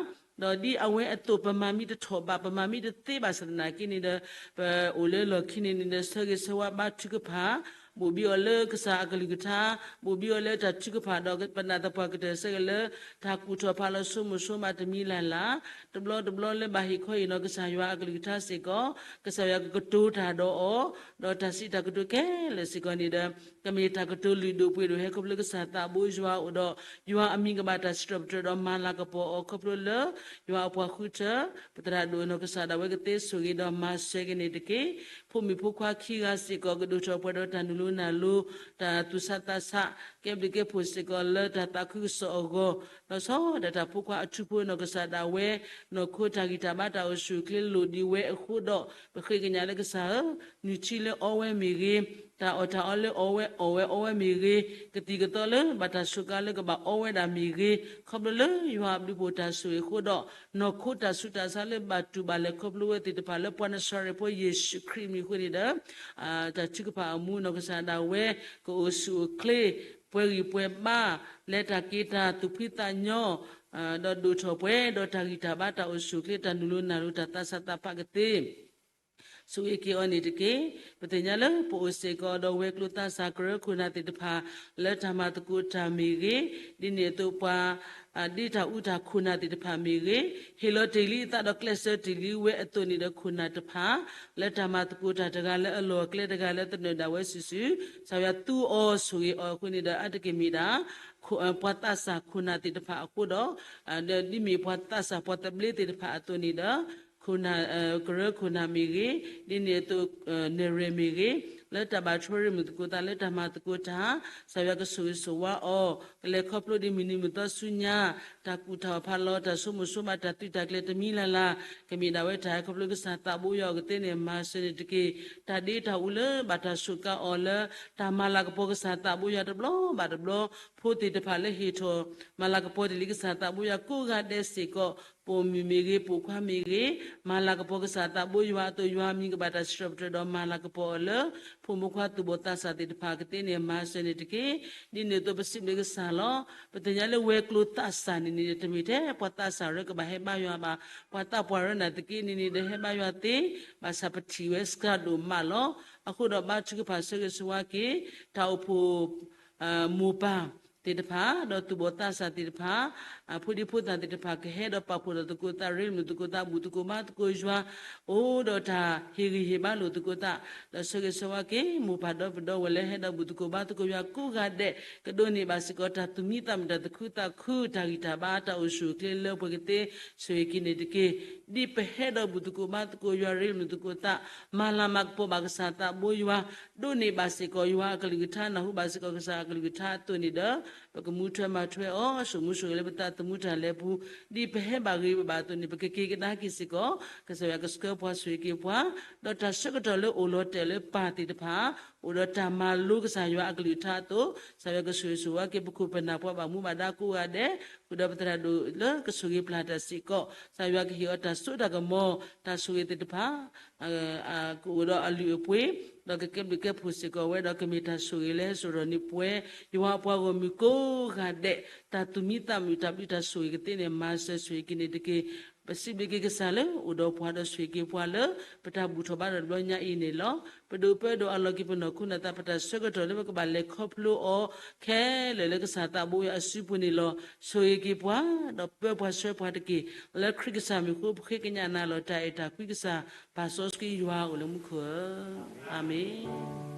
ဒီးဒ်အဝဲအသိးပမၤမ့ၢ်တထီၣ်ဘၣ် ပမၤမ့ၢ်တသ့ဘၣ်ဆၣ်သနာ်က့န့ၣ်ဒီး ပအိၣ်လၢလီၢ်ခံန့ၣ်န့ၣ်ဒီး ဆၢဂ့ၤဆၢဝါဘါထုကဖၣ် ဘူးဘံၣ်အီၤလၢကစၢ်အကလုၢ်ကထါ, ဘူးဘံၣ်အီၤလၢတၢ်ထုကဖၣ်ဒီးပနၢ်သပှၢ်ကတၢၢ်ဆၢက့ၤလၢ တၢ်ကူၣ်ထီၣ်ဖးလီၤဆိကမိၣ်ဆိကမးတမံၤလၢ်လၢ်, တဘျီတဘျီလၢဘၣ်ဟ့ၣ်ခီဟ့ၣ်နီၤကစၢ်ယွၤအကလုၢ်ကထါစ့ၢ်ကီး, ကစၢ်ယွၤကကတိၤတၢ်ဒီးအီၤ, ဒီးတၢ်စံးတၢ်ကတိၤခဲလၢာ်စ့ၢ်ကီးန့ၣ်ဒီး ကမ့ၢ်တၢ်ကတိၤလုၢ်ဒိၣ်ပှ့ၤဒိၣ်ဟဲခီဖျိကစၢ်သးဘိယွၤအိၣ်ဒီး ယွၤအမံၤကဘၣ်တၢ်စံးထီၣ်ပတြၢၤဒီးမၤလၤကပီၤအီၤခီဖျိလၢ ယွၤအပှၤဃုထၢ ပသရၣ်ဒိၣ်နီၢ်ကစၢ်ဒၣ်ဝဲကသ့ဆိၣ်ဂ့ၤဒီးမၤစၢၤက့ၤန့ၣ်တက့ၢ်. ဖိမုၣ်ဖိခွါခံဂၤစ့ၢ်ကီးကဒိၣ်ထီၣ်ပှဲၤဒီးတၢ်နုာ်လီၤနၢ်လီၤ တၢ်သူၣ်ဆးသးဆး ကဲဘျုးကဲဖှိၣ်စ့ၢ်ကီးလၢတၢ်သးခုကစီၣ်အဂီၢ်, ဒီးဆီဒၣ်တၢ်ဖိခွါအထူဖိနီၢ်ကစၢ်ဒၣ်ဝဲ နီၢ်ခိတၢ်ဂံၢ်တၢ်ဘါတၢ်အိၣ်ဆူၣ်အိၣ်ချ့လိၣ်ဒံးဝဲအဃိဒီး ပဃ့ကညးလၢကစၢ်ဧၢ, နုၢ်ထံလၢအီဝဲမ့ၢ်ဂ့ၤ, တၢ်အီၣ်တၢ်အီလၢအီဝဲအီၣ်ဝဲအီဝဲမ့ၢ်ဂ့ၤ, ကသံၣ်ကသီလၢကဘၣ်အီဝဲဒၣ်မ့ၢ်ဂ့ၤ, ခီဖျိလၢယွၤအဘျုးဖှိၣ်တၢ်ဆိၣ်ဂ့ၤအဃိဒီး နီၢ်ခိတၢ်ဆူးတၢ်ဆါလၢဘၣ်တူၢ်ဘၣ်လဲၤခီဖျိဝဲသ့ၣ်တဖၣ်လၢပှၤနၤစၤရ့းဖိယ့ၣ်ၡူးခရံာ်အမံၤအဃိန့ၣ်ဒီး တၢ်ထုကဖၣ်အမူနီၢ်ကစၢ်ဒၣ်ဝဲ ကအိၣ်ဆူၣ်အိၣ်ချ့ ပှဲၤဂံၢ်ပှဲၤဘါ လဲၤတၢ်က့ၤတၢ်သူၣ်ဖှံသးညီ ဒီးဒိၣ်ထီၣ်ပှဲၤဒီးတၢ်ဂံၢ်တၢ်ဘါတၢ်အိၣ်ဆူၣ်အိၣ်ချ့ တၢ်နုာ်လီၤနၢ်လီၤတၢ်သးဆးသးဖးကသ့ ဆိၣ်ဂ့ၤက့ၤအီၤန့ၣ်တက့ၢ်. ပသ့ၣ်ညါလၢပအိၣ်စ့ၢ်ကီးဒီးဝဲၤကျိၤသးစၢ်ကရၢခိၣ်နၢ်သ့ၣ်တဖၣ် လၢတၢ်မၤသကိးတၢ်မ့ၢ်ဂ့ၤ, ဒ်န့ၣ်အသိးပှၤ ဒ့တၢ်အူတၢ်ခိၣ်နၢ်သ့ၣ်တဖၣ်မ့ၢ်ဂ့ၤ, ဟ့ၣ်လီၤတ့ၢ်လံအသးဒီးကျဲးစၢးတ့ၢ်လံဝဲအသိးန့ၣ်ဒီးခိၣ်နၢ်တဖၣ် လၢတၢ်မၤသကိးတၢ်တဂၤလၢအလီၢ်အကျဲတဂၤလၢ သနၢၣ်ဒၣ်ဝဲစုာ်စုာ် ကစၢ်ယွၤသူအီၤဆိၣ်ဂ့ၤအီၤအဃိန့ၣ်ဒီး အါတက့ၢ်မ့ၢ်ဒၣ် ပှၤသးစၢ်ခိၣ်နၢ်သ့ၣ်တဖၣ်အဃိဒီး ဒ်မ့ၢ်ပှၤသးစၢ်ပှၤသဘျ့သ့ၣ်တဖၣ်အသိးန့ၣ်ဒီး ခိၣ်နၢ် ကရၢခိၣ်နၢ်မ့ၢ်ဂ့ၤ, ဒ်န့ၣ်အသိး နဲၣ်ရွဲၣ်မ့ၢ်ဂ့ၤ, လၢတၢ်ဘၣ်ထွဲရ့မုၣ်သကိးသး လၢတၢ်မၤသကိးတၢ် ကစၢ်ယွၤကဆိၣ်ဂ့ၤဆိၣ်ဝါအီၤ ကလဲၤခီဖျိဒ်မုၢ်နံၤမုၢ်သီဆူညါ တၢ်ကူၣ်ထီၣ်ဖးလီၤ တၢ်ဆိကမိၣ်ဆိကမး တၢ်သုးတၢ်ကျဲၤတမံၤလၢ်လၢ် ကမ့ၢ်ဒၣ်ဝဲတၢ်ဟဲခီဖျိကစၢ်သးဘိယွၤအအိၣ်ကသ့န့ၣ် မၤစၢၤန့ၣ်တက့ၢ်. တၢ်ဒ့တၢ်အူလၢဘၣ်တၢ်ဆိၣ်ကါအီၤလၢ တၢ်မၤလၤကပီၤကစၢ်သးဘိယွၤတဘျီဘၣ်တဘျီ, ဖိသ့ၣ်တဖၣ်လၢဟ့ၣ်ထီၣ် မၤလၤကပီၤတ့ၢ်လံကစၢ်သးဘိယွၤကိးဂၤဒဲးစ့ၢ်ကီး, ပိာ်မုၣ်မ့ၢ်ဂ့ၤ, ပိာ်ခွါမ့ၢ်ဂ့ၤ, မၤလၤကပီၤကစၢ်သးဘိယွၤအသိး ယွၤအမံၤကဘၣ်တၢ်စံးထီၣ်ပတြၢၤဒီးမၤလၤကပီၤအီၤလၢ ဖိမုၣ်ဖိခွါသူၣ်ဘီၣ်သးစၢ်သ့ၣ်တဖၣ်ကသ့န့ၣ် မၤစၢၤန့ၣ်တက့ၢ်. ဒ်န့ၣ်အသိးပစံးဘျုးကစၢ်လီၤ. ပသ့ၣ်ညါလၢဝဲၤကျိၤသးစၢ်န့ၣ်န့ၣ် တမ့ၢ်ထဲပှၤသးစၢ်ရၢကဘၣ်ဟဲဘါယွၤဘၣ်, ပှၤသးပှၢ်ရၢနာ်သက့န့ၣ်န့ၣ်ဒီးဟဲဘါယွၤသ့, ဘၣ်ဆၣ်ပထံၣ်ဝဲစှၤဒိၣ်မးလီၤ. အဃိဒီးဘါထုကဖၣ်ဆၢဂ့ၤဆၢဝါက့ၤ တၢ်အိၣ်ဖှိၣ် မိၢ်ပၢ်သ့ၣ်တဖၣ် ဒီးသူၣ်ဘီၣ်သးစၢ်သ့ၣ်တဖၣ်, ဖိဒံဖိသၣ်သ့ၣ်တဖၣ် ကဟဲဒီးပာ်ဖှိၣ်ဒီးသကိးသး ရ့လိာ်သကိးသး ဘူၣ်သကိးဘါသကိးယွၤ, အိၣ်ဒီးတၢ်ဟ့ၣ်ဂံၢ်ဟ့ၣ်ဘါလိာ်သကိးသး, ဒီးဆၢဂ့ၤဆၢဝါက့ၤ မိၢ်ပၢ်ဒီပုၢ်ဒီဝဲၢ်လၢဟဲဒီးဘူၣ်သကိးဘါသကိးယွၤကိးဂၤဒဲး, ကဒိးန့ၢ်ဘၣ်စ့ၢ်ကီး တၢ်သူၣ်မံသးမုာ်တၢ်သူၣ်ခုသးခု တၢ်ဂံၢ်တၢ်ဘါ တၢ်အိၣ်ဆူၣ်အိၣ်ချ့လၢပှဲၤကသ့ ဆိၣ်ဂ့ၤက့ၤန့ၣ်တက့ၢ်. ဒ်ပဟဲဒီးဘူၣ်သကိးဘါသကိးယွၤ ရ့လိာ်သကိးသး မၤလၤမၤကပီၤဘၣ်ကစၢ်သးဘိယွၤ, ဒိးန့ၢ်ဘၣ်စ့ၢ်ကီးယွၤအကလုၢ်ကထါ နၢ်ဟူဘၣ်စ့ၢ်ကီးကစၢ်အကလုၢ်ကထါအသိးန့ၣ်ဒီး ပကမူထွဲမၤထွဲအီၤ ဆိၣ်မူဆိၣ်ဂဲၤလၢပသးသမူတၢ်လဲၤပူၤ, ဒ်ပဟဲဘၣ်ဂ့ၤဘၣ်အသိးန့ၣ် ပကက့ၤကဒါက့ၤစ့ၢ်ကီး ကစၢ်ယွၤကဆှၢပှၤဆိၣ်ဂ့ၤက့ၤပှၤ, ဒီးတၢ်ဆၢကတီၢ်လၢအိၣ်လီၤတဲာ်လၢပၢ်သ့ၣ်တဖၣ် အိၣ်ဒီးတၢ်မၤလိကစၢ်ယွၤအကလုၢ်ကထါအသိး ကစၢ်ယွၤကဆိၣ်ဂ့ၤဆိၣ်ဝါက့ၤ ပခိၣ်ပနၢ်ပှၤဘၣ်မူဘၣ်ဒါကိးဂၤဒဲး, ဃုာ်ဒီးပသရၣ်ဒိၣ်လၢကဆိၣ်ဂ့ၤပျၢ်တၢ်စ့ၢ်ကီး, ကစၢ်ယွၤကဟ့ၣ်အီၤတၢ်စိတၢ်ကမီၤ, တၢ်ဆိၣ်ဂ့ၤသ့ၣ်တဖၣ် ကအိၣ်ဒီးအလုၢ်အပှ့ၤ, ဒီးကကဲဘျုးကဲဖှိၣ်စ့ၢ်ကီးဝဲဒီး ကမ့ၢ်တၢ်ဆိၣ်ဂ့ၤလၢဟဲစိာ်ထီၣ်န့ၢ်ပဝဲ ယွၤအပှၤဂီၢ်မုၢ်ကိးဂၤဒဲး, တၢ်သူၣ်မံသးမုာ်တၢ်ဘျုးတၢ်ဆိၣ်ဂ့ၤကသ့န့ၣ် မၤစၢၤဆိၣ်ဂ့ၤက့ၤန့ၣ်တက့ၢ်. ပစံးဘျုးက့ၤကစၢ်လၢအိၣ်ဒီးပှၤဒီးဆိၣ်ဂ့ၤက့ၤပှၤလၢ ပတၢ်ဘူၣ်ထီၣ်ဘါထီၣ်တဘျီညါအံၤန့ၣ်လီၤ. ပဒိးပၢဒီးအလီၢ်က့ၤပနီၢ်ခိန့ၣ်သး ပတၢ်ဆၢကတီၢ်လၢပကဘၣ်လဲၤခီဖျိအီၤခဲလၢာ်လၢကစၢ်သးဘိယွၤအစုပူၤန့ၣ်လီၤ. ဆိၣ်ဂ့ၤက့ၤပှၤ, ဒီးပၢပှၤဆှၢပှၤတက့ၢ်. လၢခရံာ်ကစၢ်မံၤအဃိ ပဃ့ကညးနၤလီၤ. တၢ်အဲၣ်တၢ်ကွံကစၢ် ပၢ်စီဆှံယွၤအိၣ်လၢမူခိၣ်ဧၢ, အၤမ့ၣ်.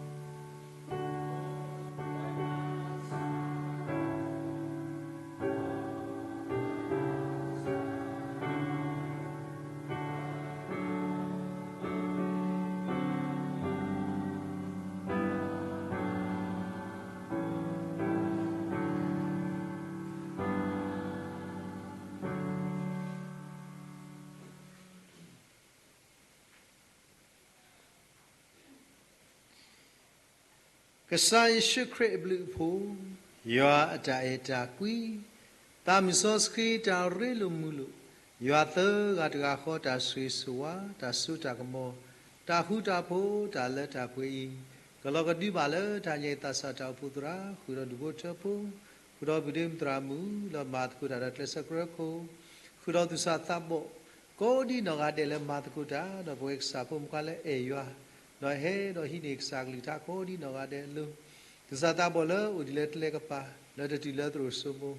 ကစၢ်ယ့ၣ်ၡူးခရံာ်အဘျုးအဖှိၣ်, ယွၤအတၢ်အဲၣ်တၢ်ကွံ, သးမုၢ်စီဆှံတၢ်ရ့လိာ်မုာ်လိာ်, ယွၤသၢဂၤတဂၤဃီတၢ်ဆိၣ်ဂ့ၤဆိၣ်ဝါ, တၢ်စိတၢ်ကမီၤ, တၢ်ဃူတၢ်ဖိး, တၢ်လၢတၢ်ပှဲၤအံၤ, ကလီၤကဒုဘၣ်လၢတၢ်ညါအံၤသးစၢ်တၢ်အိၣ်ဖှိၣ်သရၣ် ဃုာ်ဒီးဒူၣ်ဖိထၢဖိ, ဃုာ်ဒီးဘုၣ်ဒ့မုၣ်သရၣ်မုၣ် လၢမၤသကိးတၢ်ဒီးကျဲးစၢးကရၢခိၣ်, ဃုာ်ဒီးသူၣ်စၢ်သးဘီၣ်, ကိးဒံနီၢ်ဂၤဒဲးလၢမၤသကိးတၢ် ဒီးပဝဲကစၢ်ဖိမုၣ်ခွါလၢအဲၣ်ယွၤ ဒီးဟဲဒီးဟံးန့ၢ်ကစၢ်ကလုၢ်ကထါကိးဒ်နီၢ်ဂၤဒဲးအလိၤ, သူၣ်စၢ်သးဘီၣ်လၢအိၣ်ဒံးလၢကျဲကပၤ လၢတတုၤလၢသရိာ်စိမိၤ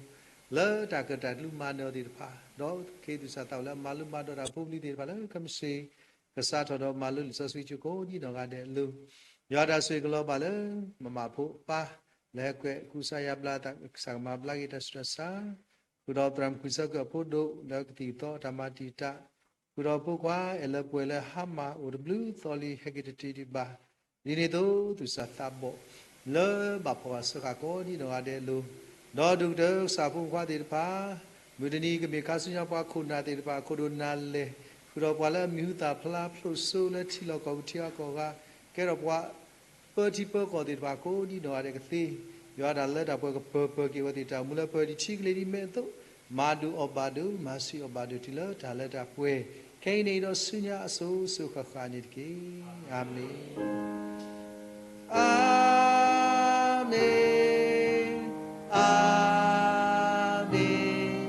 လၢတၢ်ကတၢၢ်တၢ်ကျူမၤနၢၤအီၤသ့ၣ်တဖၣ်, ဒီးကဟ့ၣ်သူၣ်စၢ်သးဘီၣ်လၢအမၤလိမၤဒိးတၢ်ဖိပလံၤသ့ၣ်တဖၣ်လၢ ခဲမုၢ်ဆ့ၣ် ကစးထီၣ်ဒီးမၤလိလံာ်စီဆှံကၠိကိးဒ်နီၢ်ဂၤဒဲးအလိၤ, ယွၤတၢ်ဆိၣ်ဂ့ၤကလီၤဘၣ်လၢ မမၣ်ဖိအပၢ် လၢဟဲကွဲးကူစါယါဘျါသး ကစၢ်ကမၤဘျါက့ၤတၢ်ဆူးတၢ်ဆါ, ဃုာ်ဒီးသရၣ်မုၣ်ခွံဆၢကၢၢ်အဖိဒိၣ်လၢကသံၣ်ကသီအတၢ်မၤတံာ်တာ်, ဃုာ်ဒီးဖိခွါအဲၣ်လၢပှဲၤလၢဟါမၢ်အိၣ်တဘျုးသီလံ ဟဲက့ၤတတုၤဒံးဘၣ် ဒ်န့ၣ်အသိး သူၣ်စၢ်သးဘီၣ် လၢဘၣ်ဖှီၣ်ဘၣ်စၢဃာ်ကိးဒ်နီၢ်ဂၤဒဲးအလိၤ, ဒီးဒိၣ်ကတၢၢ်ကစၢ်ဖိမုၣ်ဖိခွါသ့ၣ်တဖၣ်, မုၢ်တနံၤကမ့ၢ်ခါဆူညါပှၤခိၣ်နၢ်သ့ၣ်တဖၣ် ခိၣ်ဒိၣ်နၢ်လဲၢ်, ဃုာ်ဒီးပှၤလၢအမံၤဟူသၣ်ဖျါဖျိးစိလၢထံလီၢ်ကီၢ်ပူၤထံအါကီၢ်ဂၤ, ကဲထီၣ်ပှၤ ပၢထံပၢကီၢ်သ့ၣ်တဖၣ်ကိးဒ်နီၢ်ဂၤဒဲးကသ့, ယွၤတၢ်လၢတၢ်ပှဲၤကပၢၤပၢၤက့ၤအဝဲသ့ၣ်တၢ်အိၣ်မူလၢပှဲၤဒံးထံကလ့ၤဒ်မဲာ်အသိး, မၤဒိၣ်အီၣ်ဘၣ်ဒိၣ် မၤဆံးအီၣ်ဘၣ်ဒိၣ်တုၤလၢတၢ်လၢတၢ်ပှဲၤ, ခဲအံၤန့ၣ်ဒီးဆူညါအစိၤစိၤဃၣ်ဃၣ်န့ၣ်တက့ၢ်. အၤမ့ၣ်, အၤမ့ၣ်, အၤ မ့ၢ်.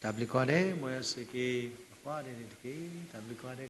တၢ်ဘျုးကိးဂၤဒဲး, မ်ယွၤဆိၣ်ဂ့ၤက့ၤ ပှၤကိးဂၤဒဲးန့ၣ်တက့ၢ်. တၢ်ဘျုးကိးဂၤဒဲး.